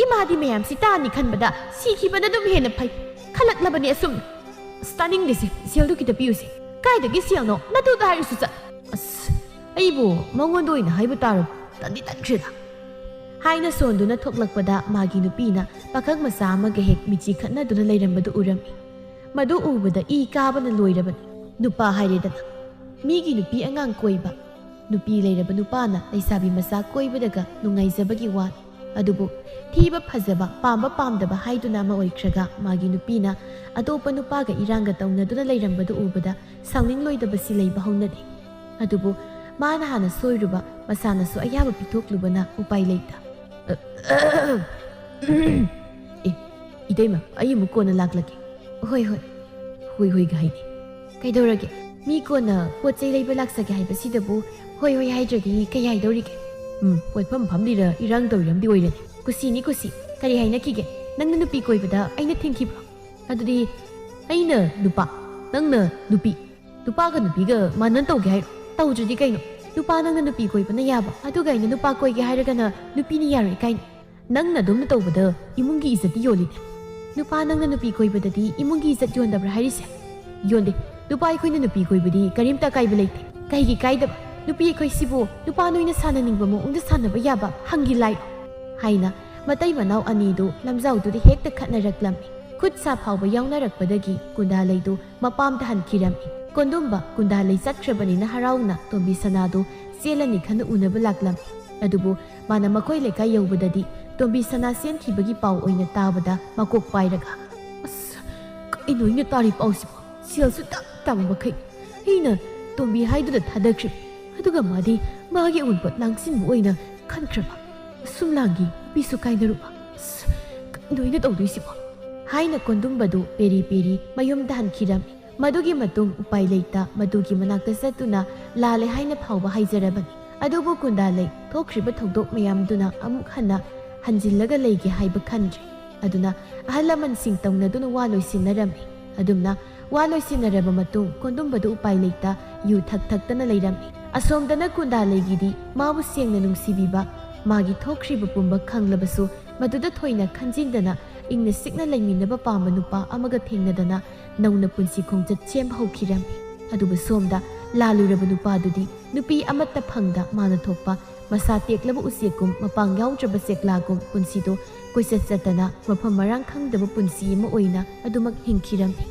ꯏꯃꯥꯗꯤ ꯃꯌꯥꯝꯁꯤ ꯇꯥꯅꯤ ꯈꯟꯕꯗ ꯁꯤꯈꯤꯕꯅ ꯑꯗꯨꯝ ꯍꯦꯟꯅ ꯐꯩ ꯈꯜꯂꯛꯂꯕꯅꯦ ꯑꯁꯨꯝꯅ꯫ "ꯑꯁ, ꯇꯥꯅꯤꯡꯗꯦꯁꯦ, ꯁꯦꯜꯗꯨ ꯈꯤꯇ ꯄꯤꯌꯨꯁꯦ꯫ ꯀꯥꯏꯗꯒꯤ ꯁꯦꯜꯅꯣ? ꯅꯇꯨꯗ ꯍꯥꯏꯔꯨꯁꯨ ꯆꯠ"꯫ "ꯑꯁ, ꯑꯩꯕꯨ ꯃꯉꯣꯟꯗ ꯑꯣꯏꯅ ꯍꯥꯏꯕ ꯇꯥꯔꯕ? ꯇꯟꯗꯤ ꯇꯟꯈ꯭ꯔꯦꯗ"꯫ ꯍꯥꯏꯅ ꯁꯣꯟꯗꯨꯅ ꯊꯣꯛꯂꯛꯄꯗ ꯃꯥꯒꯤ ꯅꯨꯄꯤꯅ ꯄꯥꯈꯪ ꯃꯆꯥ ꯑꯃꯒ ꯍꯦꯛ ꯃꯤꯠꯁꯤ ꯈꯠꯅꯗꯨꯅ ꯂꯩꯔꯝꯕꯗꯨ ꯎꯔꯝꯃꯤ꯫ ꯃꯗꯨ ꯎꯕꯗ ꯏ ꯀꯥꯕꯅ ꯂꯣꯏꯔꯕꯅꯤ꯫ ꯅꯨꯄꯥ ꯍꯥꯏꯔꯦꯗꯅ, ꯃꯤꯒꯤ ꯅꯨꯄꯤ ꯑꯉꯥꯡ ꯀꯣꯏꯕ, ꯅꯨꯄꯤ ꯂꯩꯔꯕ ꯅꯨꯄꯥꯅ ꯂꯩꯁꯥꯕꯤ ꯃꯆꯥ ꯀꯣꯏꯕꯗꯒ ꯅꯨꯡꯉꯥꯏꯖꯕꯒꯤ ꯋꯥꯅꯤ꯫ ꯑꯗꯨꯕꯨ ꯊꯤꯕ ꯐꯖꯕ, ꯄꯥꯝꯕ ꯄꯥꯝꯗꯕ ꯍꯥꯏꯗꯨꯅ ꯑꯃ ꯑꯣꯏꯈ꯭ꯔꯒ, ꯃꯥꯒꯤ ꯅꯨꯄꯤꯅ ꯑꯇꯣꯞꯄ ꯅꯨꯄꯥꯒ ꯏꯔꯥꯡꯒ ꯇꯧꯅꯗꯨꯅ ꯂꯩꯔꯝꯕꯗꯨ ꯎꯕꯗ ꯁꯥꯎꯅꯤꯡꯂꯣꯏꯗꯕꯁꯤ ꯂꯩꯕ ꯍꯧꯅꯗꯦ꯫ ꯑꯗꯨꯕꯨ ꯃꯥꯅ ꯍꯥꯟꯅ ꯁꯣꯏꯔꯨꯕ ꯃꯁꯥꯅꯁꯨ ꯑꯌꯥꯕ ꯄꯤꯊꯣꯛꯂꯨꯕꯅ ꯎꯄꯥꯏ ꯂꯩꯇ꯫ "ꯑꯦ, ꯏꯇꯩꯃ, ꯑꯩ ꯑꯃꯨꯛ ꯀꯣꯟꯅ ꯂꯥꯛꯂꯒꯦ"꯫ "ꯍꯣꯏ, ꯍꯣꯏ"꯫ "ꯍꯣꯏ, ꯍꯣꯏꯒ ꯍꯥꯏꯅꯤ"꯫ "ꯀꯩꯗꯧꯔꯒꯦ? ꯃꯤ ꯀꯣꯟꯅ ꯄꯣꯠ ꯆꯩ ꯂꯩꯕ ꯂꯥꯛꯆꯒꯦ ꯍꯥꯏꯕꯁꯤꯗꯕꯨ ꯍꯣꯏ, ꯍꯣꯏ ꯍꯥꯏꯗ꯭ꯔꯗꯤ ꯀꯩ ꯍꯥꯏꯗꯧꯔꯤꯒꯦ?" "ꯎꯝ, ꯄꯣꯠꯐꯝ ꯐꯝꯂꯤꯔ ꯏꯔꯥꯡ ꯇꯧꯔꯤꯔꯝꯗꯤ ꯑꯣꯏꯔꯅꯤ"꯫ "ꯀꯨꯁꯤꯅꯤ, ꯀꯨꯁꯤ꯫ ꯀꯔꯤ ꯍꯥꯏꯅꯈꯤꯒꯦ? ꯅꯪꯅ ꯅꯨꯄꯤ ꯀꯣꯏꯕꯗ ꯑꯩꯅ ꯊꯤꯡꯈꯤꯕ꯭ꯔꯣ?" "ꯑꯗꯨꯗꯤ ꯑꯩꯅ ꯅꯨꯄꯥ, ꯅꯪꯅ ꯅꯨꯄꯤ, ꯅꯨꯄꯥꯒ ꯅꯨꯄꯤꯒ ꯃꯥꯟꯅ ꯇꯧꯒꯦ ꯍꯥꯏꯔꯣ? ꯇꯧꯗ꯭ꯔꯗꯤ ꯀꯩꯅꯣ? ꯅꯨꯄꯥ ꯅꯪꯅ ꯅꯨꯄꯤ ꯀꯣꯏꯕꯅ ꯌꯥꯕ, ꯑꯗꯨꯒ ꯑꯩꯅ ꯅꯨꯄꯥ ꯀꯣꯏꯒꯦ ꯍꯥꯏꯔꯒꯅ ꯅꯨꯄꯤꯅ ꯌꯥꯔꯣꯏ ꯀꯥꯏꯅ? ꯅꯪꯅ ꯑꯗꯨꯝꯅ ꯇꯧꯕꯗ ꯏꯃꯨꯡꯒꯤ ꯏꯖꯠꯇꯤ ꯌꯣꯜꯂꯤꯅꯦ"꯫ "ꯅꯨꯄꯥ ꯅꯪꯅ ꯅꯨꯄꯤ ꯀꯣꯏꯕꯗꯗꯤ ꯏꯃꯨꯡꯒꯤ ꯏꯖꯠ ꯌꯣꯟꯗꯕ꯭ꯔꯥ ꯍꯥꯏꯔꯤꯁꯦ?" "ꯌꯣꯟꯗꯦ"꯫ ꯅꯨꯄꯥ ꯑꯩꯈꯣꯏꯅ ꯅꯨꯄꯤ ꯀꯣꯏꯕꯗꯤ ꯀꯔꯤꯝꯇ ꯑꯀꯥꯏꯕ ꯂꯩꯇꯦ꯫ ꯀꯩꯒꯤ ꯀꯥꯏꯗꯕ? ꯅꯨꯄꯤ ꯑꯩꯈꯣꯏꯁꯤꯕꯨ ꯅꯨꯄꯥ ꯅꯣꯏꯅ ꯁꯥꯟꯅꯅꯤꯡꯕ ꯃꯑꯣꯡꯗ ꯁꯥꯟꯅꯕ ꯌꯥꯕ ꯍꯪꯒꯤ ꯂꯥꯏ?" ꯍꯥꯏꯅ ꯃꯇꯩ ꯃꯅꯥꯎ ꯑꯅꯤꯗꯨ ꯂꯝꯖꯥꯎꯗꯨꯗ ꯍꯦꯛꯇ ꯈꯠꯅꯔꯛꯂꯝꯃꯤ꯫ ꯈꯨꯠ ꯁꯥ ꯐꯥꯎꯕ ꯌꯥꯎꯅꯔꯛꯄꯗꯒꯤ ꯀꯨꯟꯗꯥꯂꯩꯗꯨ ꯃꯄꯥꯝꯗ ꯍꯟꯈꯤꯔꯝꯃꯤ꯫ ꯀꯣꯟꯗꯨꯝꯕ ꯀꯨꯟꯗꯥꯂꯩ ꯆꯠꯈ꯭ꯔꯕꯅꯤꯅ ꯍꯔꯥꯎꯅ ꯇꯣꯝꯕꯤ ꯁꯅꯥꯗꯨ ꯆꯦꯜꯂꯅꯤ ꯈꯟꯅ ꯎꯅꯕ ꯂꯥꯛꯂꯝꯃꯤ꯫ ꯑꯗꯨꯕꯨ ꯃꯥꯅ ꯃꯈꯣꯏ ꯂꯩꯀꯥꯏ ꯌꯧꯕꯗꯗꯤ ꯇꯣꯝꯕꯤ ꯁꯅꯥ ꯆꯦꯟꯈꯤꯕꯒꯤ ꯄꯥꯎ ꯑꯣꯏꯅ ꯇꯥꯕꯗ ꯃꯀꯣꯛ ꯄꯥꯏꯔꯒ, "ꯑꯁ, ꯀꯩꯅꯣ ꯑꯩꯅ ꯇꯥꯔꯤ ꯄꯥꯎꯁꯤꯕꯣ? ꯁꯦꯜꯁꯨ ꯇꯞ ꯇꯥꯕ ꯃꯈꯩ ꯑꯩꯅ ꯇꯣꯝꯕꯤ ꯍꯥꯏꯗꯨꯗ ꯊꯥꯗꯈ꯭ꯔꯤꯕ, ꯑꯗꯨꯒ ꯃꯥꯗꯤ ꯃꯥꯒꯤ ꯑꯑꯣꯟꯄꯣꯠ ꯂꯥꯡꯁꯤꯟꯕ ꯑꯣꯏꯅ ꯈꯟꯈ꯭ꯔꯕ꯫ ꯑꯁꯨꯝ ꯂꯥꯡꯒꯤ ꯅꯨꯄꯤꯁꯨ ꯀꯥꯏꯅꯔꯨꯕ꯫ ꯑꯁ, ꯀꯩꯅꯣ ꯑꯩꯅ ꯇꯧꯗꯣꯏꯁꯤꯕꯣ?" ꯍꯥꯏꯅ ꯀꯣꯟꯗꯨꯝꯕꯗꯨ ꯄꯦꯔꯤ ꯄꯦꯔꯤ ꯃꯌꯨꯝꯗ ꯍꯟꯈꯤꯔꯝꯃꯤ꯫ ꯃꯗꯨꯒꯤ ꯃꯇꯨꯡ ꯎꯄꯥꯏ ꯂꯩꯇ ꯃꯗꯨꯒꯤ ꯃꯅꯥꯛꯇ ꯆꯠꯇꯨꯅ ꯂꯥꯜꯂꯦ ꯍꯥꯏꯅ ꯐꯥꯎꯕ ꯍꯥꯏꯖꯔꯕꯅꯤ꯫ ꯑꯗꯨꯕꯨ ꯀꯨꯟꯗꯥꯂꯩ ꯊꯣꯛꯈ꯭ꯔꯤꯕ ꯊꯧꯗꯣꯛ ꯃꯌꯥꯝꯗꯨꯅ ꯑꯃꯨꯛ ꯍꯟꯅ ꯍꯟꯖꯤꯜꯂꯒ ꯂꯩꯒꯦ ꯍꯥꯏꯕ ꯈꯟꯗ꯭ꯔꯦ꯫ ꯑꯗꯨꯅ ꯑꯍꯜ ꯂꯃꯟꯁꯤꯡ ꯇꯧꯅꯗꯨꯅ ꯋꯥ ꯂꯣꯏꯁꯤꯟꯅꯔꯝꯃꯤ꯫ ꯑꯗꯨꯝꯅ ꯋꯥ ꯂꯣꯏꯁꯤꯟꯅꯔꯕ ꯃꯇꯨꯡ ꯀꯣꯟꯗꯨꯝꯕꯗꯨ ꯎꯄꯥꯏ ꯂꯩꯇ ꯌꯨ ꯊꯛ ꯊꯛꯇꯅ ꯂꯩꯔꯝꯃꯤ꯫ ꯑꯁꯣꯝꯗꯅ ꯀꯨꯟꯗꯥꯂꯩꯒꯤꯗꯤ ꯃꯥꯕꯨ ꯁꯦꯡꯅ ꯅꯨꯡꯁꯤꯕꯤꯕ, ꯃꯥꯒꯤ ꯊꯣꯛꯈ꯭ꯔꯤꯕ ꯄꯨꯝꯕ ꯈꯪꯂꯕꯁꯨ ꯃꯗꯨꯗ ꯊꯣꯏꯅ ꯈꯟꯖꯤꯟꯗꯅ ꯏꯪꯅ ꯆꯤꯛꯅ ꯂꯩꯃꯤꯟꯅꯕ ꯄꯥꯝꯕ ꯅꯨꯄꯥ ꯑꯃꯒ ꯊꯦꯡꯅꯗꯅ ꯅꯧꯅ ꯄꯨꯟꯁꯤ ꯈꯣꯡꯆꯠ ꯁꯦꯝꯕ ꯍꯧꯈꯤꯔꯝꯃꯤ꯫ ꯑꯗꯨꯕꯨ ꯁꯣꯝꯗ ꯂꯥꯜꯂꯨꯔꯕ ꯅꯨꯄꯥꯗꯨꯗꯤ ꯅꯨꯄꯤ ꯑꯃꯠꯇ ꯐꯪꯗ ꯃꯥꯅ ꯊꯣꯛꯄ ꯃꯁꯥ ꯇꯦꯛꯂꯕ ꯎꯆꯦꯛꯀꯨꯝ ꯃꯄꯥꯡ ꯌꯥꯎꯗ꯭ꯔꯕ ꯆꯦꯛꯂꯥꯒꯨꯝ ꯄꯨꯟꯁꯤꯗꯨ ꯀꯣꯏꯆꯠ ꯆꯠꯇꯅ ꯃꯐꯝ ꯃꯔꯥꯡ ꯈꯪꯗꯕ ꯄꯨꯟꯁꯤ ꯑꯃ ꯑꯣꯏꯅ ꯑꯗꯨꯃꯛ ꯍꯤꯡꯈꯤꯔꯝꯃꯤ꯫